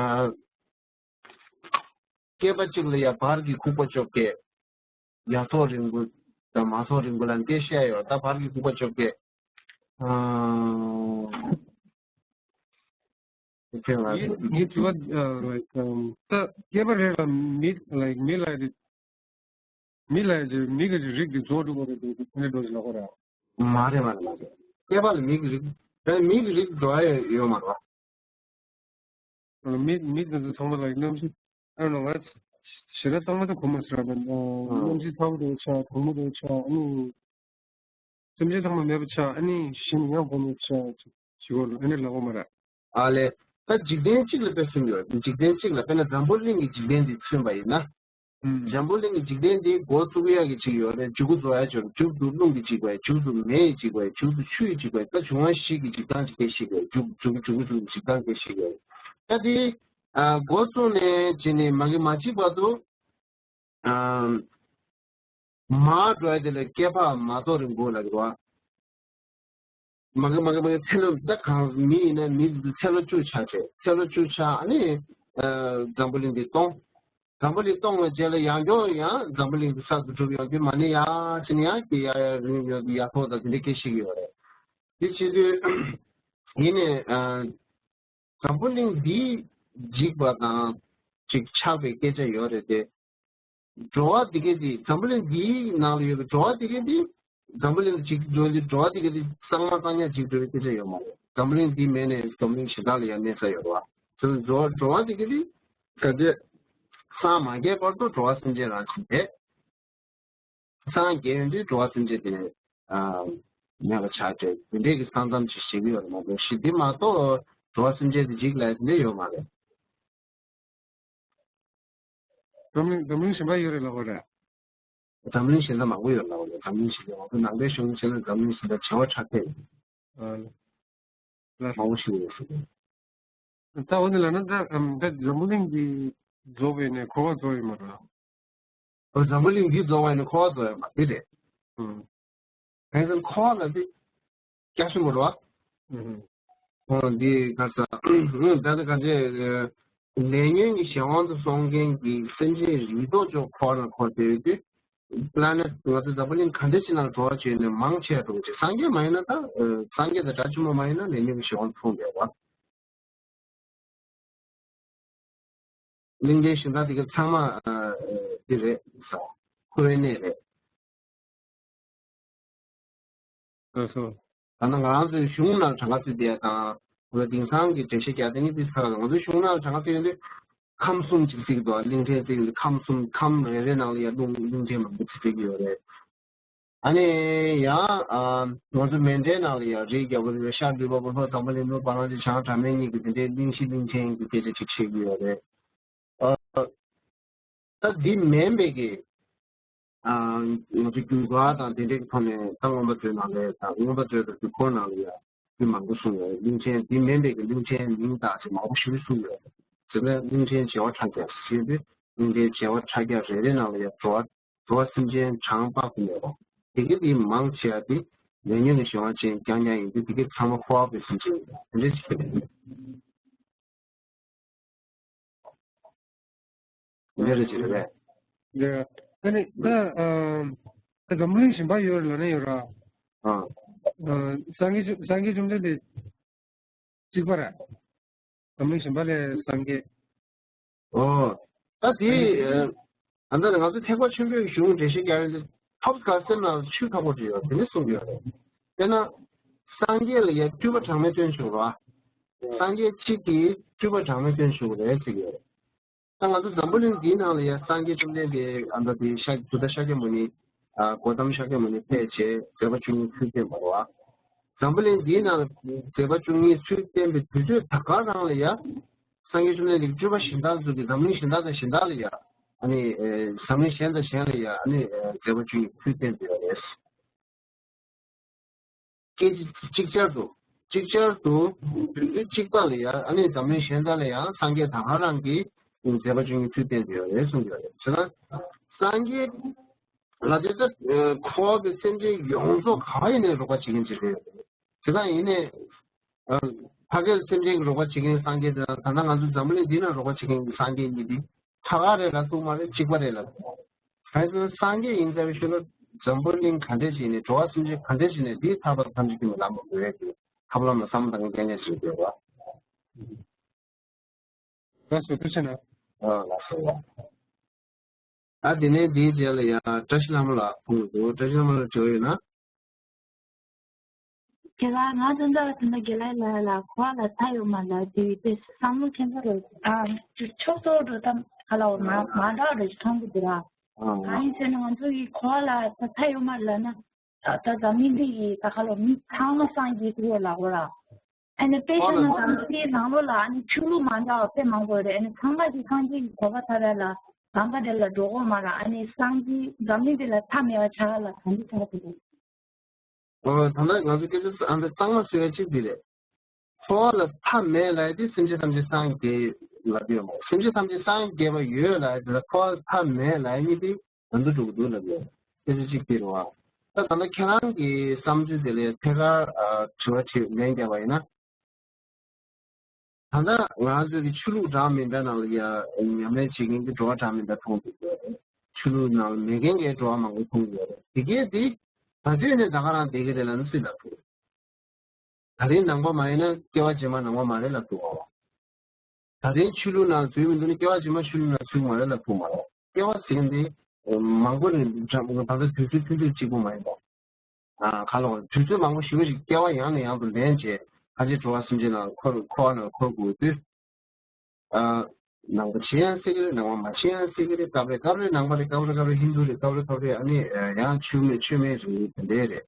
བསྐལ་པ་གཅིག་ལ་ཡ་བར་གྱི་ཁུག་པ་བཅོ་བརྒྱད། ཡ་ཐོག་རིང་པོ་དང་མ་ཐོག་རིང་པོ་ལ་འདི་བཤད་ཡོད། ད་བར་གྱི་ཁུག་པ་བཅོ་བརྒྱད། ཨ། དེ་ལ་ངའི་ངའི་དྲི་བ་ཨ། ལའིཀ་ཨམ། ད་བསྐལ་པ་རེ་ལ་མི་ལའིཀ་མི་ལ་རེ། མི་ལ་ཡ་མི་གི་རིགས་དེ་རྫོགས་འགྲོ་གི་རེད་འདུག་དེ་འདྲ་འགྲོ་བཞིན་ལ་ཧོ་ར། མ་རེད་མ་རེད་མ་རེད། བསྐལ་པ་ལ་མི་གི་རིགས། ད་མི་གི་རིགས་འགྲོ་ཡ་ཡོད་མ་རེད་པ། མི་མི་དེ་ཚོ་ཚང་མ་ལ་རྣམ་ཤེས། ཨ་ནི་ང་ཞེ་དྲག་གཙང་མ་ད་གོ་མ་སོང་ར། རྣམ་ཤེས་ཚ་པོ་འདྲ་བོ་ཆགས། གོང་མོ་འདྲ་བོ་ཆགས། ཨ་ནི། སེམས་ཅན་ཚང་མ་མེད་པ་ཆགས། ཨ་ནི་གཞི་ནས་ཡང་གོང་མ་ཆགས། ཞི་གོ་ལ་ཨ་ནི་ལ་གོ་མ་ར། ཨ་ལས། ད་འཇིག་རྟེན་གཅིག་ལ་དཔེ་མཚོན་ཡོད། འཇིག་རྟེན་གཅིག་ལ་དཔེར་ན་འཛམ་བུ་གླིང་གི་འཇིག་རྟེན་འདི་མཚོན་པ་ཡིན་ན། ཨུམ། འཛམ་བུ་གླིང་གི་འཇིག་རྟེན་འདི་འགོ་བཙུགས་ཡག་གི་ཅིག་ཡོད་རེད། མཇུག་གུ་རྫོགས་ཡག་ཅིག་ཡོད་རེད། མཇུག་ཏུ་རླུང་གི་ཅིག་པ་ཡིན། མཇུག་ཏུ་མེ་ཡི་ཅིག་པ་ཡིན། མཇུག་ཏུ་ཆུ་ཡི་ཅིག་པ་ཡིན། ད་འབྱུང་བ་བཞི་གི་འཇིག་སྟངས་ཅིག་སྐད་ཤེས་དགོས། མཇུག་མཇུག་མཇུག་གི་འཇིག་སྟངས་སྐད་ཤེས་དགོས། ད་འདི་ཨ་འགོ་བཙུགས་ནས་བྱས་ནས་མ་གི་མ་གཅིག་བར་དུ། ཨ། མར་འགྲོ་ཡ་དེ་ལ་བསྐལ་པ་མ་གཏོགས་རིང་པོ་ལ་རེད་བ། མ་གི་མ་གི་མ་གི་ཚེ་ལོ་ད་གང་མི་ཡིན་ན་མི་ཚེ་ལོ་བཅུ་ཆགས་བྱས། ཚེ་ལོ་བཅུ་ཆགས། ཨ་ནི་ཨ་འཛམ་བུ་གླིང་འདི་སྟོང་། འཛམ་བུ་གླིང་སྟོང་བའི་རྗེས་ལ་ཡང་བསྐྱར་ཡང་འཛམ་བུ་གླིང་འདི་གསར་དུ་གྲུབ་ཡོང་དུས་མ་ཎི་ཡར་ཕྱིན་ཡར་གྱི་ཡ་ཡ་རིང་ཡོད་ཡ་ཐོག་དང་དེ་འདྲའི་སྐད་ཤེས་ཀྱི་ཡོད་རེད། དེ་བྱེད་དུས་ཡིན་ནའི་ཨ་འཛམ་བུ་གླིང་འདིའི་འཇིག་པ་དང་ཅིག་ཆགས་པའི་སྐད་ཆ་ཡོད་རེད་དེ། འགྲོ་བ་འདི་གས་འདི་འཛམ་བུ་གླིང་འདིའི་ནང་ལ་ཡོད་པའི་འགྲོ་བ་འདི་གས་འདི་འཛམ་བུ་གླིང་ལ་འཇིག་འགྲོ་འདི་འགྲོ་བ་འདི་གས་འདི་གཙང་མ་གཙང་ཉག་འཇིག་འགྲོ་བའི་སྐད་ཆ་ཡོད་མ་རེད། འཛམ་བུ་གླིང་འདི་མེད་ནས་འཛམ་བུ་གླིང་གཞན་དག་ལ་ཡང་གནས་ས་ཡོད་རེད་བ། དེ་འགྲོ་འགྲོ་བ་འདི་གས་འདི་ག་ཚོད་སངས་མ་རྒྱས་བར་དུ་འགྲོ་བ་སེམས་ཅན་རང་བཞིན་རེད། སངས་རྒྱས་ཡོང་དུས་འགྲོ་བ་སེམས་ཅན་དེ་ནས་ཨ་མེད་པ་ཆགས་བྲལ་དེ་འདྲས་ཀྱི་ས་མཚམས་ཅིག་བཞེད་ཀྱི་ཡོད་རེད་མ་གཏོགས་ཞི་བདེ་མ་གཏོགས་འགྲོ་བ་སེམས་ཅན་དེ་འཇིག་ལ་དེ་འདྲས་ཡོད་མ་རེད། འཛམ་གླིང་འཛམ་གླིང་གཞན་པ་ཡོད་རེད་ལབ་པ་རེད། འཛམ་གླིང་གཞན་དག་མང་པོ་ཡོད་ལབ་པ་རེད། འཛམ་གླིང་གཞན་དག་ང་ཚོ་ནང་པའི་གཞུང་བྱས་ན་འཛམ་གླིང་གཞན་དག་བྱེ་བ་ཕྲག་ཕེབས་ཡོད། ཨ་ལ། མང་པོ་ཞིག་ཡོད་ཟེར། ད་འོ་ནི་ལ་ན་ད་ཨམ་ད་འཛམ་བུ་གླིང་འདི་རྫོགས་པའི་ནས་འཁོར་བ་རྫོགས་ཡོད་མ་རེད། འོ་འཛམ་བུ་གླིང་འདི་རྫོགས་པ་ཡིན་ན་འཁོར་བ་རྫོགས་ཡོད་མ་རེད་དེ་རེད། ཨུམ། གང་ཟེར་འཁོར་བ་ལ་དེ་སྐྱག་ཤོད་མ་རེད་བ། ཨུམ། འོ་འདི་ག་ས་ཨུམ་ད་ལྟ་ག་ཚད་ལས་ཉོན་གྱི་གཞན་དབང་དུ་སོང་མཁན་གྱི་སེམས་ཅན་རིགས་ཐོག་ཅོག་འཁོར་ན་འཁོར་བསྡད་ཡོད་དུས། པ་ལ་ནེ་ཊི་ང་ཚོ་འཛམ་བུ་གླིང་ག་འདྲ་ཅིག་ནང་འགྲོ་བ་བྱས་ནས་མང་ཆེ་བ་འགྲོ་གི་ཅིག་སངས་རྒྱས་མ་ཡིན་ན་ད་སངས་རྒྱས་དང་དགྲ་བཅོམ་པ་མ་ཡིན་ན་ལས་ཉོན་གྱི་གཞན་དབང་དུ་སོང་བསྡད་པ། གླིང་ཕྲན་གཞན་དག་དེ་ག་ཚང་མ་ཨ་དེ་རེད་ཟེར། འཁོར་བའི་གནས་རེད། ལགས་སོ། ད་ནི་ང་རང་ཚོའི་གཞུང་ནང་གྲངས་ཀ་བརྩི་བསྡད་ཡ་དང་། ང་ཚོ་དེང་སང་གི་འགྲེལ་བཤད་རྒྱག་དེ་ནི་དེ་ཚོ་ང་ཚོའི་གཞུང་ནང་གྲངས་ཀ་བརྩི་ཡོང་དུས། ཁམས་གསུམ་ཅིག་བརྩི་གི་འདུག་གླིང་ཕྲན་བརྩི་གི་འདུག་ཁམས་གསུམ་ཁམས་རེ་རེ་ནང་ལ་ཡ་གླིང་གླིང་ཕྲན་མང་པོ་ཅིག་བརྩི་གི་ཡོད་རེད། ཨ་ནི་ཡང་ཨ་ང་ཚོ་མཎྜལ་ནང་ལ་ཡ་རིའི་རྒྱལ་པོ་རེད། ཤར་འདུས་པ་པོ་ལྷོ་འཛམ་བུ་གླིང་ལྷོ་བ་ལང་སྤྱོད་བྱང་སྒྲ་མེད་གཉིས་ཀྱི་དེ་འདྲའི་གླིང་བཞི་གླིང་ཕྲན་གྱི་སྐད་ཆ་ཅིག་བཤད་ཀྱི་ཡོད་རེད། ཨ་ད་འདི་མིན་པའི་གི་ཨ་ང་ཚོ་རྒྱུད་པ་དང་དེ་འདྲའི་ཐོག་ནས་ད་མངོན་པ་མཛོད་ནང་ལ་དང་མངོན་པ་མཛོད་དང་རྒྱུད་སྐོར་ནང་ལ་ཡ་རྒྱུད་མང་པོ་གསུངས་ཡོད། གླིང་ཕྲན་འདི་མིན་པའི་གི་གླིང་ཕྲན་མིང་བཏགས་ཅིག་མང་པོ་ཞིག་གསུངས་ཡོད། དེ་ནས་གླིང་ཕྲན་བྱེ་བ་ཕྲག་བརྒྱ་ཞེས་པའི་གླིང་ཕྲན་བྱེ་བ་ཕྲག་བརྒྱ་རེ་རེ་ནང་ལ་ཡ་འགྲོ་བ་འགྲོ་བ་སེམས་ཅན་གྲངས་དཔག་ཏུ་མེད་པ། དེ་གི་དེ་མང་ཆེ་བ་དེ་ལས་ཉོན་གྱི་གཞན་དབང་ཅན་རྐྱང་རྐྱང་ཡིན་དུས་དེ་གི་ཚང་མ་འཁོར་བ་པའི་སེམས་ཅན་ཡིན་པ་དེ་འདྲ་ཞིག་རེད། འདི་རེད་ཅེས་རེད། ལགས། ད་ནི་ད་ཨ་ད་འཛམ་བུ་གླིང་གཞན་པ་ཡོད་རེད་ལབ་ན་ཡོད་ར། ཨ། ཨ་སངས་རྒྱས་བཅོམ་སངས་རྒྱས་བཅོམ་ལྡན་འདས་གཅིག་པ་རེད། འཛམ་བུ་གླིང་གཞན་པ་ལས་སངས་རྒྱས། ཨོ། ད་དེ་ཨ་ད་ང་ཚོ་ཐེག་པ་ཆེན་པོའི་གཞུང་འགྲེལ་བཤད་རྒྱག་ཡོང་དུས་ཐོབ་ག་ཟེར་ན་ཆུ་ཁ་པོ་འདྲ་ཡོད་དེ་ནི་གསུང་གི་ཡོད་རེད། དཔེར་ན་སངས་རྒྱས་ལ་ཡ་སྤྲུལ་པ་གྲངས་མེད་སྟོན་བྱུང་ར། སངས་རྒྱས་གཅིག་གིས་སྤྲུལ་པ་གྲངས་མེད་སྟོན་བྱུང་རེད་ཟེར་གི་ཡོད་རེད། ད་ང་ཚོ་འཛམ་བུ་གླིང་འདིའི་ནང་ལ་ཡང་སངས་རྒྱས་བཅོམ་ལྡན་འདས་ཨ་མདོ་དེ་ཤཱཀྱ་བུདྡྷ་ཤཱཀྱ་མུ་ནི་ཨ་གོ་ཏམ་ཤཱཀྱ་མུ་ནི་ཕེབས་བྱས་མཛད་པ་བཅུ་གཉིས་ཚུལ་བསྟན་པ་རེད་བ། འཛམ་བུ་གླིང་འདིའི་ནང་ལ་མཛད་པ་བཅུ་གཉིས་ཚུལ་བསྟན་པའི་དུས་ཚོད་ད་ག་རང་ལ་ཡང་སངས་རྒྱས་བཅོམ་ལྡན་འདས་ཀྱི་སྤྲུལ་པ་གཞན་དག་ཚོ་གིས་འཛམ་གླིང་གཞན་དག་དང་གཞན་དག་ལ་ཡང་ཨ་ནི་འཛམ་གླིང་གཞན་དང་གཞན་ལ་ཡང་ཨ་ནི་མཛད་པ་བཅུ་གཉིས་ཚུལ་བསྟན་པ་ཡོད་རེད། སྐད་ཅིག་ཅིག་ཅར་དུ། ཅིག་ཅར་དུ་དུས་ཚོད་གཅིག་པ་ལ་ཡང་ཨ་ནི་འཛམ་གླིང་གཞན་དག་ལ་ཡང་སངས་རྒྱས་ད་ག་རང་གིས་མཛད་པ་བཅུ་གཉིས་ཚུལ་བསྟན་ཏེ་ཡོད་རེད་གསུངས་ཡོད་རེད། བྱས་ཙང་སངས་རྒྱས་ལ་དེ་ལྟར་འཁོར་བའི་སེམས་ཅན་ཡོངས་རྫོགས་ག་པར་ཡིན་ནའི་རོགས་པ་བྱེད་མཁན་ཅིག་རེད། བྱས་ཙང་ཡིན་ནའི་ཕ་གིར་སེམས་ཅན་གྱི་རོགས་པ་བྱེད་མཁན་སངས་རྒྱས་དེ་དང་ད་ལྟ་ང་ཚོ་འཛམ་བུ་གླིང་འདི་ན་རོགས་པ་བྱེད་མཁན་གྱི་སངས་རྒྱས་གཉིས་འདི། ཐ་ག་རེད་ལབ་ཐུབ་མ་རེད། གཅིག་པ་རེད་ལབ་ཐུབ་མ་རེད། གང་ཡིན་ཟེར་ན་སངས་རྒྱས་ཡིན་ཟེར་བའི་ཤུལ་ལ་འཛམ་བུ་གླིང་ག་འདྲས་ཞིག་ནས་འགྲོ་བ་སེམས་ཅན་ག་འདྲས་ཞིག་ནས་འདིའི་ཐར་པ་ཐམས་ཅད་ཀྱི་ལམ་ལ་འགྲོ་ཡས་ཀྱི་ཐབས་ལམ་ལ་བསམ་བློ་བཏང་མཁན་ཞིག་ཡོད་པ། ལགས་སོ་ཐུགས་རྗེ་གནང་། ཨ་ལགས་སོ། ཨ་དེ་ནས་འདིའི་རྗེས་ལ་ཡང་བཀྲ་ཤིས་ལྷ་མོ་ལགས་ཕུལ་འདུག་བཀྲ་ཤིས་ལྷ་མོ་ལགས་དྲི་བ་ཡོད་ན། དེ་ལ་ང་ད་ལྟ་དེ་འདྲ་དགེ་ལགས་ལ་ལ་གོ་བ་ལ་མཐའ་ཡོད་མ་ལ་དེ་དེ་བསམ་བློ་ཁྱེད་ཚོ་རུ་ཨ་ཕྱོགས་གཏོགས་འགྲོ་སྟངས་ཁ་ལ་འོ་མ་མ་འདྲ་རུ་མཐོང་གི་འདུག་ཨ། གང་ཡིན་ཟེར་ན་ང་ཚོ་གི་གོ་བ་ལ་ད་མཐའ་ཡོད་མ་ལ་ན་ད་ད་འཛམ་གླིང་འདི་ཡི་ད་ཁ་ལ་མི་ཚང་མ་སངས་རྒྱས་ཀྱི་ཡོད་ལ་འོ་ར། ཨ་ནི་དཔེ་བཞག་ན་ད་ལྟའི་ནང་ལོགས་ལ་ཨ་ནི་ཆོས་ལུགས་མ་འདྲ་བ་དཔེ་མང་པོ་ཡོད་རེད། ཨ་ནི་ཚང་མ་གི་སངས་རྒྱས་ཀྱི་གོ་འཕང་ཐོབ་ཡ་ལ་དམ་པ་དེ་ལ་འགྲོ་དགོས་མ་རེད། ཨ་ནི་སངས་རྒྱས་འཛམ་གླིང་འདི་ལ་མཐའ་མེད་པ་ཆགས་ཡ་ལ་ག་འདྲ་ཆགས་ཀྱི་འདུག་ཨོ་ད་ལྟ་ང་ཚོ་སྐད་ཆ་ཨ་འདི་གཙང་མ་བཟོ་ཡ་གཅིག་འདི་རེད། འཁོར་བ་ལ་མཐའ་མེད་ལབ་ཡ་དེ་སེམས་ཅན་ཐམས་ཅད་སངས་རྒྱས་ལབ་ཡོད་མ་རེད། སེམས་ཅན་ཐམས་ཅད་སངས་རྒྱས་པ་ཡོད་ལབ་ཡ་དེ་ལ་འཁོར་བ་ལ་མཐའ་མེད་ལབ་ཡ་གཉིས་དེ་ང་ཚོ་འགྲོ་གི་འདུག་ལབ་ཡོད། སྐད་ཆ་གཅིག་དེ་རེད་བ། ད་ད་ལྟ་ཁྱེད་རང་གི་བསམ་ཚུལ་དེ་ལ་ཐད་ཀར་ཨ་དྲི་བ་དྲིས་ལན་བརྒྱབ་པ་ཡིན་ན། ད་ལྟ་ང་ཚོ་གི་ཆོས་ལུགས་འདྲ་མི་འདྲ་ནང་ལ་ཡ་ཉམས་ལེན་བྱེད་མཁན་གྱི་འགྲོ་བ་འདྲ་མི་འདྲ་མཐོང་ཐུབ་ཀྱི་ཡོད་རེད། ཆོས་ལུགས་ནང་ལ་མེད་མཁན་གྱི་འགྲོ་བ་མང་པོ་མཐོང་གི་ཡོད་རེད། དེ་གས་དེ་ད་དུས་ནས་ད་ག་རང་བསྡད་ཀྱི་རེད་ལབ་ན་སུས་ལབ་ཐུབ། ད་རིང་ནང་པ་མ་ཡིན་ན་སྐྱེ་བ་རྗེས་མ་ནང་པ་མ་རེད་ལབ་ཐུབ་བ། ད་རིང་ཆོས་ལུགས་ནང་འཛུལ་མི་འདུག་ན་སྐྱེ་བ་རྗེས་མ་ཆོས་ལུགས་ནང་འཛུལ་མ་རེད་ལབ་ཐུབ་མ་རེད། སྐྱེ་བ་ཟེར་མཁན་དེ་མང་པོ་རེད། ད་ལྟ་དུས་ཚོད་ཐུང་ཐུང་གཅིག་པོ་མ་ཡིན་པ། ཨ་ཁ་ལོ་དུས་ཚོད་མང་པོ་ཞེ་པོ་ཞིག་སྐྱེ་བ་ཡང་ནས་ཡང་དུ་ལེན་བྱས་ཁ་ཆེ་འགྲོ་བ་སེམས་ཅན་ནང་འཁོར་འཁོར་བ་ནང་འཁོར་དགོས་དུས། ཨ་ནང་པ་བྱེད་ཡང་སྲིད་ཀྱི་རེད། ནང་པ་མ་བྱེད་ཡང་སྲིད་ཀྱི་རེད། སྐབས་རེ་སྐབས་རེ་ནང་པ་རེད། སྐབས་རེ་སྐབས་རེ་ཧིན་དུ་རེད། སྐབས་རེ་སྐབས་རེ་ཨ་ནི་ཡང་ཆོས་མེད་ཆོས་མེད་རེད། དེ་འདྲའི་རེད།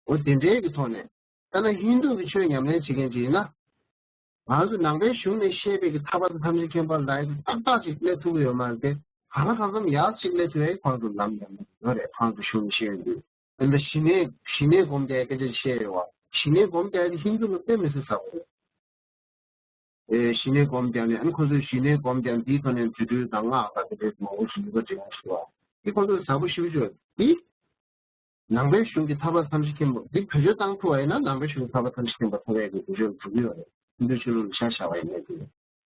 འོ་དེ་འདྲའི་གི་ཐོག་ནས་ད་ནི་ཧིན་དུ་གི་ཆོས་ཉམས་ལེན་བྱེད་མཁན་ཅིག་ཡིན་ན། ང་ཚོ་ནང་པའི་གཞུང་ནས་བཤད་པའི་གི་ཐར་པ་དང་ཐམས་ཅད་མཁྱེན་པ་ལ་ཏག་ཏག་ཅིག་སླེབས་ཐུབ་ཀྱི་ཡོད་མ་རེད་དེ། གང་ལ་གང་འཚམ་ཡག་ཅིག་སླེབས་ཐུབ་ཡའི་ཁོང་ཚོ་ལམ་ཡང་ཡོད་རེད། ཁོང་ཚོ་གཞུང་ནས་བཤད་ཡོང་དུས་ཨ་ནི་ཞི་གནས་ཞི་གནས་སྒོམ་རྒྱག་སྐད་ཆ་བཤད་ཡོད་བ། ཞི་གནས་སྒོམ་རྒྱག་དེ་ཧིན་དུ་ལ་དཔེ་མི་སྲིད་ཟབ་པོ་རེད། ཨེ་ཞི་གནས་སྒོམ་རྒྱག་ནས་ཨ་ནི་ཁོང་ཚོས་ཞི་གནས་སྒོམ་རྒྱག་འདིའི་ཐོག་ནས་རྫུ་འཕྲུལ་དང་སྔགས་དང་དེ་འདྲའི་མང་པོ་ཞིག་ནུས་པ་འདྲེན་ཡོང་ཞུ་བ། འདི་ཁོང་ཚོས་ཟབ་པོ་ཞེ་པོ་ཅིག་ཡོད། འདི་ནང་པའི་གཞུང་གི་ཐར་པ་ཐམས་ཅད་མཁྱེན་པ་འདི་བེད་སྤྱོད་བཏང་ཐུབ་པ་ཡིན་ན་ནང་པའི་གཞུང་གི་ཐར་པ་ཐམས་ཅད་མཁྱེན་པ་ཐོབ་ཡས་ཀྱི་བེད་སྤྱོད་འགྲོ་གི་ཡོད་རེད། ཧིན་དུ་ཆོས་ལུགས་ལ་ཆ་བཞག་པ་ཡིན་ན་དེ།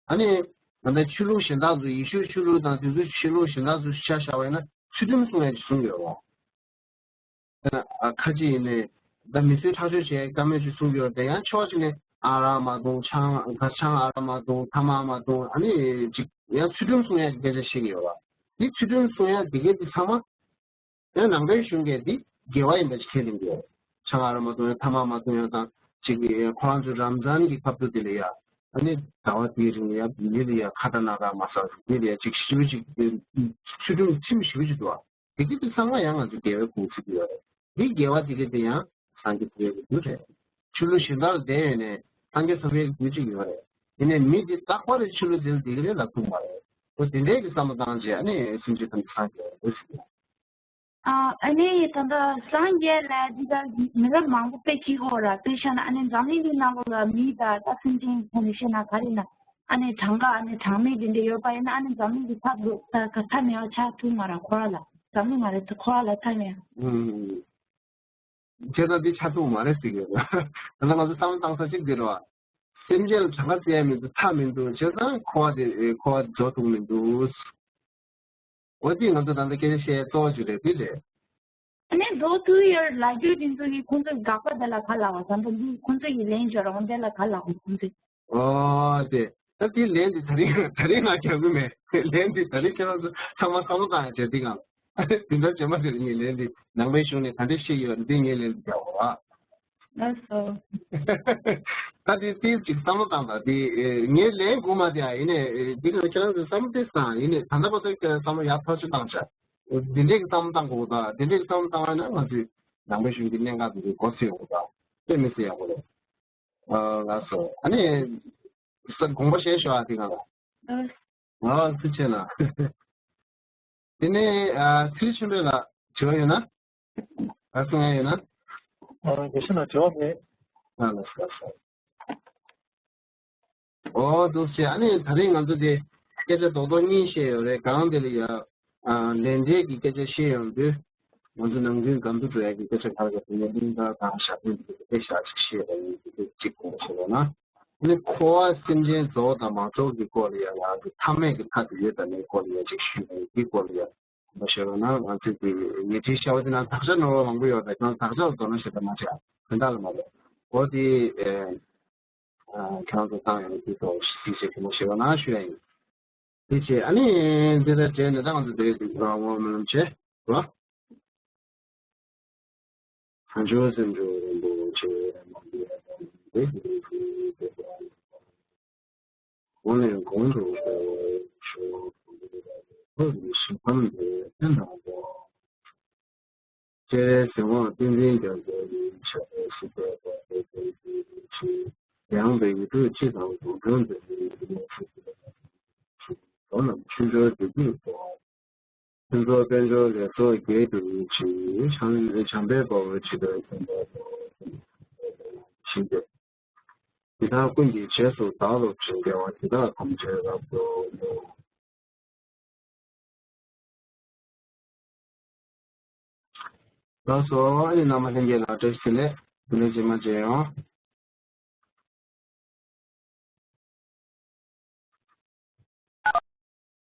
ཨ་ནི་ད་ལྟ་ཆོས་ལུགས་གཞན་དག་ཚོ་ཡེ་ཤུའི་ཆོས་ལུགས་དང་དེ་ཚོའི་ཆོས་ལུགས་གཞན་དག་ཚོ་ཆ་བཞག་པ་ཡིན་ན་ཚུལ་ཁྲིམས་སྲུང་ཡས་ཀྱི་གཞུང་ཡོད་རེད། ཨ་ཁ་ཅིག་ཡིན་ནའི་ད་མི་གསོད་ཁྲག་སྦྱོར་བྱས་བཀའ་མོལ་ཅིག་གསུང་གི་ཡོད་རེད། ཡང་ཕྱོགས་གཅིག་ནས་ ཨ་རག་མ་འཐུང་། ཆང་གར་ཆང་ཨ་རག་མ་འཐུང་། ཐ་མག་མ་འཐུང་། ཨ་ནི་ཅིག་ཡང་ཚུལ་ཁྲིམས་སྲུང་ཡ་སྐད་ཆ་བཤད་ཀྱི་ཡོད་པ། འདི་ཚུལ་ཁྲིམས་སྲུང་ཡ་འདི་གས་འདི་ཚང་མ་ཡང་ནང་པའི་གཞུང་གིས་འདི་དགེ་བ་ཡིན་པ་ཞིག་ཁས་ལེན་གྱི་ཡོད། ཆང་ཨ་རག་མ་འཐུང་ཡ། ཐ་མག་མ་འཐུང་ཡ་དང་ཅིག་ཁོ་རང་ཚོའི་རམ་ཛཱན་གྱི་སྐབས་དུ་དེ་ལ་ཡ། ཨ་ནི་ཟླ་བ་དེའི་རིང་ལ་ཡ་མི་ལ་ཡ་ཁ་ཏ་ན་ར་མ་ཟ། མི་ལ་ཡ་ཅིག་ཞི་བ་ཅིག་ཚུལ་ཁྲིམས་ཁྲིམས་ཞི་བ་ཅིག་འདུག་བ། དེ་གི་དེ་ཚང་མ་ཡང་ང་ཚོ་དགེ་བའི་ཁུངས་ཚུད་ཀྱི་ཡོད་རེད། འདི་དགེ་བ་དེ་གི་དེ་ཡང་སངས་རྒྱས་ཐོབ་ཡག་གི་རྒྱུ་རེད། ཆོས་ལུགས་གཞན་དག་ལ་བསྡད་ཡོད་ནས་སངས་རྒྱས་ཐོབ་ཡག་གི་རྒྱུ་ཅིག་ཡོད་རེད། ཡིན་ནའི་མི་དེ་རྟག་པར་ཆོས་ལུགས་དེ་ལ་བསྡད་ཀྱི་རེད་ལབ་ཐུབ་མ་རེད། འོ་དེ་འདྲའི་གི་བསམ་བློ་བཏང་རྗེས་ཨ་ནི་སེམས་ཅན་ཐམས་ཅད་སངས་རྒྱས་པ་རེད་ཟེར་གྱི་ཡོད། ཨ་ཨ་ནི་ད་ལྟ་སངས་རྒྱས་ལ་འདི་ལྟར་མི་རབས་མང་པོ་དཔེ་ཁྱེར་ཡོད་ར། དཔེ་བཞག་ན་ཨ་ནི་འཛམ་གླིང་འདི་ནང་ལོགས་ལ་མི་དང་ད་སེམས་ཅན་ཁོ་ནས་བཤད་ན་ག་རེ་ན། ཨ་ནི་གྲངས་ཀ་ཨ་ནི་གྲངས་མེད་དེ་འདྲ་ཡོད་པ་ཡིན་ན། ཨ་ནི་འཛམ་གླིང་གི་མཐའ་འདུག་ད་ག་མཐའ་མེད་པ་ཆགས་ཐུབ་མ་རེད། ཁོ་རང་ལ་འཛམ་གླིང་མ་རེད། ཁོ་རང་ལ་མཐའ་མེད། ཨུམ། བྱས་ཙང་འདི་ཆགས་ཐུབ་མ་རེད་ཟེར་གྱི་ཡོད། ད་ལྟ་ང་ཚོ་བསམ་བློ་བཏང་ས་གཅིག་འདི་རེད་བ། སེམས་ཅན་ལ་གྲངས་ཀ་བརྩི་ཡ་མི་འདུག་མཐའ་མི་འདུག་བྱས་ཙང་འཁོར་བ་དེ་འཁོར་བ་རྫོགས་ཐུབ་མི་འདུག་འོ་དེ་ང་ཚོ་ད་ལྟ་སྐད་ཆ་བཤད་གཙོ་བོ་ཅིག་རེད། དེ་རེད། ཨ་ནི་མདོ་ཐུ་ཡར་ལ་རྒྱུ་དེ་ཚོ་གི་ཁོང་ཚོའི་དགག་པ་དེ་ལ་ག་ལབ་པ། ད་ལྟ་འདི་ཁོང་ཚོ་ཡི་ལན་སྦྱོར་འོང་དེ་ལ་ག་ལབ་པ་ཁོང་ཚོས། ཨོ་དེ་ད་དེ་ལན་དེ་ད་རིང་ད་རིང་ང་རྒྱག་གི་མེད། ལན་དེ་ད་རིང་ཁྱེད་རང་ཚོ་ཚང་མ་བསམ་བློ་བཏང་ཡ་བྱས་འདི་གང་དེ་འདྲ་བྱས་མ་ཟེར་ངས་ལན་དེ་ནང་པའི་གཞུང་ནས་ད་འདྲ་བཤད་ཡོད་འདི་ངས་ལན་དེ་རྒྱག་པ། ལགས་སོ། ད་དེ་ཏིལ་ཅིག་བསམ་བློ་བཏང་དང་དེ་ངས་ལན་དགོས་མ་དེ་ཡིན་ནས་འདི་ག་ཁྱེད་རང་ཚོས་བསམ་བློ་དེ་བཏང་ཡིན་ནས་ད་ལྟ་བར་དུ་ཁྱེད་རང་བསམ་བློ་ཡག་ཐག་ཆོད་བཏང་བྱ། འདི་འདྲས་ཀྱི་བསམ་བློ་བཏང་དགོས་དང་འདི་འདྲས་ཀྱི་བསམ་བློ་བཏང་བ་ན་ང་ཚོས་ནང་པའི་གཞུང་གི་གནད་འགག་དེ་ཚོ་མགོ་ཚོས་དགོས་དང་དཔེ་མི་སྲིད་ཡག་པོ་རེད། ལགས་སོ། ཨ་ནི་ས་དགོངས་པ་བཞེས་ཤོག་ཨ་དེ་ག་ལ། ཨ་ཐུགས་རྗེ་གནང་། དེ་ནས་ཨ་ཚེ་རིང་ཆོས་འཕེལ་ལགས་དྲི་བ་ཡོད་ན། ཨ་གསུང་ཡ་ཡོད་ན། ཨ་དགེ་བཤེས་ལགས་དྲི་བ་མེད། ཨ་ལགས་སོ་ལགས་སོ། ཨོ་འདུག་སེ་ཨ་ནི་ད་རིང་ང་ཚོ་དེ་སྐད་ཆ་རྡོག་རྡོག་གཉིས་བཤད་ཡོད་རེད། གང་དེ་ལ་ཡ་ཨ་ལས་འབྲས་ཀྱི་སྐད་ཆ་བཤད་ཡོང་དུས་ང་ཚོ་ནམ་རྒྱུན་གང་དུ་འགྲོ་ཡ་གི་སྐད་ཆ་ག་རེ་ག་དེ་ནས་གླིང་ག་དང་ཞག་དེ་འདི་གི་དཔེ་ཞག་ཅིག་བཤད་པ་ཡིན། དེ་གཅིག་དགོངས་པ་བཞེས་རོགས་གནང་། ཨ་ནི་འཁོར་བ་སེམས་ཅན་རྫོགས་དང་མ་རྫོགས་ཀྱི་སྐོར་ལ་ཡ་ང་ཚོ་མཐའ་མེད་ཀྱི་མཐའ་དེ་ཡོད་དང་མེད་སྐོར་ལ་ཡ་ཅིག་ཞུས་པ་ཡིན། དེའི་སྐོར་ལ་ཡ་མ་ཤེས་པ་ན་ང་ཚོས་དེ་ཉལ་ཁྲིའི་ཤ་བ་དེ་ནང་དག་ཆ་ནོར་བ་མང་པོ་ཡོད་པས་ཀྱང་དག་ཆ་ལ་དོ་སྣང་བྱེད་པ་མ་བྱས་དོན་དག་ལ་མ་རེད། འོ་དེ་ཁྱེད་རང་ཚོ་བཏང་ཡོང་དུས་ཐོག་ཞིག་ཞིག་གི་མ་ཤེས་པ་ན་ཞུ་ཡ་ཡིན། དེ་བྱས་ཨ་ནི་འདི་ལྟར་བྱས་ནས་ད་ང་ཚོ་འདིར་དུས་རང་ངོ་མ་ལམ་བྱས་རོ། བྱང་ཆུབ་སེམས་མཆོག་རིན་པོ་ཆེ་མ་འདས་པ་དེ་ཉིད་ཀྱི་བདེ་བ། གོང་ནས་གོང་དུ་འཕེལ་བར་ཤོག །ཐུགས་ཀྱི་ཞིང་ཁམས་འདིར་ཕན་དང་བདེ་བ། སྤྱན་རས་གཟིགས་དབང་བསྟན་འཛིན་རྒྱ་མཚོ་ཡི་ཞབས་པད་སྲིད་པའི་བར་དུ་བརྟན་གྱུར་ཅིག །ཡང་དག་ཡིག་དྲུག་སྤྱི་དང་ལུང་དྲངས་ཏེ། འགྲོ་རྣམས་ཆོས་འབྱོར་བདེ་སྐྱིད་སྩོལ། ཕུན་ཚོགས་དཔལ་འབྱོར་ལེགས་ཚོགས་རྒྱས་གྱུར་ཅིག །བྱང་བྱང་པའི་དཔའ་བོས་ཇི་ལྟར་མཁྱེན་པ་དང་། ཞིང་དེ། དེ་དག་ཀུན་གྱི་རྗེས་སུ་བདག་སློབ་ཅིང་། དགེ་བ་འདི་དག་ཐམས་ཅད་རབ་ཏུ་བསྔོ། ལགས་སོ། ཨ་ནི་རྣམ་པ་ལྷན་རྒྱས་ལ་བཀྲ་ཤིས་བདེ་ལེགས། དེ་ནས་རྗེས་མ་མཇལ་ཡོང་།